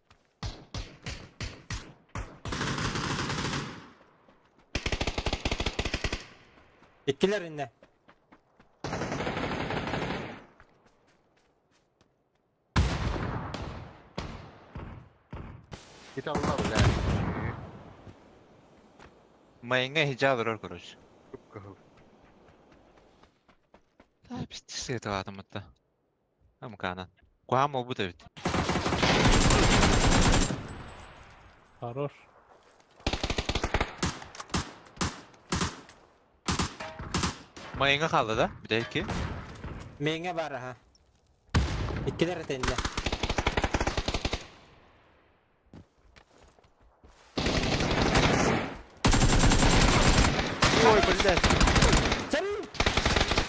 Иккилер инне. Git Allah блядь. Майыңа хижа алырор, короче. Да, пиздец, это атом это. Амкана. Куам обута ведь. Хорош. Майыңа қалды да? Bir iki. Меңе бар, аха. Иккилер этенде. Ой, блядь.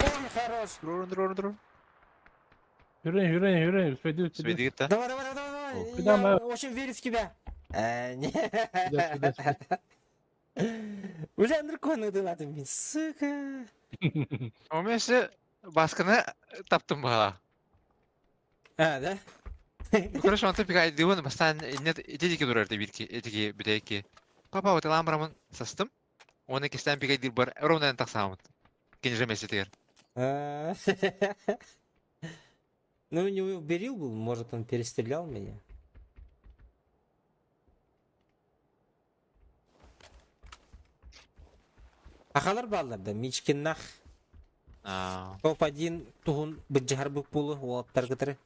Ой, Хорош. Дрон, дрон, дрон. Yürüyün yürüyün yürüyün. Үспейди үспейди. Сведи да. Давай, давай, давай, давай. Куда Я мы? очень верю в тебя. Не. Сюда, сюда, Уже Андркону дала ты, сука. У меня все басканы таптым бала. А, да? Ну хорошо, он тупик диван, бастан нет, идите дурар бирки, этики бүтейки. Папа, вот ламбрамын састым. Оны кестен пигай дир бар, ровно так самын. Кенже месетер. А. Ну, у него берил был, может, он перестрелял меня. Ахалар баллар да, Мичкиннах. Топ-1 туһун быдьаһар буппулу уолаттар кытары.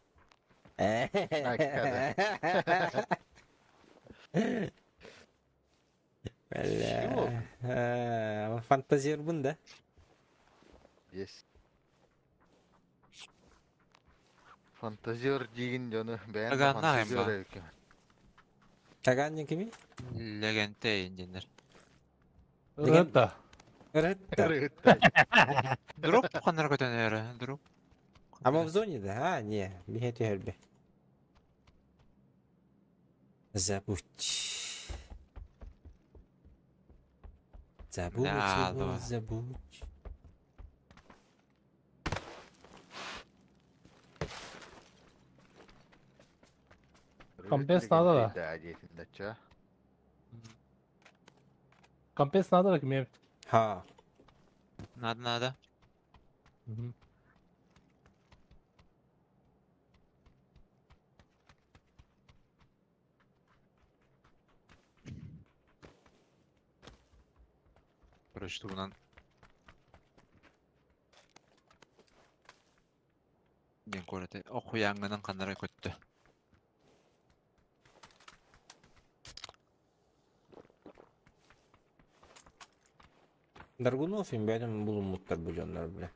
Бля. Фантазербын да. Есть. Фантазер деген жоны бәйін Аганнах фантазер ба. екен. Каганник кими? Легенте инженер. Ырытта. Ырытта. Дроп канар көтөнөр, дроп. А мы в зоне, да? А, не, бихе түһәрбе. Забудь. Забудь Да, его, давай. забудь. Компенс надо да. Да, дейтін да ча. Компенс надо да кime? Ха. Надо, надо. Короче, тугунан. Ден көрөтө. Окуяңынан канара көттү. Даргунов им бәдем булумуттар бу жоннор бля.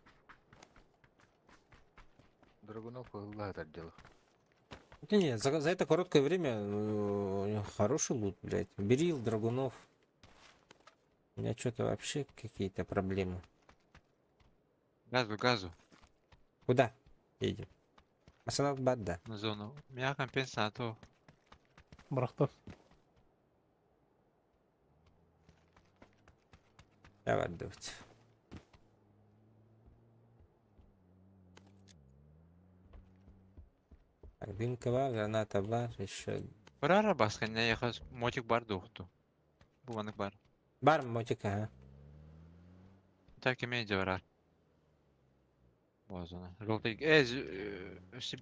Драгунов ылла дело. Не, не, за это короткое время ну, у него хороший лут, блядь. Берил, Драгунов. У меня что-то вообще какие-то проблемы. Газу, газу. Куда едем? Асанат Бадда. На зону. У меня компенсатор. Бырахтар. Давай, давайте. Так, дымка бар, граната бар, еще. Барара баскан, не яхас мотик бар духту. Буванык бар. Бар мотик, ага. Так имеет барар. Бу зона. Желтый.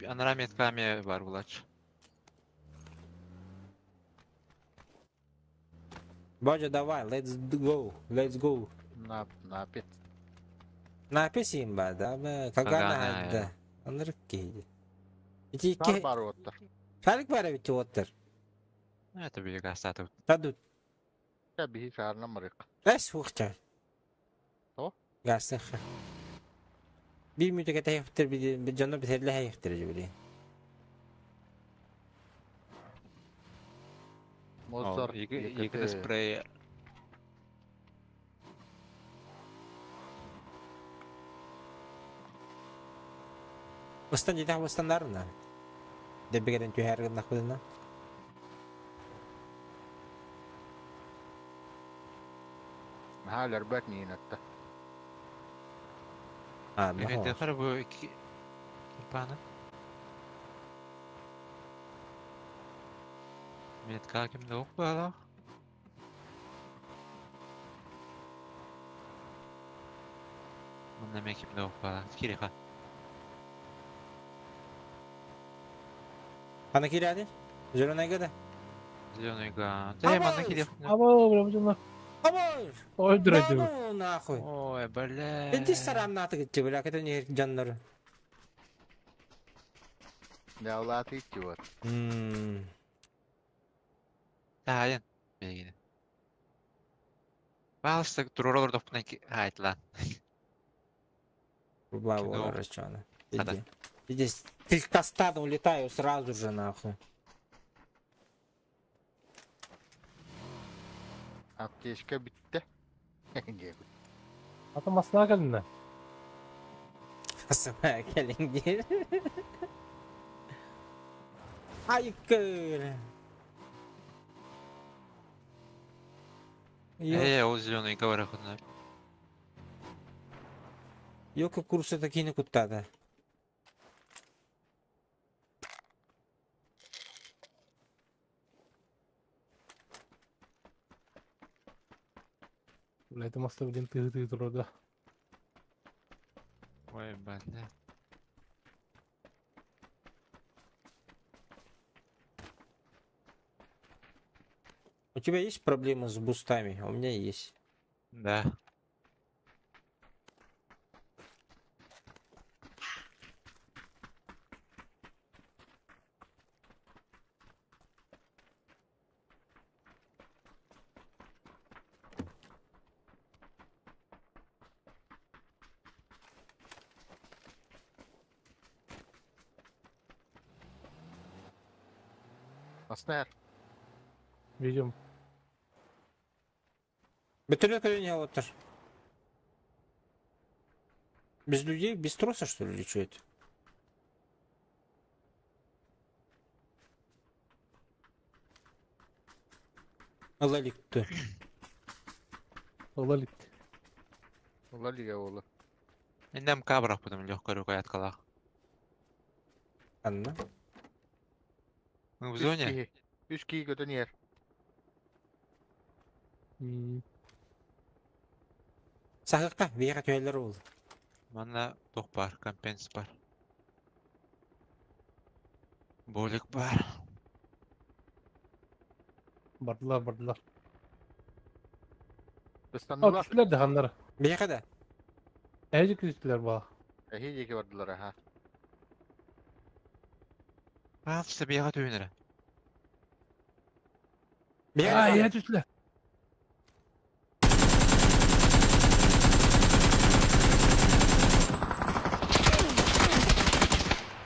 Анарамет каме бар булач. Бодя, давай, let's go, let's go. На, на пет. На песим ба, да, бе, кагана Кагана, да. Анырык кейди. Ити Шар ке... бар оттар. Шарик бар бит оттар. Ну, это били гастату. Тадут. Я бихи шарна мырык. Эс ухча. То? Гасых. Bir müddet heyiftir bir canı bir heyiftir biri. Мозар. Екі спрей. Устан дитә устаннарына. Дебегерен түһәргә нахудына. Махалар бәк нинатта. А, Мен ну. де бу iki Пана. Метка кимде ок бала. Мында мен кимде ок бала. Киреха. Ана кирәде? Зеленый да? Зеленый га. Те манда кире. Аба, бля, бля. Абой! Ой, Да дурак. ну нахуй. Ой, бля. Иди сарам на ты бля, это не жаннары. Дәулаты идиот. Ммм. Тайын. Бегине. Балста туроролор допна ки айтлан. Баба, Кино. рачана. Хада. Иди. Иди, ты улетаю сразу же нахуй. Аптечка битте. Ата масына кэлиннэ. Тахсыма кэлиҥ диир. Айкыр. Э, ол зеленый говоря худна. Йока курса такие куттада. Бля, это моста один ты да. Ой, бля. У тебя есть проблемы с бустами? У меня есть. Да. Аснер. Видим. Бөтөлөк не вот Без людей, без троса, что ли, или что это? Алалик ты. Алалик. Лалига ола. Индем кабрах потом легкая рука откала. Анна. Мы в зоне? Үс киһи көтөн иһэр. Сахыққа, бейға түйелер ол. Манна тух бар, компенс бар. Болик бар. Бардылар, бардылар. Ыстаннылар. Түстүлэр да ханнары. Бейға да. Эжи түстүлэр баа. Эһи диэки бардылар, аха. Паалса бияга түйүнөрө. А, я түстүлэр.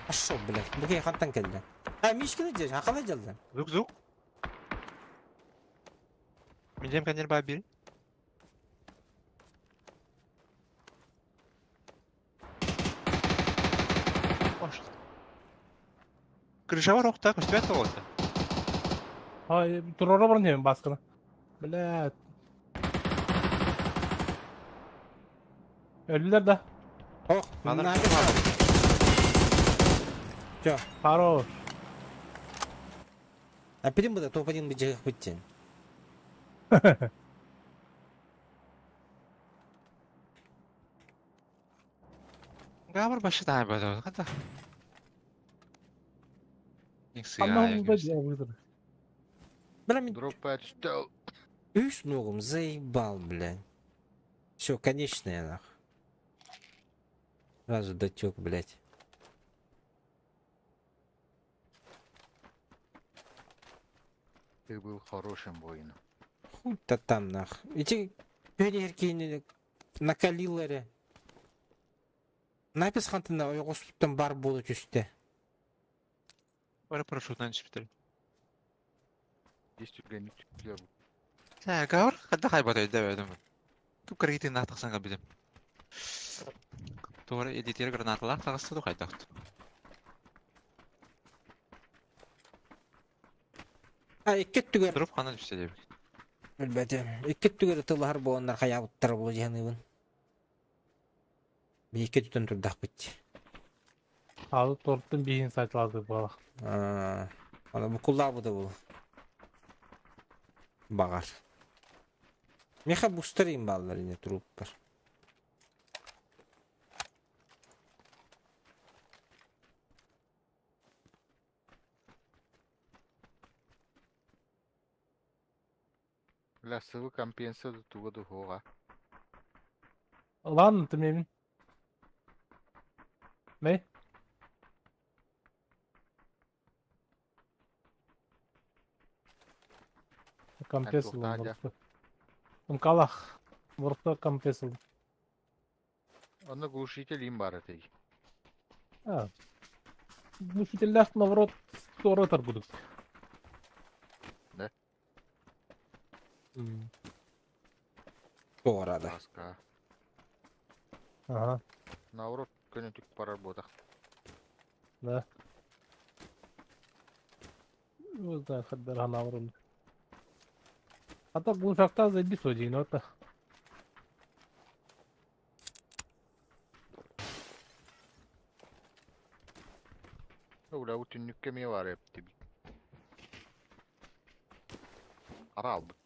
Пошел, блядь. Буге хантан келді. А, Мишкины здесь, а қалай делді? Звук, звук. Миндем канер ба бир. Может. Крыша бар оқта, көстүбөт болот. Ай, турора баран hemen баскына. Блядь. Öldüler да. Ох, нафиг. Чё? Хорош. А перед бы топ-1 бы жығық біттен. Габар башы тай бада. Ката. Анна да. Бля, мен... Дропает стол. Үш ногом заебал, бля. Все, конечная, нах. Сразу дотек, блядь. Ты был хорошим воином. Хуй-то там, нах. Эти пионерки накалилары. Напис хантына ойғоспуттан бар болу түсті. Бара парашютынан түшүптүр. Здесь не Та, габар када хайбат өйдө бөдүм. Күп кыргытын нактыксан билем. Тура эдитер гранаталар тагысы кайтакты. А, иккет түгер. Дроп кана түштү деп. Билбетим. Иккет түгер тыллар болоннар хаябыттар болу жааныбын. Би икки түтөн турдак бит. Алып торттун бийин сайтылады бала. Ана бу куллабы да бул. Багар. Меха бустарым баллар ине туруп бар. Бля, сылы компенсия туга духуга. Ладно, ты мен. Не? Компенсия Антон, Мкалах. Ворта компенсия. Аны глушитель им бар этой. А. Глушитель наоборот, скоро будут. Да? Туора да. Ласка. Ага. Наоборот, Көнөтүк барар буотах. Да. Не знаю, хаддар ханаабырын. А так глушакта зайди содин, это. Бля, бу түннүккэ эмиэ баар эбит. Хара албыт.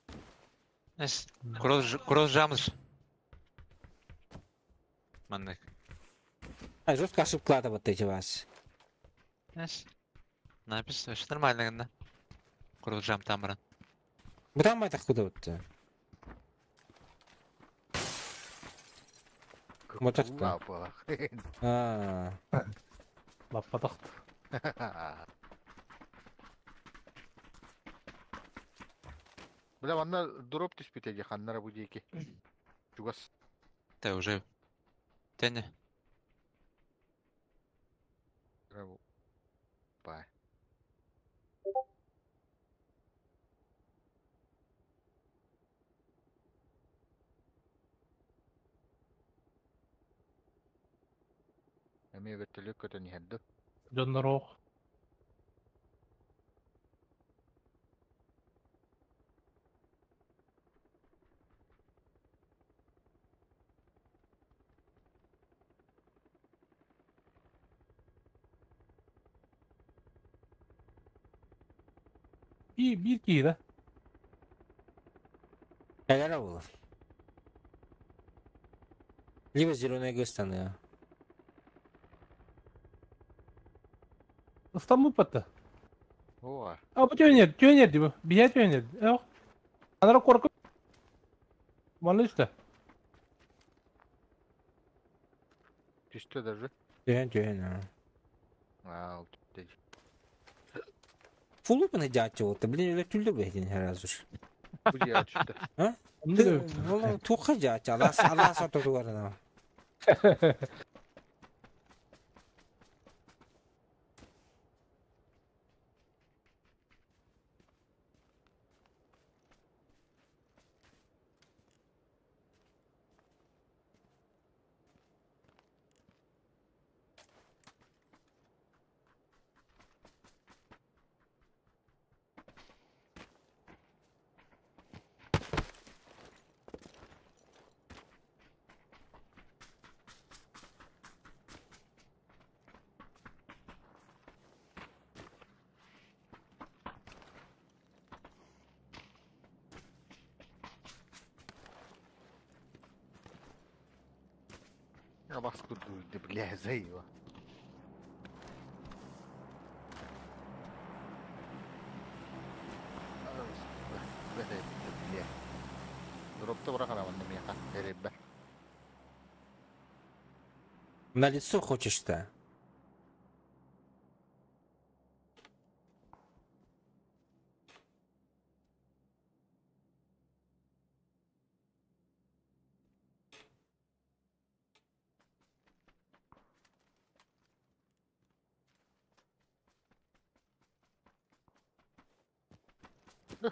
Эс, кросс жамыш. Маннык. А жестко ошибка вот эти вас. Эс. Напис, вообще нормально гына. Кросс жам тамырын. Бутан это откуда вот? Вот это. А. Лаппатахт. Бля, манна дроп түспүтэ дии ханнара бу диэки. Чугас. Та уже. Тэне. Бай. Эмиэ вертолет көтөн иһэр дуу? Дьоннороох. Bir киһи да. Кэлэр буолар. Либо зеленая гыстаны. Ыстаммыт батта. Оо. А бу төнер, төнер ди бу. Бия төнер. Эх. Анара корку. Манна үстэ. Түстэ даже. Түһэн түһэн. Аа, ол түстэ. Фул опен дядя вот, блин, это түлдө бэхтин сразу же. Бу дьиэҕэ түстэ. А? Ты, туха дядя, алас алас ототугарына. Я бас курдук, бля, заеба. Бля. Дропта бырахара манна миэхэ, эребэ. На лицо хочешь-то?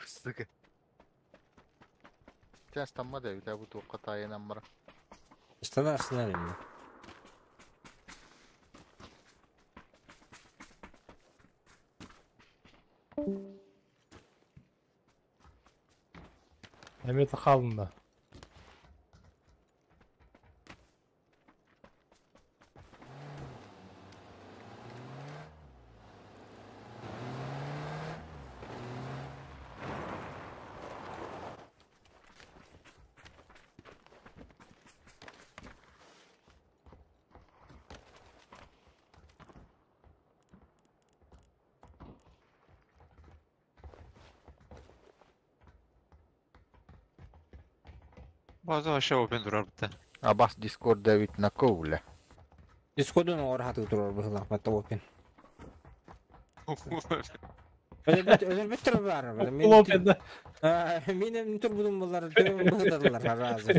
Сука. Сейчас там мада, у тебя будет катая нам. Страна остановили. Эмиэ халында. База вообще опен турар битте. Абас Discord Давид на ковле. Дискордун оҕор хатыы турар быһыылаах батта опен. Өлөрбүттэр баар. Опен да. Мин турбудум булар быһыдалар разы.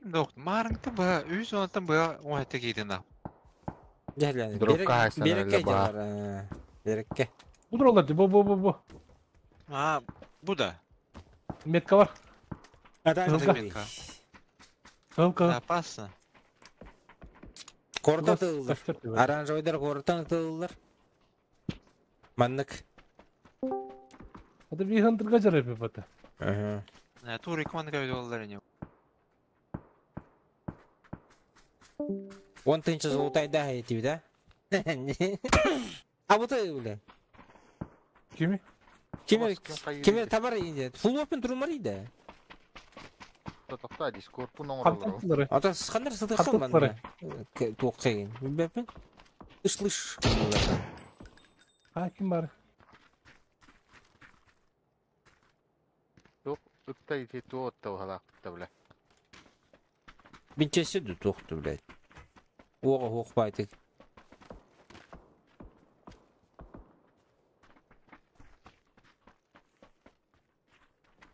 Док, марыңты бу, үс онтан бу оңайта кейдин. Дьэ, Дропка хайсан берекке эле баа. дьалар. Берекке. Бу тураллар ди, бу бу бу бу. А, бу да. Метка бар. Ата Кызылга. Метка. Кыл-кыл. Опасно. Корта тыллар. Оранжевыйдар кортан тыллар. Маннык. Это бихантырга жарып бата. Ага. Тур икман кайдоллар не. Он тынча золотайда этиби да? А вот это, бля. Кими? Кими кими табар инде. Full open турмар иде. Тохта Дискорд оңоролор. Ата схандар сытык манна. Туок кайын. Билбеппин. Ышлыш. А ким бар? Тук ытта ити туотта ухалаакта бля. Бинчеси ду туохту, блядь. Уога хуох байтык.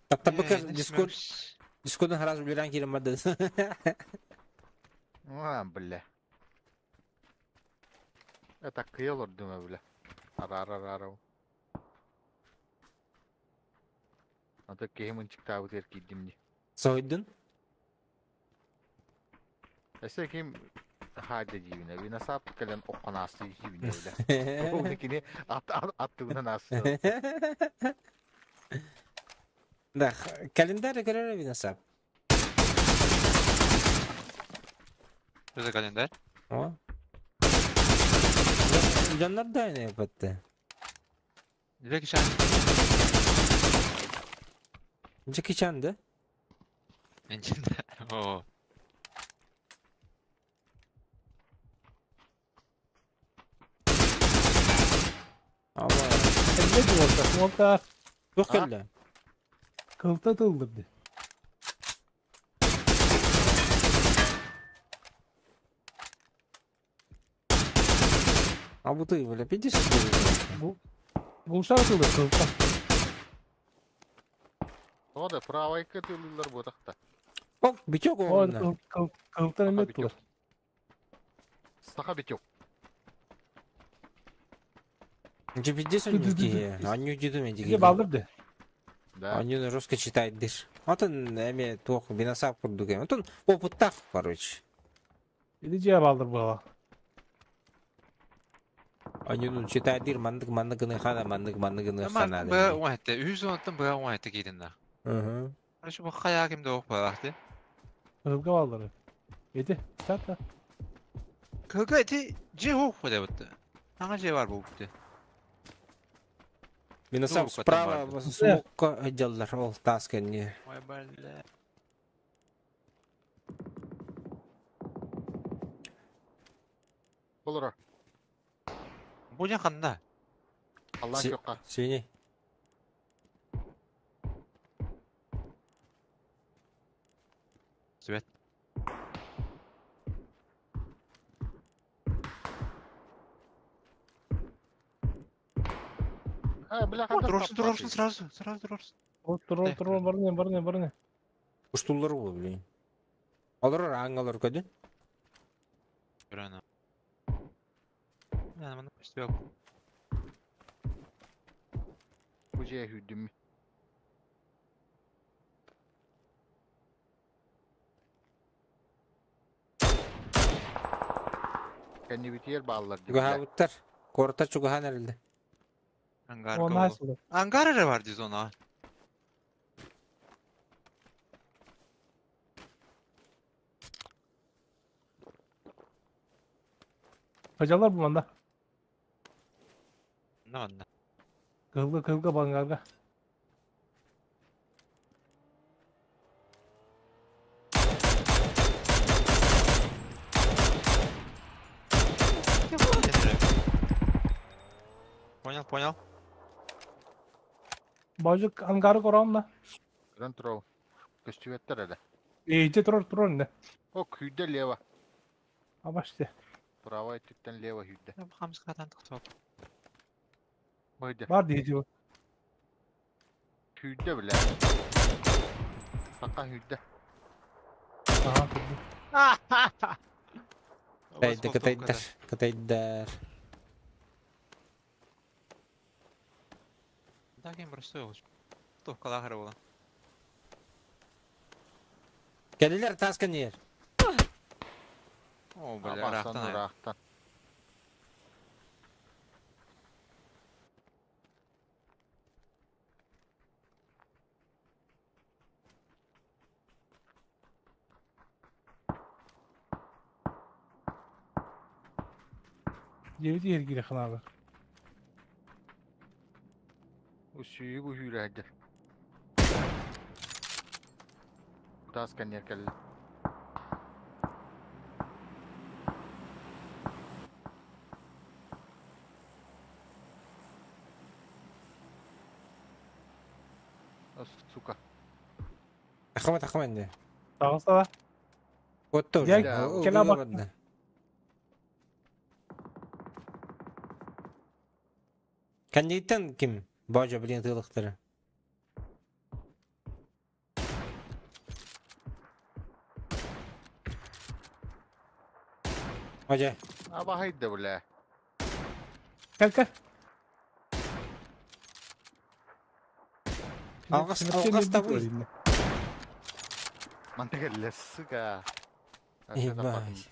Таттабыка Дискорд Дискордун хараз билерен кирем барды. А, бля. Это кыялор дума, бля. Ара-ара-ара. Ата кехимин чыктабыт эркидимни. Сойдун? Эсе ким хадя дивине, винасап келен окканасы дивине, бля. Ону кини аттыгынан асты. Да, календарь көрөр винасап. Что за календарь? О. Дьоннор да не батты. Джеки Чан. Джеки Чан, да? О. Ама. Элле болса, олта. Туох кэллэ? Кылта тылдырды. А вот ты, бля, пидешь? Булшар тылды, кылта. Ода правайка тылылар ботакта. О, битек оғына. Кылта неме тылыр. Саха битек. Нче пиздец он не Аню деду мен Где балдырды? Да. Аню жестко читает дыш. Вот он эме туох бинасап курдук. Вот он опыттах, короче. Или же балдыр была. Аню читает дыр мандык мандык гыны хана мандык мандык гыны хана. Б уайтты, үз онтон Б уайтты кидин да. Короче, бу хая кимде ок балакты. Кылга балдыры. Эти, сата. Кылга эти же ок бу деп. Аңа же бар бу бутты. Бинасап справа смокка отделлар ол тасканне. Ой, бля. Болора. Бу не ханда? Аллах жокка. Синий. Свет. А, бля, Турорсун, турорсун сразу, сразу турорсун. Турор, турор, барне, барне, барне. Уштулар бу, блин. Алар аңгалар көдүн. Рано. Я маны успел. Бу же хүдүм. Кенни битер баллар. Чугаһабыттар. Корта чугаһан эрилди. Ангар. Она сюда. Ангар эрэ бар дии зона. Hocalar bu manda. Ne anda? Kılga kılga bangarga. Понял, понял. Бажык ангары корам да. Рен троу. Көстүбеттер эле. Эйте турор турор не. О, күйдө лево. Абашты. Правай түптен лево хүдде. Хамскадан тоқтап. Бойды. Бар дейdi. Хүдде бля. Сака хүдде. Ага, көрдүм. Кытайда, кытайдар, кытайдар. Так им просто Тух калахары була. Келилер таскан ер. О, бля, Абасан ырахтан. ырахтан. Девять ергили ханабы. Усүйі бұхүйрі әдір. Тас конер кәлі. Сука. Ахмат, Ахмат, не. Тағыста да. Вот тоже. Я кела бак. Кандидаттан ким? Бажа, блин, тылықтыры. Бажа. Аба хайда, бля. Кел кел. Алғас, алғас табы. Мантыгелле, сука. Ебать.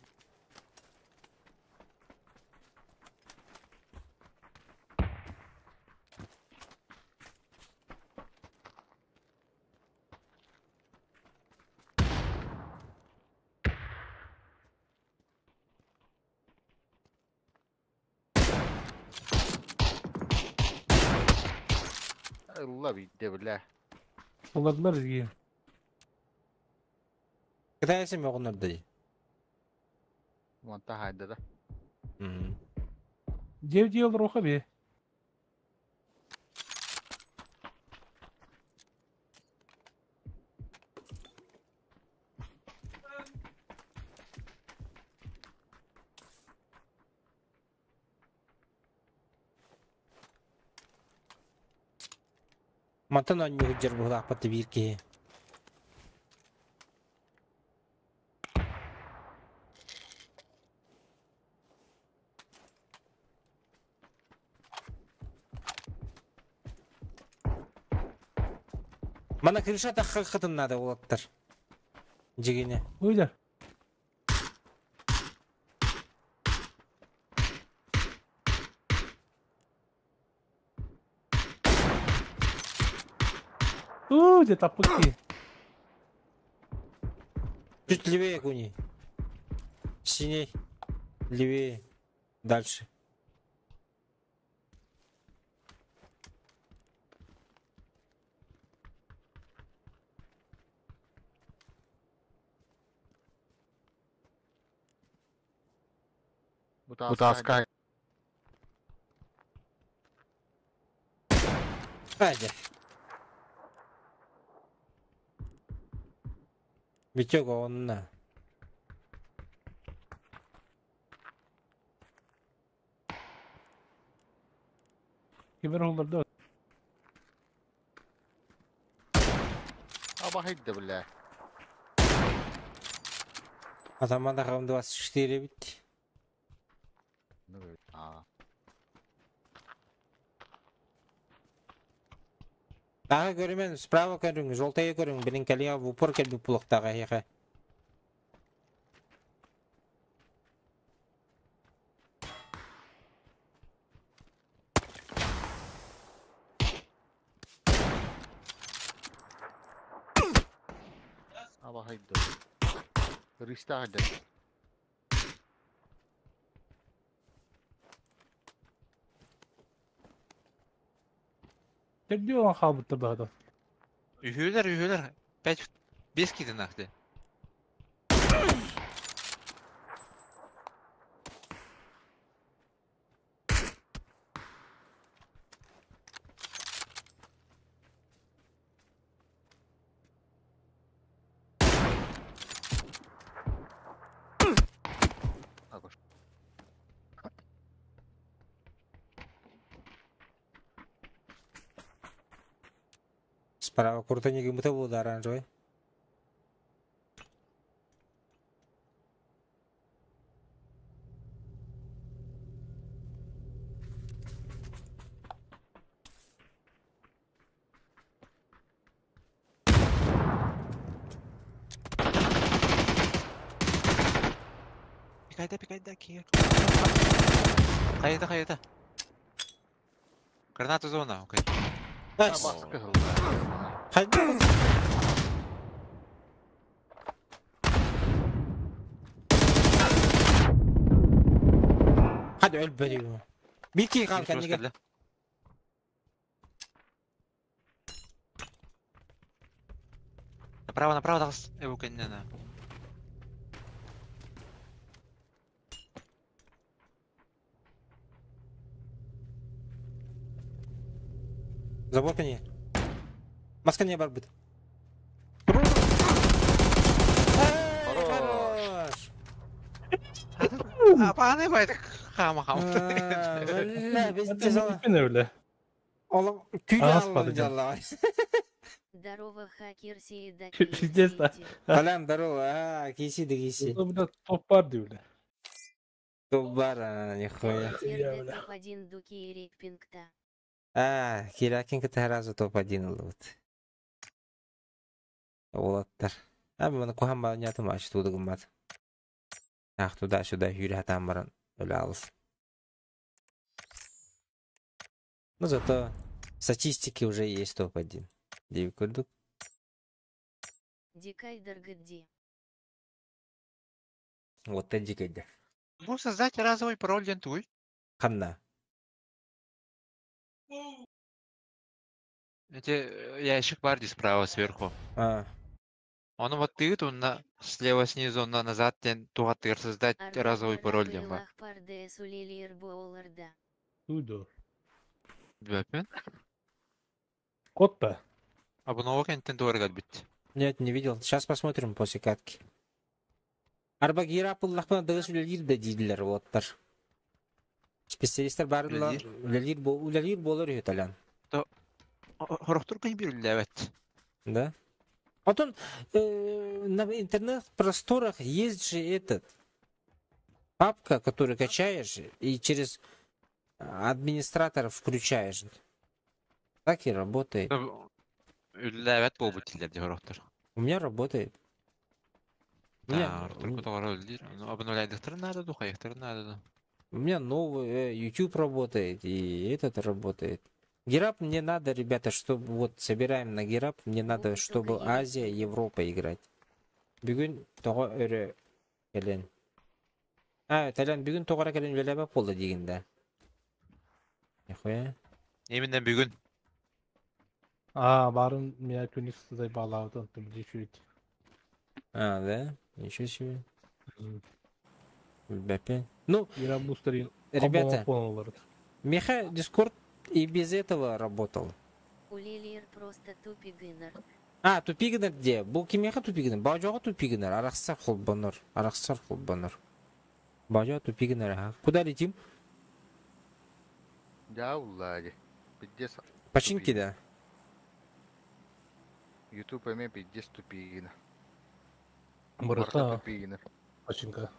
Allah bildi бля. Солдатlar изге. Кытайсы мөғынырды. Манта хайда да. Девять ел роха бе. Мантан оннюгу жер бұғылақ бир ки. Мана крыша таққа қытыннады олаттар. Жегене. Уйда. Уйда тапыки. Чуть левее куни. Синий. Левее. Дальше. Бутаска. Айда. Витёга онна. Кибер олдырды. Аба хайда, бля. Атаман да 24 бит. А. Тағы көрімен, справа көрің, жолтайы көрің, бірін кәлия в упор кәлбі пулықтағы еқі. Аба хайда. Риста хайда. Терди olan қалбыттыр да. Үхүлер, үхүлер. 5 5 кидin ахты. Справа куртани гымыта болды оранжевый. Пикайда, пикайда, киир. Хайда, хайда. Граната зона, окей. Хайда. Хады өлбөдү. Бики кал кэннигэ. Направо, направо, тахс. Эбу кэннена. Забор кэннигэ. Маска не барбыт. Хорош. Апаны байтык хама хама. Бля, везде зала. Öyle. Oğlum күй Аспады дьон. Здорово, хакер сиеда. Пиздец да. Талям, здорово. А, киси да киси. Бля, топ бар диуле. Топ бар, а, нихуя. Топ-1 дуки реппингта. А, Киракин сразу топ-1 вот. Олаттар. А, мен кухан ба нятым аш тудыгым бат. Ах, туда-сюда хүрэ хатан баран өлө алыс. Ну, зато статистики уже есть топ-1. Диви көрдүк. Дикай даргадди. Вот это дикай. Можешь создать разовый пароль дентуй. Ханна. Эти ящик барди справа сверху. А. Он вот ты он на слева снизу, он на назад тен тугатыр создать разовый пароль демба. Туйду. Бэпен. Кот да. А бұны кенттен туаргат бит. Нет, не видел. Сейчас посмотрим после катки. Арба гира пуллахпана дагыс үлелир да диилер олаттар. Специалисттер бардылар үлелир үлелир болор үталян. То хорохтур кын бир үлелебет. Да? Потом на интернет-просторах есть же этот папка, которую качаешь и через администратора включаешь. Так и работает. Үлелебет болбут тилер хорохтур. У меня работает. У меня новый YouTube работает, и этот работает. Герап мне надо, ребята, чтобы вот собираем на Герап, мне надо, чтобы Азия, Европа играть. Бүгүн тоҕо өрө кэлэн. А, Талян бүгүн тоҕо кэлэн үлэлэбэ болду дигинде. Нихуя. Именно бүгүн. А, барын меня күнүс сызай балабытын тым. А, да? Ничего себе. Бэпе. Ну, ребята, Миха Дискорд и без этого работал. Улелир просто тупигынер. А, тупигынер где? Бу кимеха тупигынер? Бажоға тупигынер. Арахсар холбонор. Арахсар холбонор. Бажоға тупигынер, ага. Куда летим? Я улади. Пиздец. Починки, да? Ютуб эме пиздец тупигина. Барыта. Тупигина. Починка.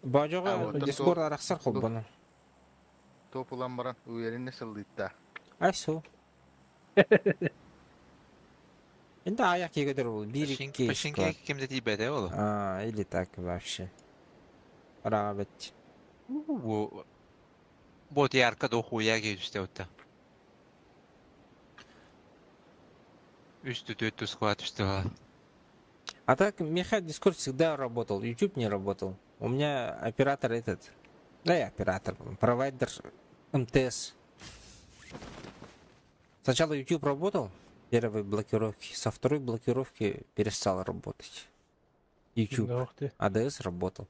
Бажоға Дискорд арахсар холбонор. Топ улан баран уверенне сылдытта. Айсу. Енді аяқ егедер ол. Bir iki Починки кемде тибеде ол. А, или так вообще. Рабет. Вот ярко до хуя келиште отта. Үстү төттү склад үстү. А так Миха Дискорд всегда работал, YouTube не работал. У меня оператор этот. Да, я оператор, провайдер МТС. Сначала YouTube работал, первой блокировки, со второй блокировки перестал работать. YouTube. АДС работал.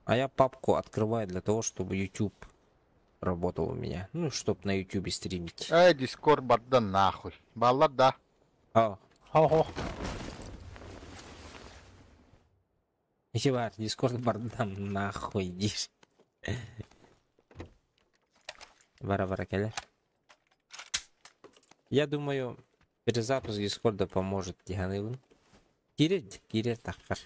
А я папку открываю для того, чтобы YouTube работал у меня. Ну, чтоб на YouTube стримить. Эй, Дискорд барда нахуй. Баллада. А. Хо-хо. Ивар, Дискорд бардам нахуй дишь. Бара-бара келе. Я думаю, перезапуск Дискорда поможет Диганылын. Кирет, кирет тахар.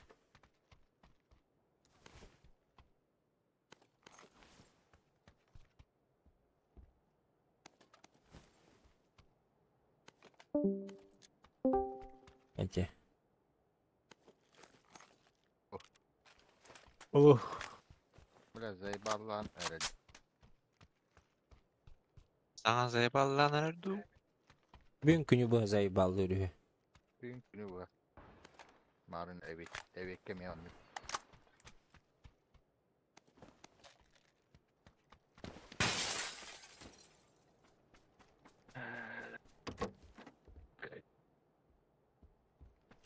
Эти. Ох. Бля, заебал лан эрэл. Саҥа заебаллаан эрэр дуу? Бүгүн күнү быһа заебаллыыр үһү. Бүгүн күнү быһа. Марын эбит, эбиэккэ эмиэ оннук.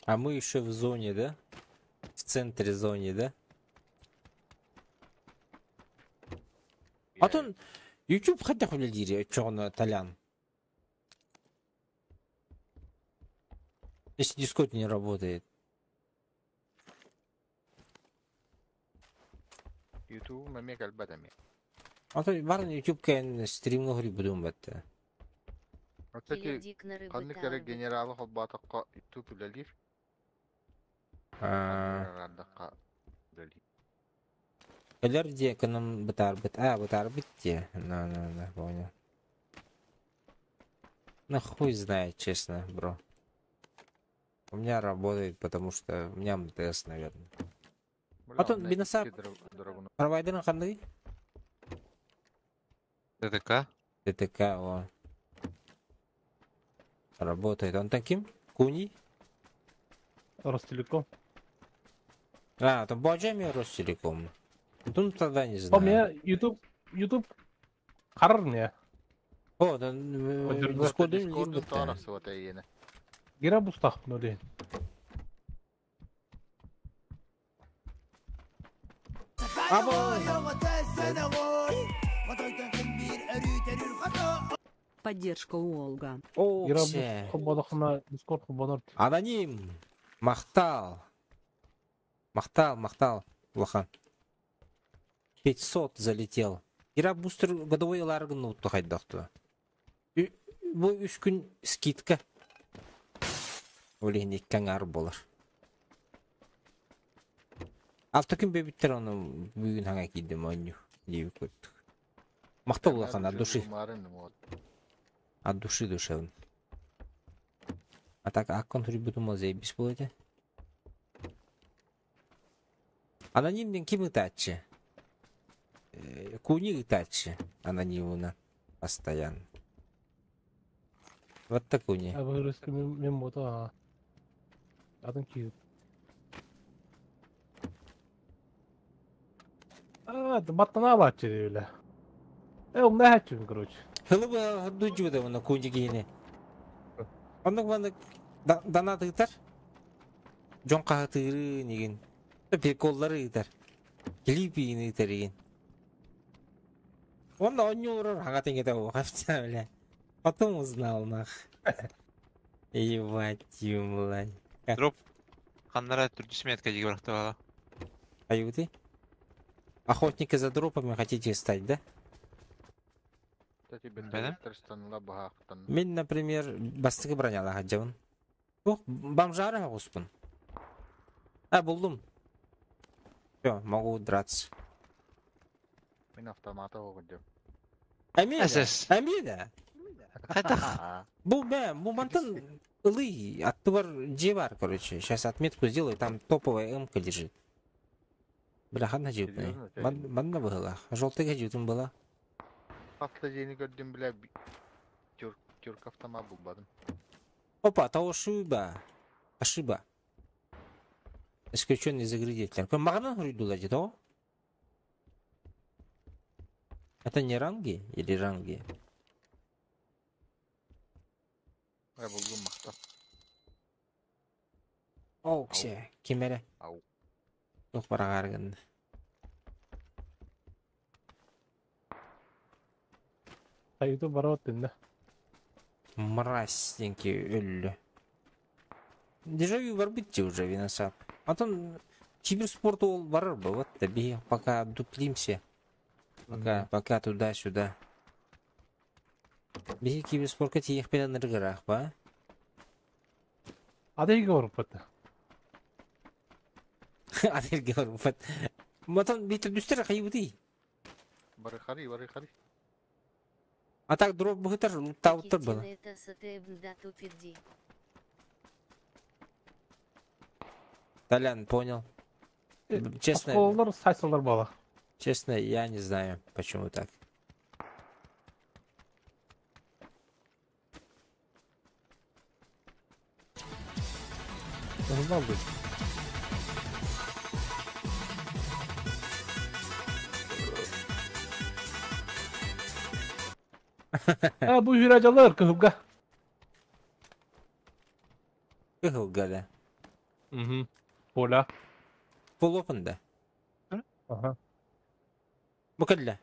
А мы еще в зоне, да? В центре зоне, да? Атын YouTube хайдах үлэлиир оччоҕуна Толян? Если Discord не работает. YouTube эмиэ кэлбэт эмиэ. А то баран YouTube кэн стримҥа хоруйбутум батта. Кстати, ханнык эрэ генералы холбоотоххо YouTube үлэлиир. Араардахха үлэлиир. Кэлэр дьиэ кыным бытаарбыт. А, бытаарбыт дьиэ. На, на, на, понял. Ну хуй знает, честно, бро. У меня работает, потому что у меня МТС, наверное. Бля, Атын онно бинасап икки дробуну. провайдерын ханныгый? ТТК. ТТК, о. Работает. Он таким? Куни? Ростелеком. А, там Боджами Ростелеком. Ну, тогда не О, знаю. меня YouTube, YouTube харар не. О, да, Поддержать. Дискордун Discord'ун лирбит. тоҕо эйиэнэ. Гера бустах, ну день. Або! Поддержка у Олга. О, Гера все. холбоодохуна Discord холбонор. Аноним! Махтал! Махтал, махтал, Лохан. 500 залетел. Ира бустер годовой ларгын утtu хайдахту. Бу үс күн скидка. Ол иһин икки аҥаар буолар. Алта күн бэбиттэр ону бүгүн хаҥа киирдим оонньуу диэбит курдук. Махтал улахан от души. От души душевно. А так аккон хуруйбутум заебись буолуо этэ. Аноним диэн ким ыытааччы? Куни ыытааччы анонимына постоянно. Вот такуни. А вырезка мимо а. Атын киир. А, баттана алааччы диэбилэ. Э, ол нэһэччүн, короче. Хылыбы дужуда оны куни киһини. Оннук маннык донат ыытар. Дьон хаһытыырын игин. Приколлары ыытар. Клип игин ыытар игин. Онно оонньуу хаҥа тэҥҥэ буолуох бля. Потом узнал нах. Ебать, млань. Дроп. Ханнара төрдүс метка диги бырахтыбала. Аюты? Охотники за дропами хотите стать, да? Бэнэ? Мин, например, бастакы бронялаах сылдьабын. Ох, бомжара оҕуспун. А, буллум. Все, могу драться. Мин автомата оҕудым. Амида! СС. Амида! Хайдах? Бу бэ, бу мантан ылый, аттыбар дьиэ баар, короче. Сейчас отметку сделаю, там топовая эмка лежит. Бля, ханна дьиэбитий? Серьезно, ты? Манна быһыылаах. Желтый дьиэтин была. Хаста дьиэни көрдүм, бля, тюрк, тюрк автомат булбатым. Опа, Таошиба. Ашиба. Исключен из игры деятель. Маҕанан хоруйдулар дии, Это не ранги или ранги? Э, буллум махтал. Оу, ксе, ким эрэ. Ау. Туох бараҕааргын. А YouTube барабат да. Мразь диэн өллө. Дежавю барбыт уже виносап. Антон киберспорт ол барар бы, вот таби пока дуплимся. Пока, пока туда-сюда. Биһи киберспортка тиийиэхпит ырыгыраах ба. Адай говорит. Адай говорит. Матон бит дүстер хайбыты. Бары хари, бары хари. А так дроп быһытар, таутыр было. Это СТБ да тупиди. Толян, понял. Честно, Оскололар сайсалар буола. Честно, я не знаю, почему так. Должна быть. Э, бу хүрәҗалар кыһылга. Кыһылга да. Угу. Поля. Full open да. Ага. Бу кэллэ.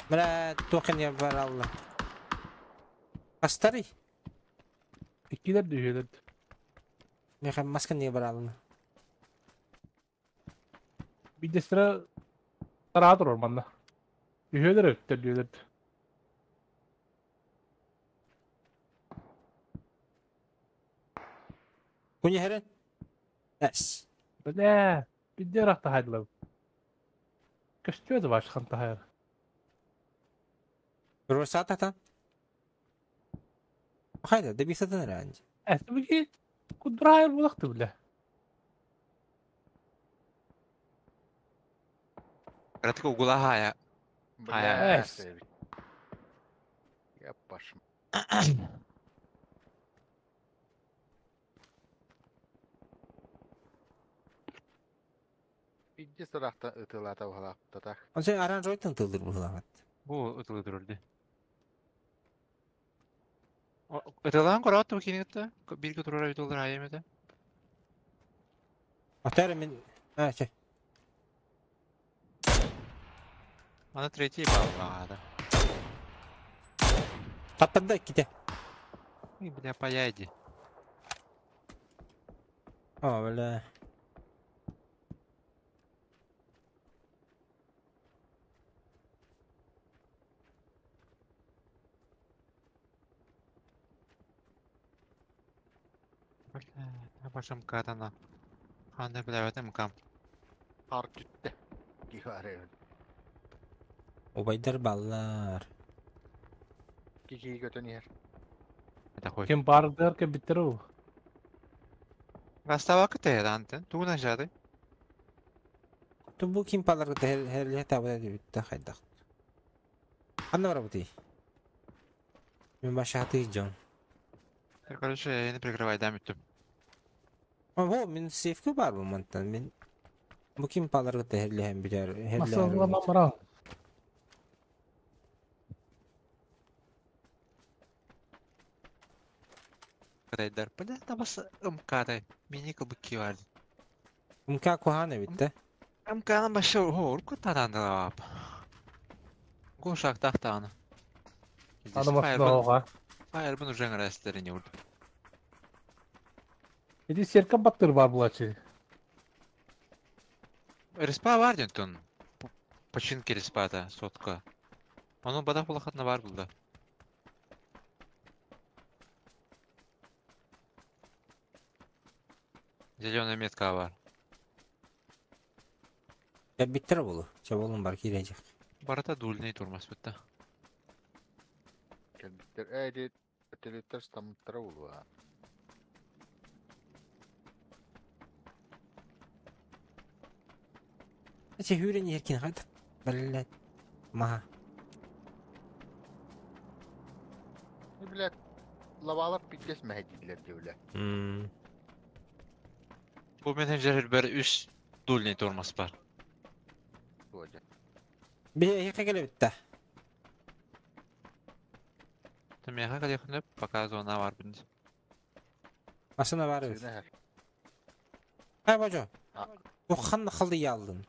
Бля, туох не баралла. Астарый. Иккилэр дүһүлэр. Меха маска не баралла. Бидестре таraa турар манна. Үһүөлэр өттөр дүөлэр. Куня херен? Эс. Бля, бидде рахта хайдылар. Көстүө да башхан тахайр. Росата Хайда, да бисатан ранди. Эс бики кудрайр булакты бля. Кратко угла хая. Бля, Эс. Я паш. Бидде сырақта ытылата уһалаптатах. Он сен оранжевый тылдыр буламат. Бу ытылы турулду. Ытылаан корот бу кинигитте. Бирге турара бит олар айым эте. Атар мен а, че. Ана третий балл да. Таттарда ките. И бля паяйди. О, бля. Бля, башым катана. Ханда бля этом кам. Хар түтте. Кихары. Убайдар баллар. Кики көтөн иһэр. Это хуй. Ким бардыр ке биттер Растава кыты антен. Тугuna жады. Ту бу ким палар хер хер табы битте хайдак. Ханна барабыты. Мен баша хаты жон. Короче, я не прикрывай дам үттүм. О, мен сейфке бар бу мантан. Мен бу ким палар херле билер. Масалла мамра. Кытайдар. Бля, табас МК-тай. Мини кылбык барды. МК кухана битте. МК-ны башы орку таданды лап. Гошак тахтаны. Анамасына Фаербын уже рестерине урду. Иди серка баттыр бар булачы. Респа бар дентон. Починки респата, сотка. Onun бадах булахатна бар булды. Зеленая метка бар. Я биттер болу. Чаболун бар кирежек. Барата дульный турмас битте. Кэлбиттер. Э, ди телеттер стамыттара улуа. Эче хүрен еркин хайда. Блядь. Маха. Не блядь, лавалар питкес мәһәдилер диүлә. Бу менен жер бер үч дульный турмас бар. Туожа. Би хеке келе битте. Тымяха калехнеп пока зона бар бинде. Машина бар бит. Сыгына Ай бажо. А. Бу ханна халды ялдын.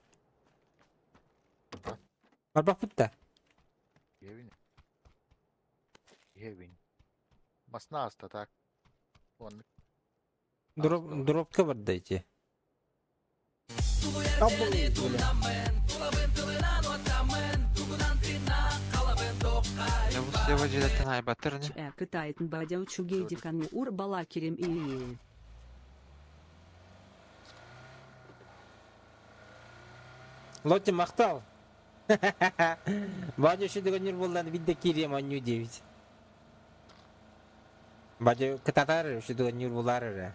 Бар бак битте. Евин. Евин. Масна аста так. Он Дроп дропка бар дайте. Я бу сева жилеттен айбаттыр не? Э, кытайтын бадяу чугейдикан ур балакерем и Лотти мактал. Бадя еще догонир боллан видда кирием анню 9. Бадя кытатар еще догонир булар эрэ.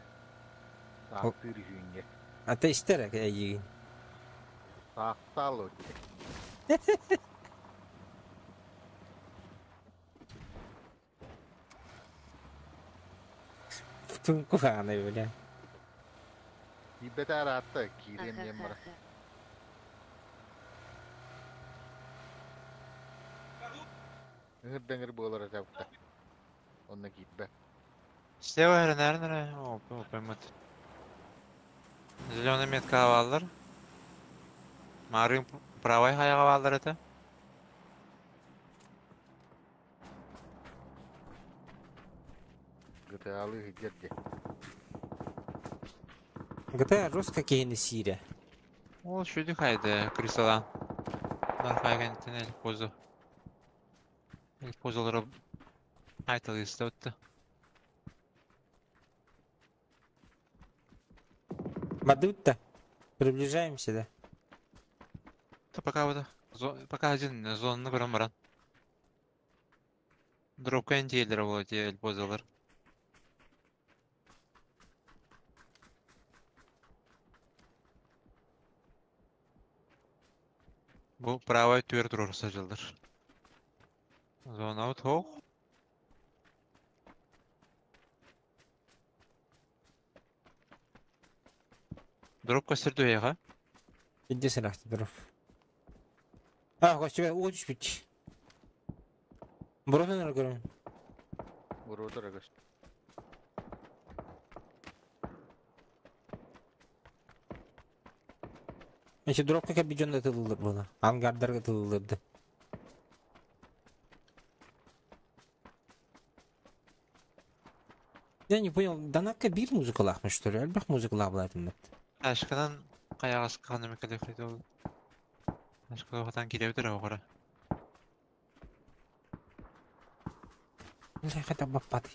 Таахтыыр үһүүҥҥэ. Ата истер эйигин. Таахтаал Тунку хааны бля. Киирбэтэ араатта киириэм диэн бара. Ыҥыр да ыҥыр буолар этэ букта. Онно киирбэт. Слева эрэнээрин О, поймут. Зеленый метка бааллар. Маарыын правай хайаҕа бааллар этэ. GTA-лыы сылдьар дии. GTA жестко киһини сиирэ. Ол шүдү хайды крысалаан. Нархай кэнниттэн эл позу. Эл позалары айталыыста отты. Бадыбыт да. Приближаемся да. Та пока вот пока один зонаны көрөн баран. Дропка энтиэллэрэ буолуо дии эл позалар. Бу правай түөр туруорса дьыллар. Зона суох. Дроп көстөр дуһуйаҕа? Иди сырахты дроп. А, көстүбэ, уу түспүт. Бурутун эрэ көрөм. Буруутар көстөр. Эчи дропка кэлбит дьон да тылыллар буола. Ангардарга тылыллырды. Я не понял, донатка биир музыкалаахмын что ли? Элбэх музыкалаах былаатым бат. Ашкадан хайаҕас ханна кэлэххит ол. Ашкада хатан киирэбит эрэ оҕоро. Бля, хотя баппатый.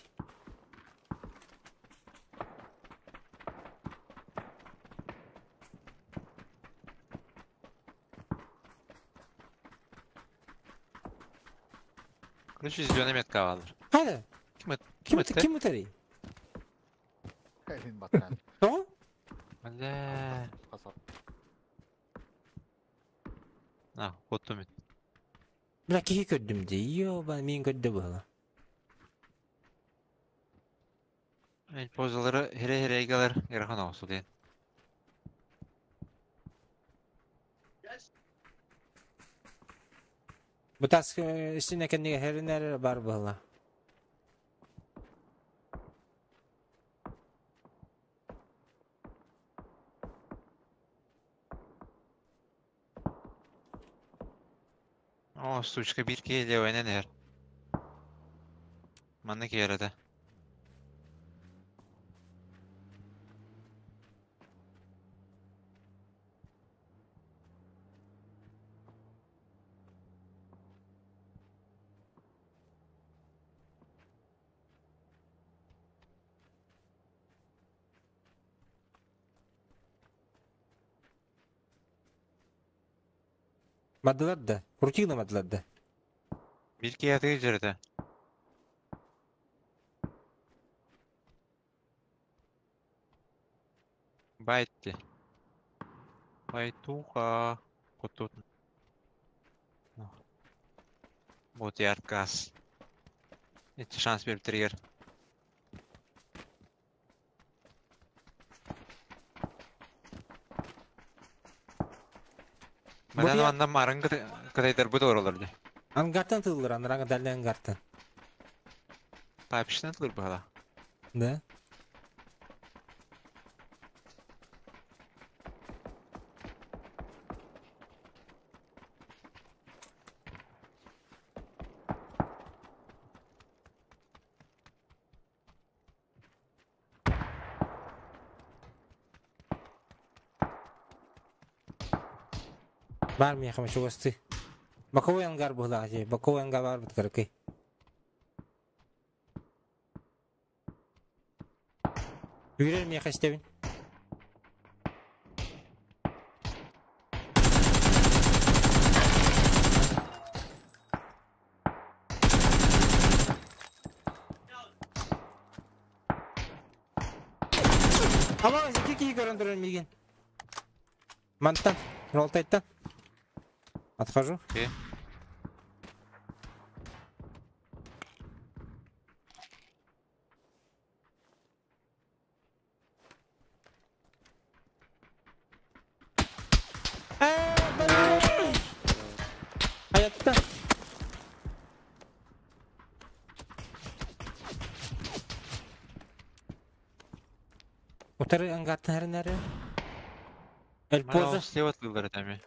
Короче, зеленый метка бааллар. Хайда? Ким Ким этте? ким ытарый? Мин баттаан. Тоҕо? Бля. Хасап. А, хотtum мин. Бля, киһи көрдүм дии. Ёба, мин көрдө буола. Эл позалары хире-хире галар ыарахан оҕусу диэн. Бутас сине кэннигэ хэринэр бар буола. О, сучка биир киһи левайынан иһэр. Манна киэрэтэ. Бардылар да. Крутигна бардылар да. Биир киһи атыы дьэрэтэ. Байтти. Байтуха. Кутут. Вот и отказ. Эти шанс берип Мадан манна марын кытайдарбыт олоролор дии. Ангартан тыллар, анраҥа далле ангартан. Папишнан тылыр быһала. Да. Бар миэхэ чугасты. Боковой ангар буолаа дии. Боковой ангар бар бит кыракый. Үүрэр миэхэ истэбин. Ама икки киһи көрөн турар миигин. Мантан, ролтайтан. Отхожу. Окей. Hayatta. Утары ангаттан нары. Эль поза. Слева отлылар этами.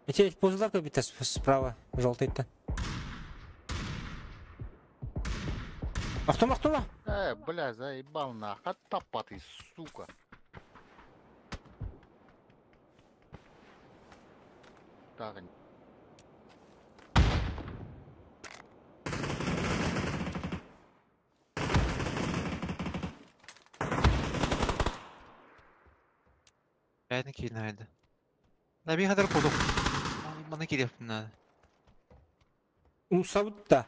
Эти эль позалар как будто справа, желтый-то. Ахтума, ахтума! Бля, заебал нахуй. Оттапа ты, сука. Так. Бәйні кейін айды. Да би хадыр кодук. Маны кереппин. Умсабытта.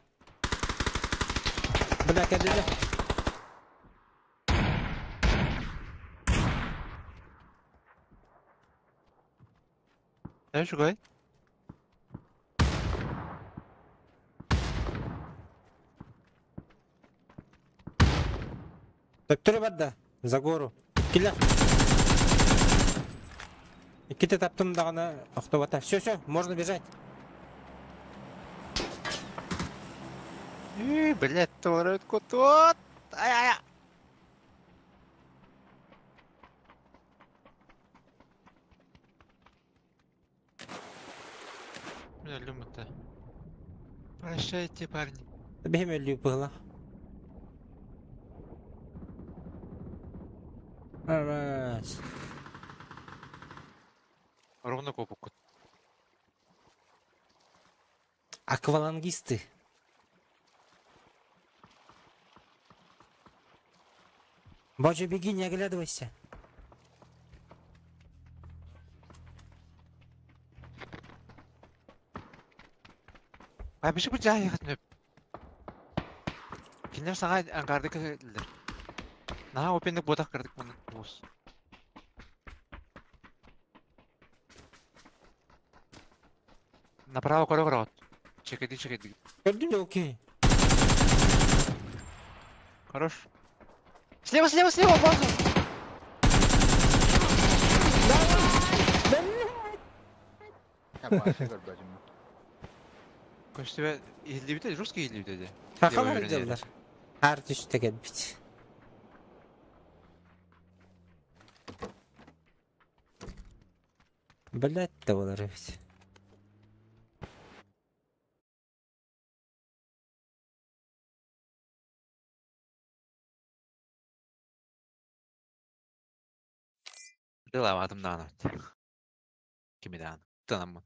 Бля, кәділі. Да шугай. Төптөрө барда. За гору. Килер. Икките таптым дағаны охтобата. Все, все, можно бежать. Үй, блядь, туарет кутут. Ай, ай, ай. Меня люмы-то. Прощайте, парни. Бихим өлүү было. Раз. Ровно копу. Аквалангисты. Боже, беги, не оглядывайся. А биши бу жай хатны. Киндер саңа ангарды келдер. На опендик ботак кырдык муну бус. Направо көрө көрө. Чекеди чекеди. Көрдүм окей. Хорош. Слева, слева, слева, базу. Көстүбэ иһиллибите, русский иһиллибите де. Хахалар дьаллар. Хар түстэ кэлбит. Блять да болар эбит. Дылаватым дааны. Кими дааны. Танаммын.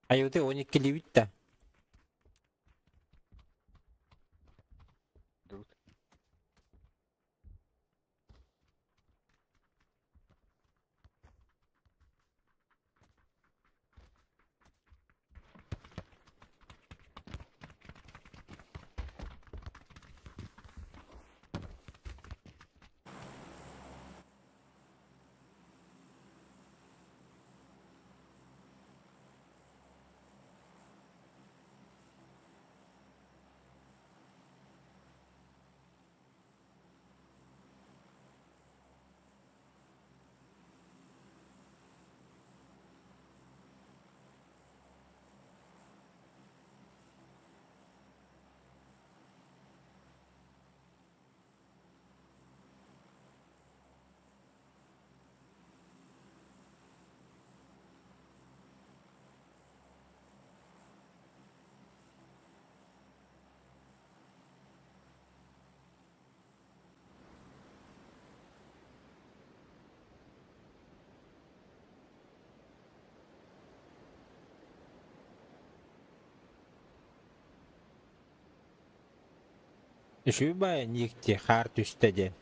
Айыты 12 либит да. Үчүгэй баайа никти хаар түстэ диэн.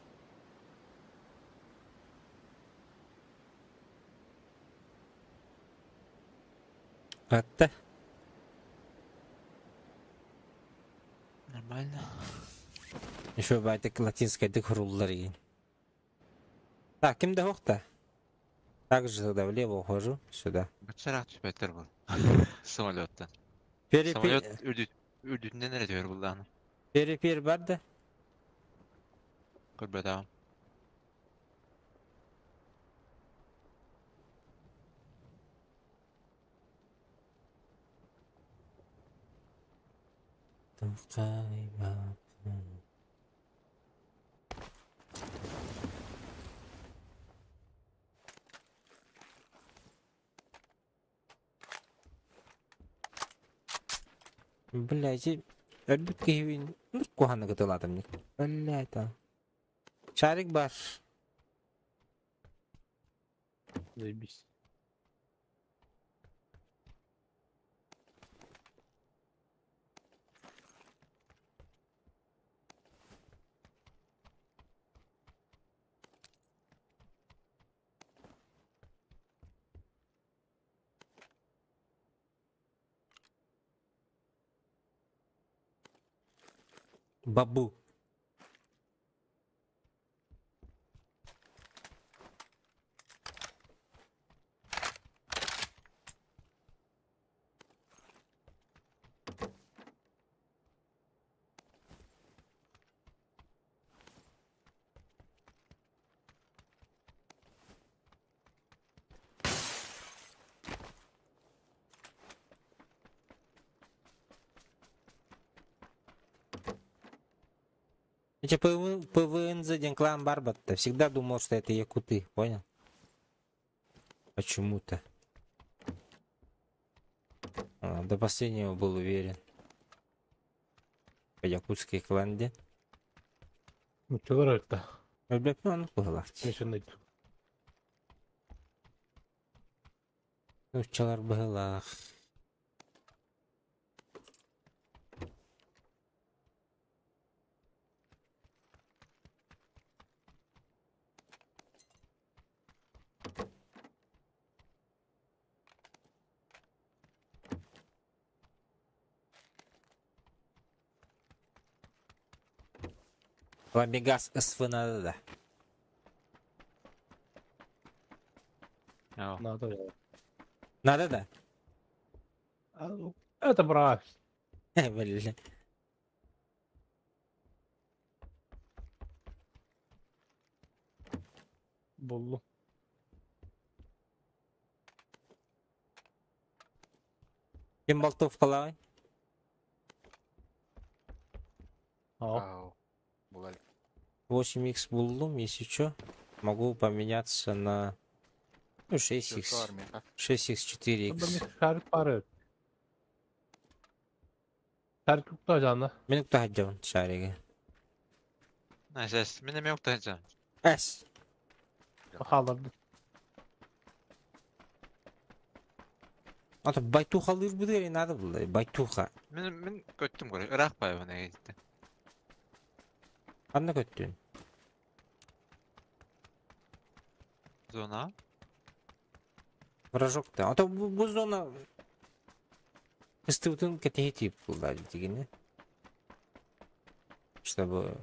Атта. Нормально. Еще байтык латинскайдык хуруллар игин. Так, ким да хохта? Также тогда влево ухожу, сюда. Баччараах түспэттэр был. Самолеттан. Самолет үрдүтүнэн эрэ түһэр буллааны. Перепер бар да? Көрбөтөҕүм. Блядь, өлбүт киһибин куһаны кытылатым. Блядь, а. Шарик бар. Заебись. Бабу. Эти ПВНЗ день клан Барбатта. Всегда думал, что это якуты, понял? Почему-то. А, до последнего был уверен. По якутской кланде. Ну, что это? Блядь, ну, он был. Ну, чалар была. Ламегас СФ надо, да. Надо, да. Надо, да? А, ну, это брак. Блин. Боллу. Кем болтов қалай? Ау. 8х буллум, если чё, могу поменяться на ну, 6х, 6х, 4х. Шарик пары. Шарик уктажан. Мен уктажан шариги. Найс, мен эме уктажан. Эс. Халарды. А то байтуха лыр будет надо было, байтуха. Мен көттүм көрө, ырак бай бана кетти. Анна көттүн. Зона. Вражок-то. А то бу зона... Истыбытын кэтиһи булда дигини. Чтобы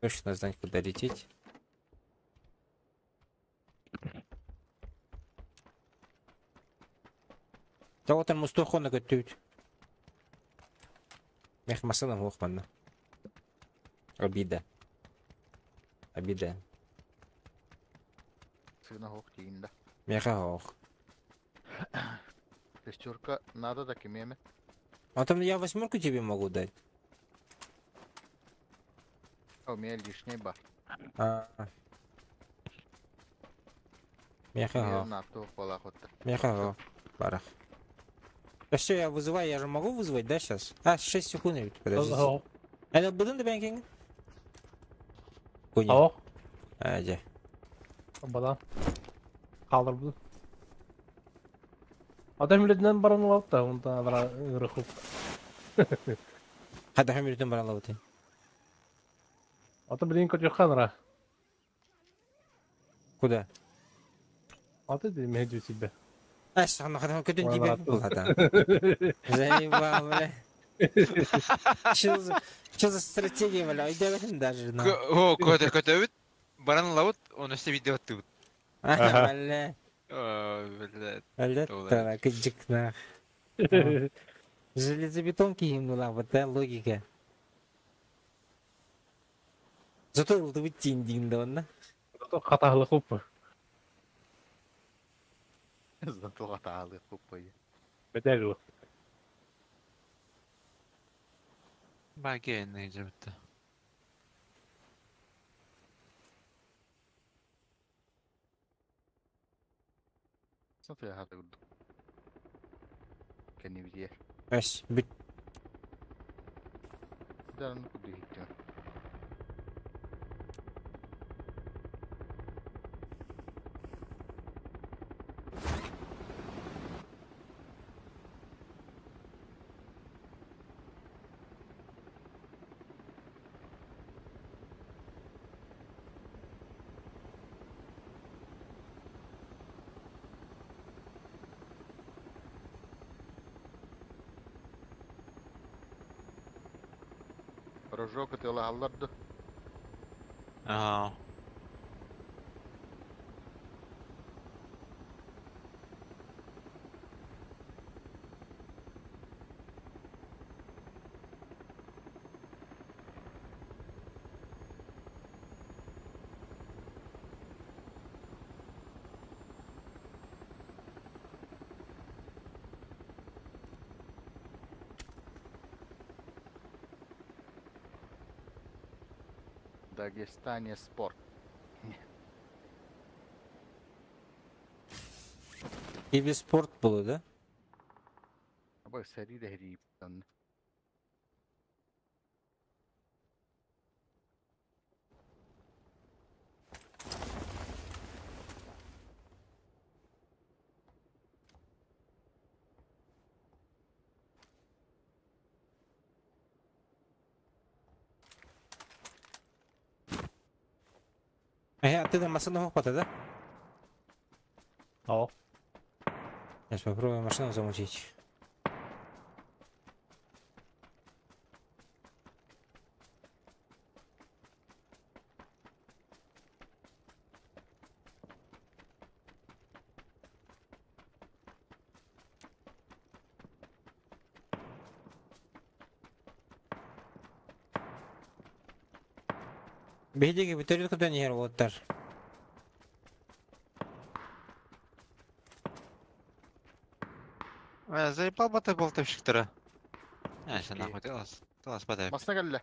точно знать, куда лететь. Да вот он мустохона көттүбүт. Мех масына хохманна. Обида. Обида. Сына хох тиинда. Меха хох. Шестерка надо да кимеме. А там я восьмерку тебе могу дать. А у меня лишний бар. А. Меха хох. Меха хох. Барах. Да все, я вызываю, я же могу вызвать, да, сейчас? А, 6 секунд, ведь, подождите. Это буду на банкинг? Куни. Ау. А, где? Бада. Қалыр бұл. Адам үледінен баран алады да, онда ырықып. Қада хүмірден баран алады. А то блин котюханра. Куда? А ты между себя. Аш, аны хатан көтөн тибе булгата. Заебал, бля. Что за стратегия, бля? Өйдөбөтүм даже. О, көтө көтөбүт. Баран лабыт, оны өстө видео аттыбыт. Бля. Бля. Бля, тара, кыджик нах. Железобетонки им была, вот да, логика. Зато ылдыбыт тиин дигин да онна. Зато хатаһылы хуппа. Зато хатаһылы хуппа. Бетәгыл. Баге не жабытты. Смотри, хата гурду. Кенни битер. Эш, бит. Дарны куды хиттем. Рожок это алларды. Ага. Дагестане спорт. И спорт было, да? Абы сәри дә хриптан. А ты там машину хопата, да? О. Сейчас попробуем машину замутить. Бедеги бүтөрүт көтөн иһэр уоттар. Заебал бы ты болтовщиктара. А, сейчас нахуй, ты лас. Ты лас подай. Масна кэллэ.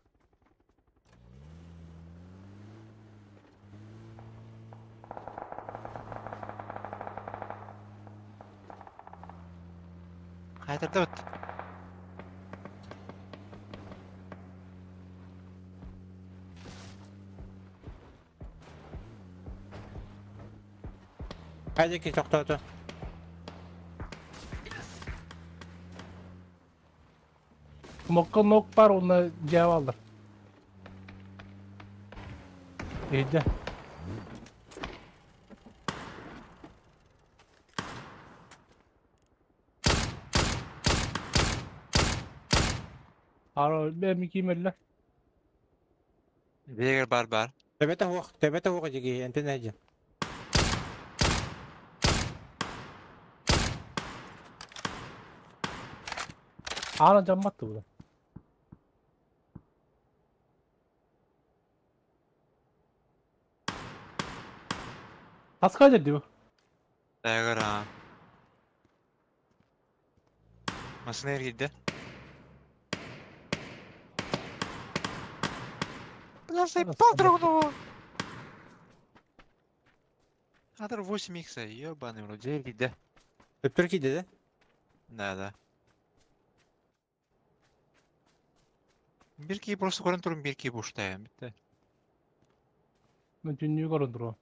Хайдарды бит. Хайдеки токтооту. Мокка нок бар, онна жаап алдар. Эйде. Aro, мен киймелле. Бегер бар бар. Төбөтө хуох диги, энтен әйден. Ана жамматты бу. Таска деді бу. Бегер а. Машина эргидде. Бля, заебал дрогнуло. Адр 8 икса, ебаный в рот, эргидде. Өптөр кийди, да? Да, да. Бир кии просто көрөн турум, бир кии буштайм, битте. Мен түннүү көрөн турум.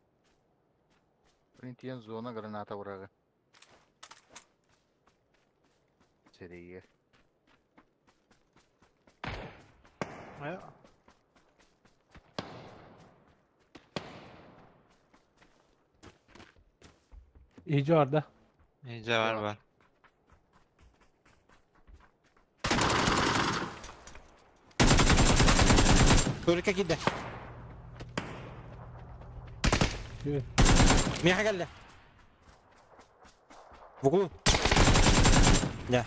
Принтиен зона граната урагы. Сереге. Иһдьэ бар да? Иһдьэ бар бар. Турика киирдэ. Миэхэ кэллэ. В углу. Да.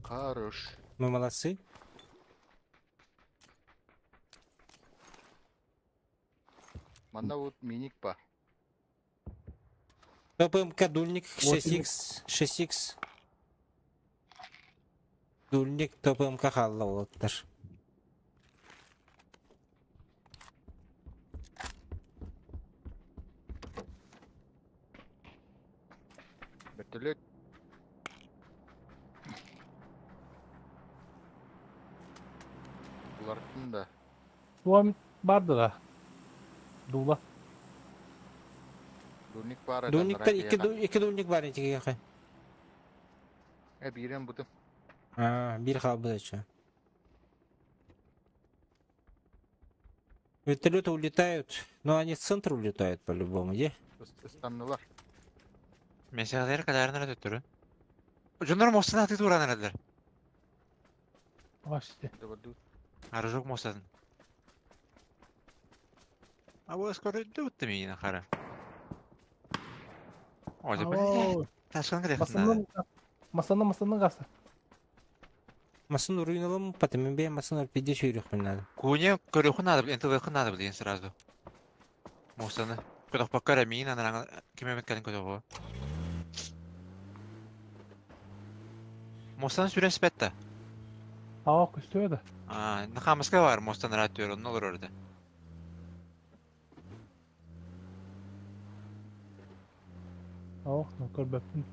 Хорош. Мы молодцы. Манна вот миник па. ППМК дульник 6Х 6Х. Дульник ТПМК хаалла уолаттар. Вертолет. Уларыттын да. Суом барды да. Дула. Дульник баар. Дульниктар икки дульник бар этигиэхэ. Э биирэн бутум. А, биир хаалбыт еще. Вертолеты улетают, но они в центр улетают по-любому, где? Ыстаннылар. Месяғдер кадарын төттөрү. Дьоннор мостан аты туран эрэллэр. Вообще. Арыжок мостатын. А вот скоро идут миина хара. О, блядь. Ташкан Масанын масанын масанын гаса. Масын уруйналым, потом мен масын пиде сүйрөхмүн надо. Куне көрөхүн надо, НТВ надо блин сразу. Мостаны. Көтөх баккара миин анараңа кимемет кэлин көтөҕө. Мостан сүрэн спетта. Аа, көстүө да. А, нахамыска бар мостан рад онно олорор да. Аа, ну көрбөппүн.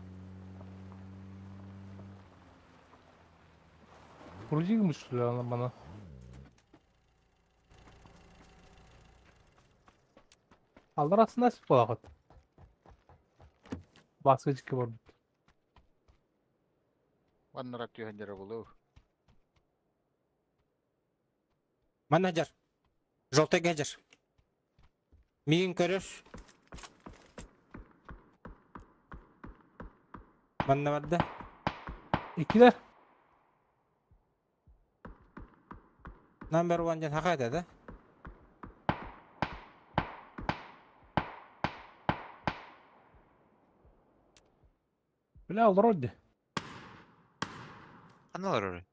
Грузик бана. Алдар астында сип болақыт. Басқы жікке бар. Ваннара түйендері болу. Менеджер. Желтый гаджер. Миин көрөр. Манна барда. Икилер. Number one ден хақайда да? Бля, олар Аналар орой.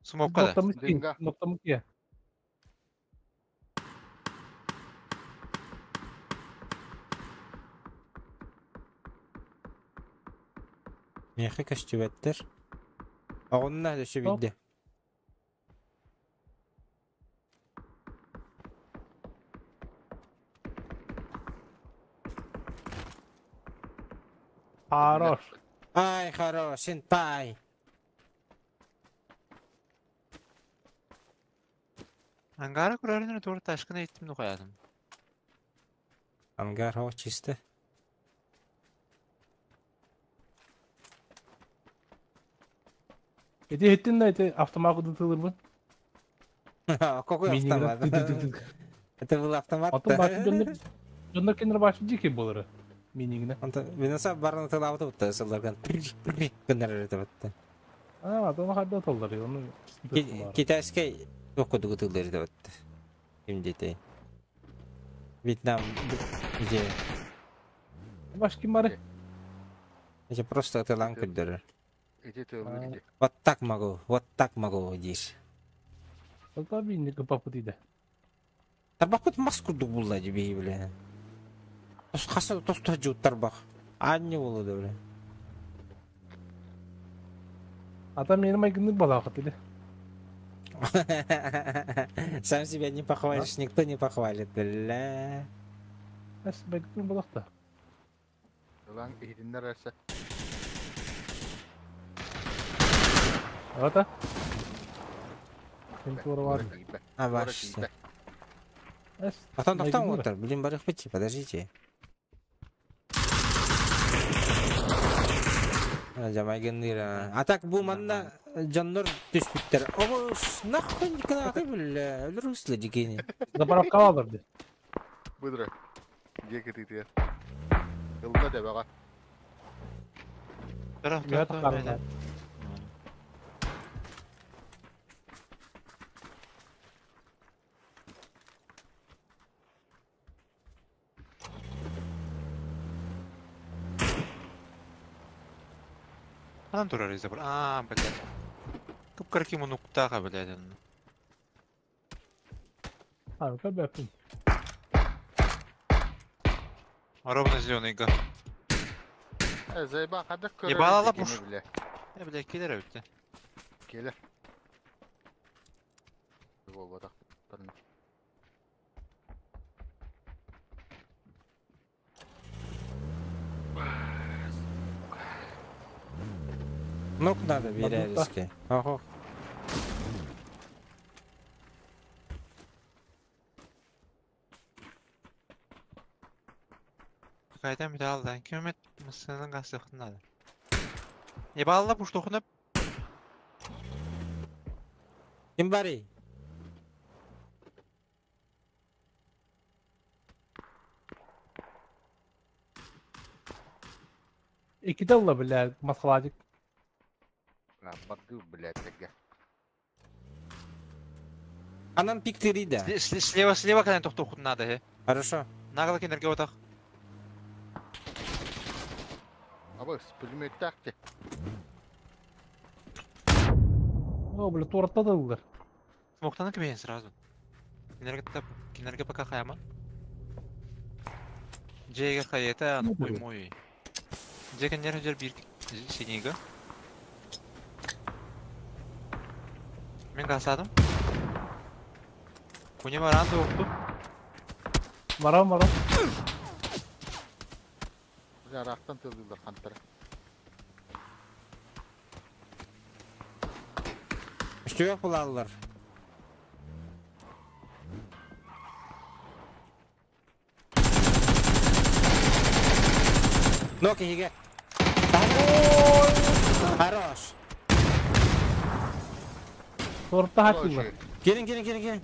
Смокка да. Ноктамыки. Ноктамыки. Мехе көстүбэттер. Оҕунна өссө бидде. Хорош. Ай, хорош, сенпай. Ангара көрөрүнөр тур ташкына иттим нукаядым. Ангар хо чисто. Эти хеттин да эти автомат тылыр Какой автомат? Это был автомат. Атын башы дьоннор дьоннор кенер башы дики болары. Минигне. Онто винаса барны тылабыты бутта сылларган. Гыннар это бутта. А, атын хадда тыллары, оны Китайский окудугу тыллары да бутта. Ким детей. Вьетнам где? Баш ким бары? Это просто тылан күлдөрөр. Иди. Вот так могу, вот так могу дейш. Ата бинник папы дейді. Тарбақпыт мас курдук булла дебей, бля. Тос хаса тос тожу тарбақ. Анне болду, бля. Ата менин майгыннык балакыт или. Сам себя не похвалишь, никто не похвалит, бля. Эс майгыннык балакта. Лан иһитиннер әсә. Ата. Сен тура бар. А, ваш. Потом тоқтам отыр, блин, барых бити, подождите. Жамайгынныра. А так бу манна дьоннор түспүттэр. Оҕус, нахуй никнаты бля, өлөр услы дикени. Заправка алыр ди. Быдра. Дьиэ кытыытыгар. Ылла дөбөҕө. Я тахарда. Анан турар из-за. А, блядь. Кып-кырки мунуктаха, блядь. А, как бы Ровно зеленый га. Зайба хадак көрөр. Ебала лапуш. Бля, киллер өтте. Келер. Болбадак. Ног надо, Веряльский. Ого. Кайдан bir aldan kilometre mısırının gazlıkında. Ебала лапуш тохунап. Ким барый? Iki de бля, маскаладик. Барды, блядь, теге. А нам пик три, да. Слева, слева, когда тохтуху надо, Хорошо. Нагло кинерге отах. Абы, пулемет такты. О, бля, торта дылдар. Смоктаны кибен сразу. Кинерге тап, кинерге пока хаяма. Джеге хаята, ну хуй мой. Джеге нер жер бир синега. Мен касадым. Куне баранды окту. Барам, барам. Бля, рактан тылдылар хантара. Үстүгө кулалылар. Ног иге. Хорош. Торта хатылар. Келин, келин, келин, келин.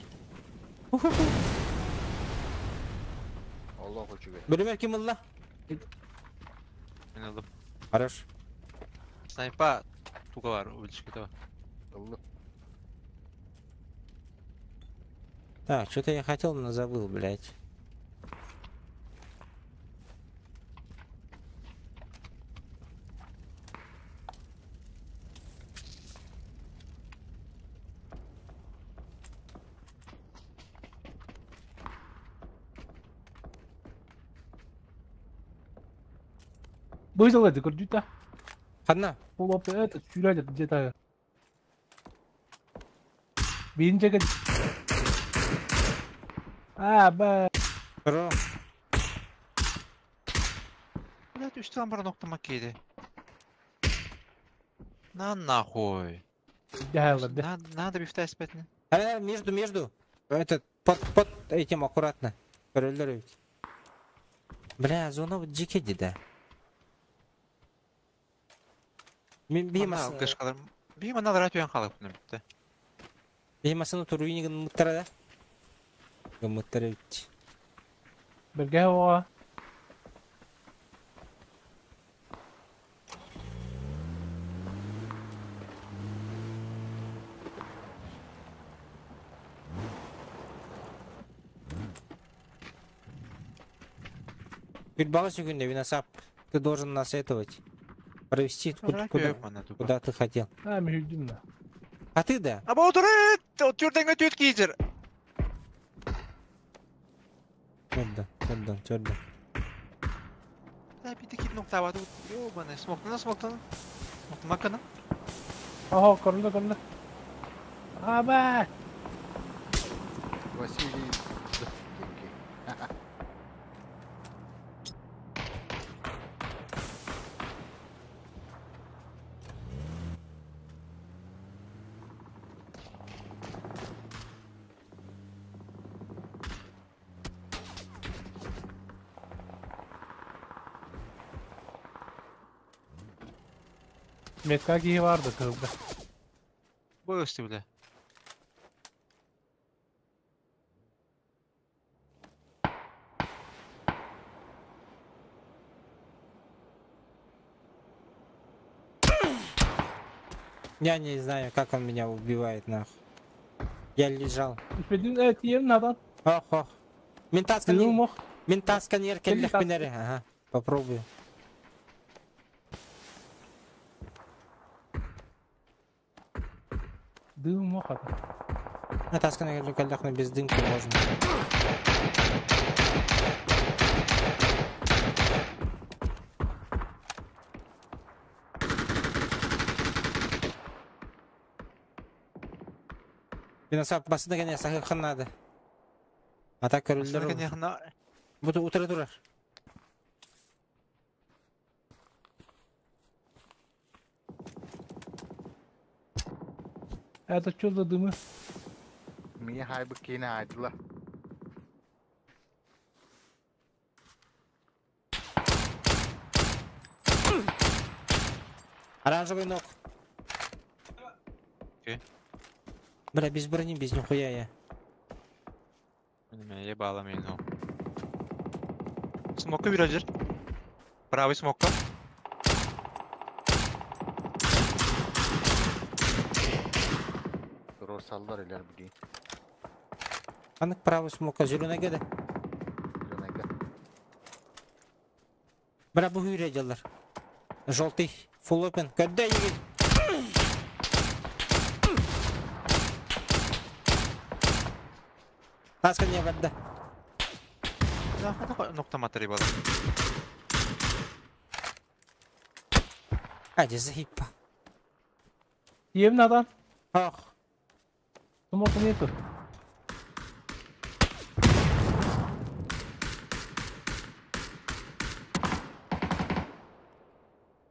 Аллах үчүгө. Бөлүмөр ким ылла? Мен алдым. Хорош. Снайпа туга бар, өлчү бар. Ыллы. Так, что-то я хотел, но забыл, блядь. Выжил это, көрдү Одна. Полоп это, сюрядит где-то. Бинчеге. А, б. Хорош. Блядь, үстү амбар ноктама кейди. На нахуй. Да, Надо бифта спать. Между, между. Этот, под этим аккуратно. Бля, зона вот дикеди, да. Бим ана ратуян халык битте. Бимасını туруйни гыммыттара да. Гыммыттара бит. Бергә ва. Бир секунды, Виносап, ты должен нас этого провести куда, куда ты хотел. А, междинно. А ты да. А болтуры, тюрдеңге түт кийзер. Твердо, твердо, твердо. Да, бити кит нокта бады. Ёбаный, смоктана, смоктана. Смоктана. Ага, көрүндү, көрүндү. Аба! Василий. Метка киһи барды кырылды. Бу өстү биле. Я не знаю, как он меня убивает, нахуй. Я лежал. Үспедин тием надан. Ох, ох. Мин таска Дым ох. Мин таска нер Кэлли келлэх таска. бинери. Ага. Попробую. Дым ох ата. На таска нер келлэх без дымки можно. Бинасап басында гене сахы надо. А так Басында көрүллөр. конечно. Бу утыра турар. Это что за дымы? Меня хайбы кейне айдыла. Оранжевый ног. Окей. Бля, без брони, без нихуя я. Меня ебало мельнул. Смока вирajер. Правый смока. Росаллар элер билин. Анык правый смока зеленый да. Зеленайга. Бля, бу хүрэ Желтый, full open. Когда егит? Таска не барда. Да, хата нокта матери бала. Hadi zahippa. Тием надан. Ох. Смока нету.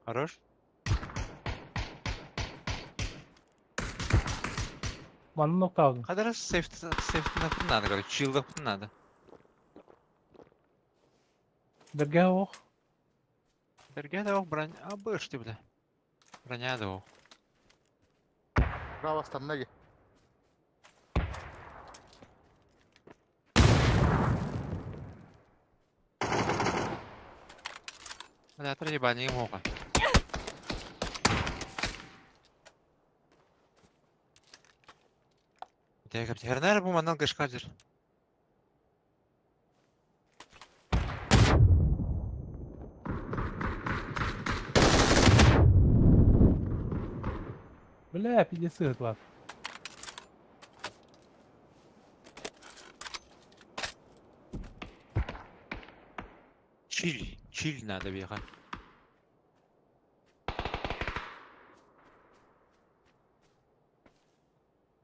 Хорош. Манна нокта алдым. Кадar safety safety надо, короче, chill надо. Берге ох. Берге да ох броня, а быш ты, бля. Броня да ох. Право станна Бля, три ебани муха. Хернер бу манан кышкадыр. Бля, пиздец ладно. Чиль, чиль надо бега.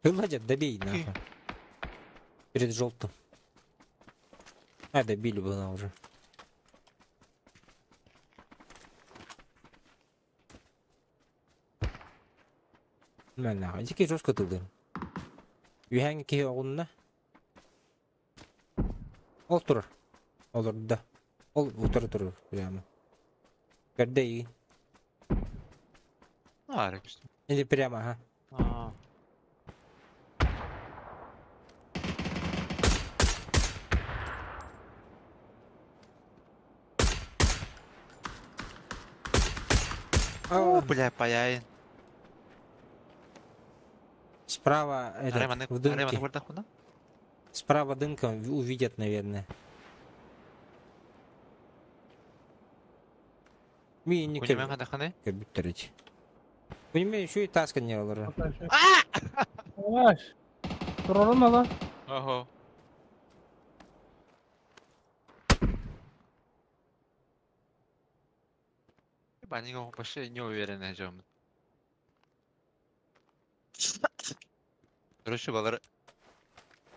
Вылазят, добей нахуй. Перед желтым. А, добили было уже. Мә нахуй. Дикий жестко тылдыр. Үйәң ки оғынна. Ол турар. Олар да. Ол утыр турар прямо. Когда и. А, Или прямо, ага. А. О, бля, паяин. Справа этот, в дымке. Справа дымка увидят, наверное. Ми не кабитерить. Понимаю, еще и таска не было. Аш! Турорун надо. Ого. Ебать, вообще не уверен, о чем. Короче, балар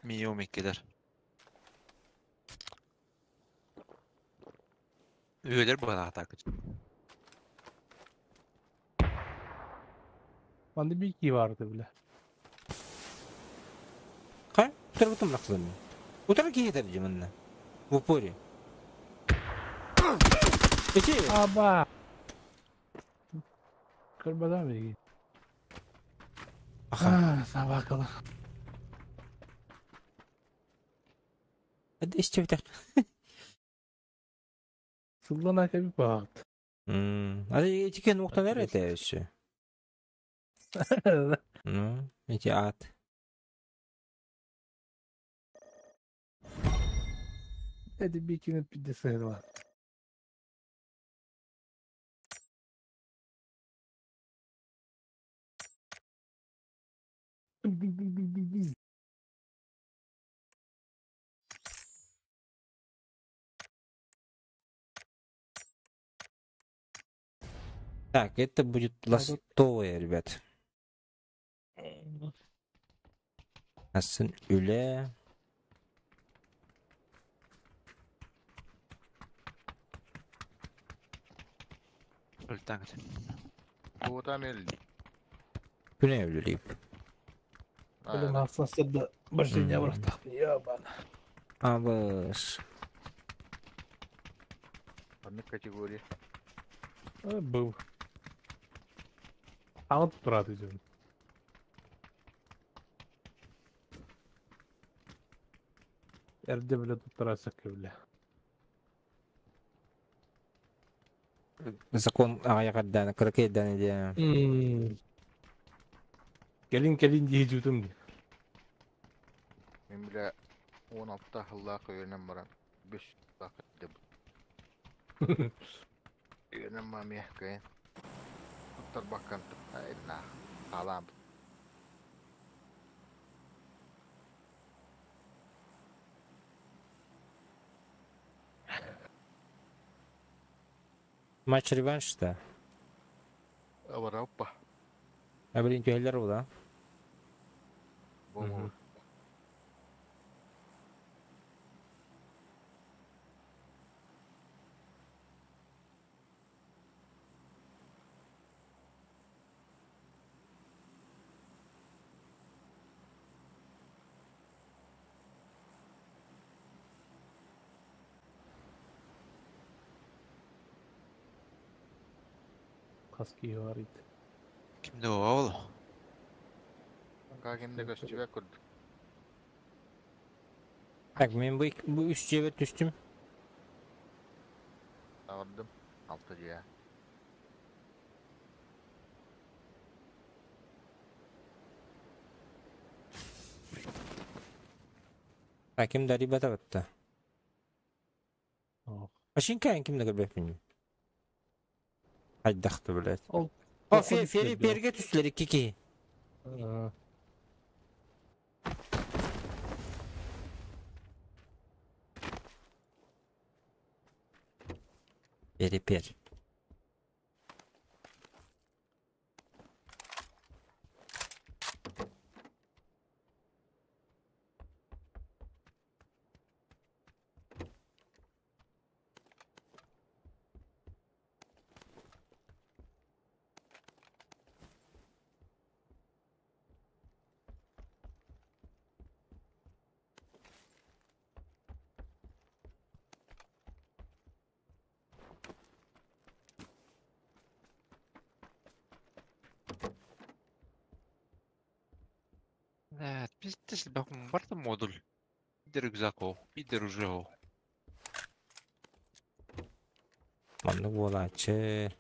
минимум иккилер. Үөлер була атака. Манды бики барды, бля. Кай? Утыр бутым лақсым. Утыр кейдер жемінні. В упоре. Эти. Аба. Кырбадан беги. Аха. Собакалар. Hadi işte Сыллана кеби багыт. Hadi эти нукта nerede все? Ну, эти ат. Эти бикини 52. Так, это будет ластовое, ребят. Асын үле. Өлтаңыр. Күнә үлелейп. Блин, ахсасырды башня бырахтах. Ебан. Абыш. Одна категория. Был. А вот турат идем. Эрде бля тут трасса бля. Закон аяғардан, кыракейдан иде. Келин келин дии жутум. Мен бля 16 хылла көйөнөн баран 5 лак деп. Үйөнөн мамия көйөн. Туттар баккан айна алам. Матч реванш-то. Авараппа. А блин, тюэллер да? Бу. Хаски говорит. Кимде ол? Кагимде көстүбө көрдүк. Так, мен bu bu üç cebe түстүм. Тагырдым. 6 жия. Так, ким да ребята батта. Машинка ким да көрбөпмүн. Айдахты, блядь. Ол О, фери перге түстүлөр iki ки. Пери пер. Пиздец, барта модуль. Иде рюкзак ол, иде ружье ол. Манны буолаачы.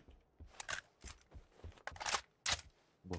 Бу.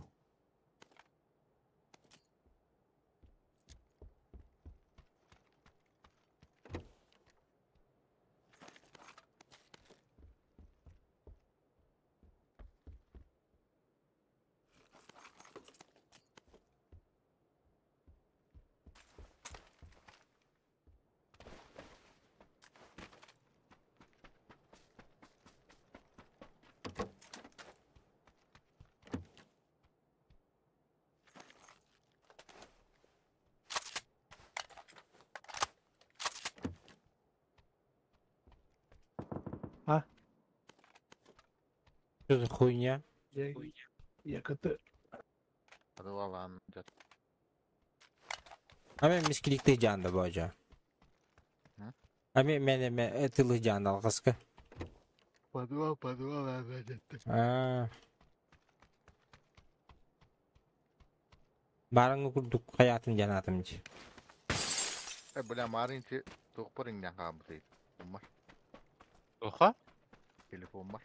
А? Что за хуйня? Я КТ. Подвалан. А мен мискиликте жанда божа. А мен мен мен тылы жанда алгаска. Подвал, подвал, А. Барыңы курдук хаятым жанатым чи. Э, бля, маринчи тохпарыңдан кабы. Бар. Оха? Телефон бар.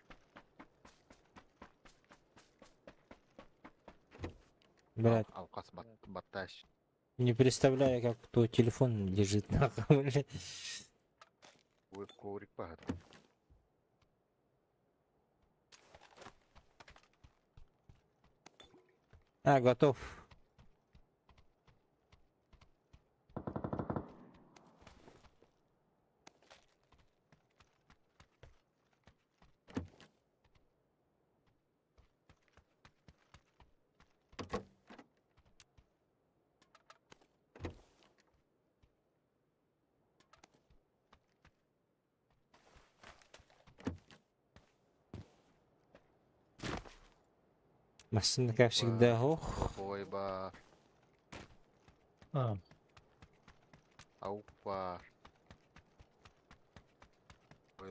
Блядь, Алкас батташ. не представляю, как твой телефон лежит нахуй, блядь. Ой, коврик багат. А, готов. Машина, как всегда, ох. Ой, ба. А, Аупа.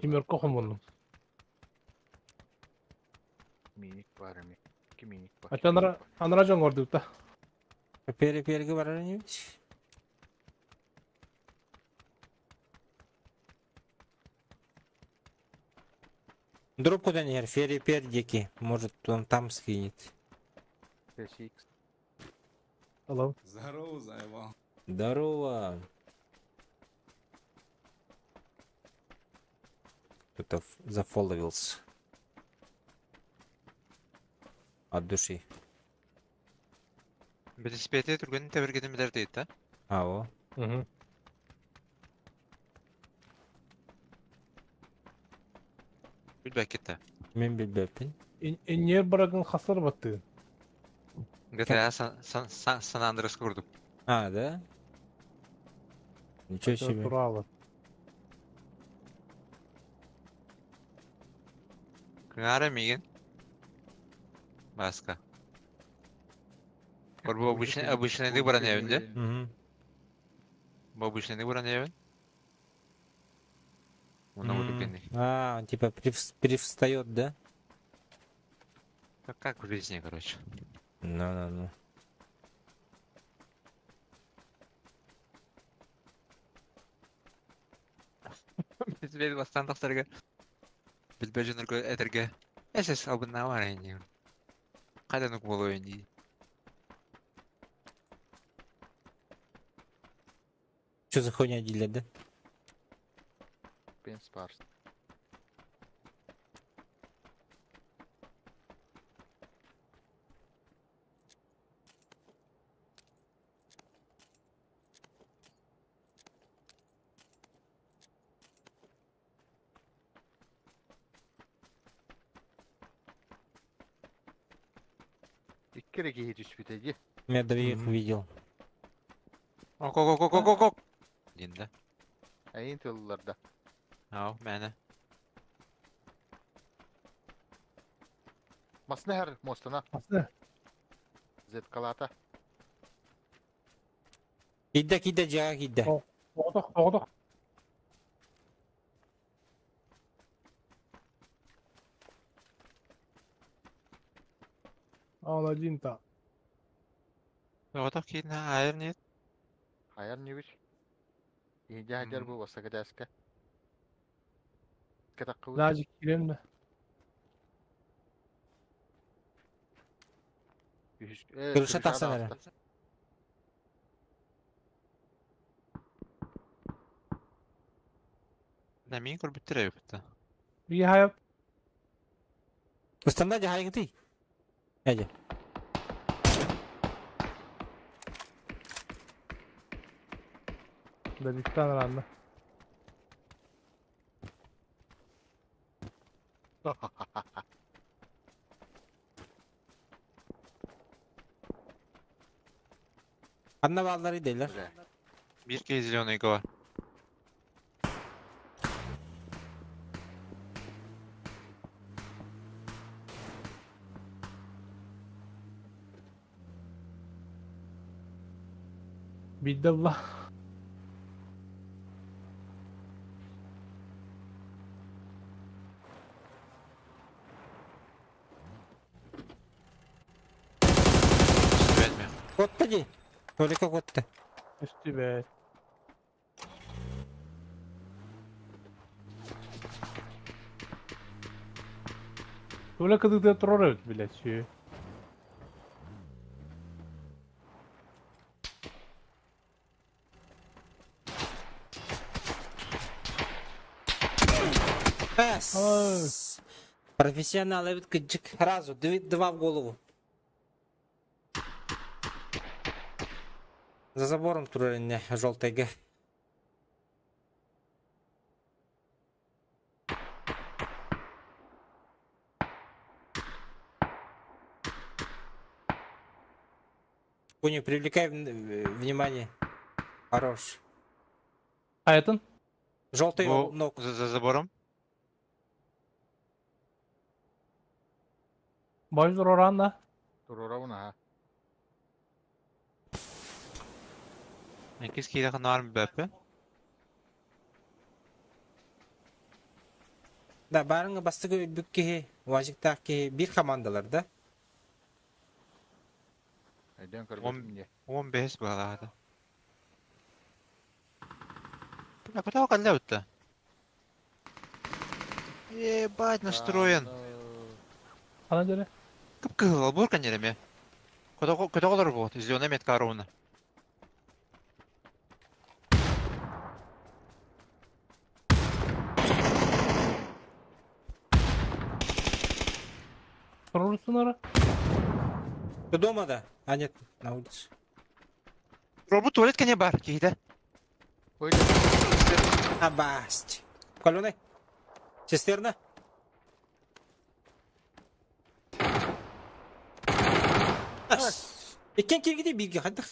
Семерка хомонну. Миник бар эми. Ки миник бар. А анара анара жон көрдүк да. Переперге барар нибудь? Дроп куда не ферри дики. Может, он там скинет. 5X. Алло. Здорово, заебал. Здорово. Кто-то зафоловился. От души. Бетеспети түргенин тебергедин билер дейт да. А, о. Угу. Билбек кетти. Мен билбеппин. Эннер барагын хасар батты. GTA San San San Andreas курдук. А, да? Ничего себе. Туралы. Кыңара миген. Баска. Бар бу обычный обычный баран эбинде. Мгм. Бу обычный баран эбин. Муна М, А, он типа привстает, да? Как, как в жизни, короче. Ну-ну-ну. Билбей бастан тахсарга. Билбей жөнөргө этерге. Эсес албына бар энди. Кайдан ук боло энди. Что за хуйня делят, да? Пенс барс. Икки киһи түспүтэ дии. Я двоих видел. Ок, ок, ок, ок, ок, ок. Дин да. Айын тылларда. Ау, мәне. Масны хэр мостана. Масны. Зеткалата. Кидда, кидда, жага кидда. Оғдық, оғдық. А он один там. Оғдық кейін айыр нет. Хайар небір. Инде хадер бу баста кадәскә. Катаккы. Нажик кирем Крыша тахсан эрэ. На мин көрбүттер эбитте. Би хайап. Устанда жахайгы ты. Эже. Да биттан ранна. Анна баллары дейлер. Бир кей зеленый бар. Бидалла. Господи! Только вот-то. Тебя. Толя кыдыгда турар эбит, блядь, сүйе. Ас. Профессионал эбит кыдьык. Сразу два в голову. За забором турар желтый. Куни, привлекай внимание. Хорош. А это? Желтый ног. За забором. Бой туроран да? Турорабын аха. Иккис киһиэхэ наар бөппө. Да, барыңы бастыгы өлбүк киһи, уазиктаах киһи бир командалар да. Өйдөөн көрбөтүм дии. 15 баҕалаата. Бля, куда каллябыт-то? Ебать, настроен. Ана дere. Кып-кыһыл албур канереме. Көтөҕөлөр буот, зеленая метка ровно. Турурсун ара. Ты дома, да? А нет, на улице. Робот туалет кене бар, киһитэ. Абасть. Каленый. Цистерна. Иккен киргиди бирге хаддах.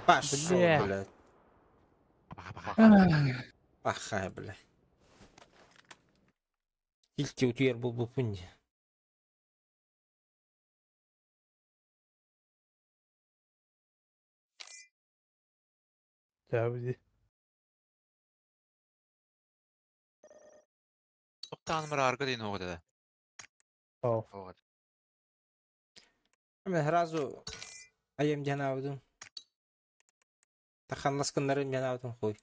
Пошел, Бля. блядь. Пахай, бля. Илти утуер был бы пунди. Тәбди. Тоқтағын бір арғы дейін оғыды да. Ау. Мен сразу аем жанабыдым. Таханласканнарын жанабыдым хуй.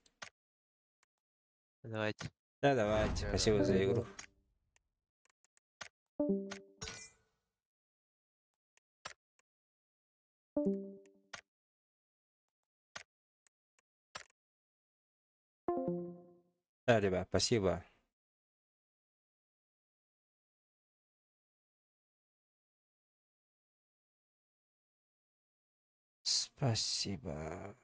Давайте. Да, давайте. Спасибо за игру. Да, ребят, спасибо. Спасибо.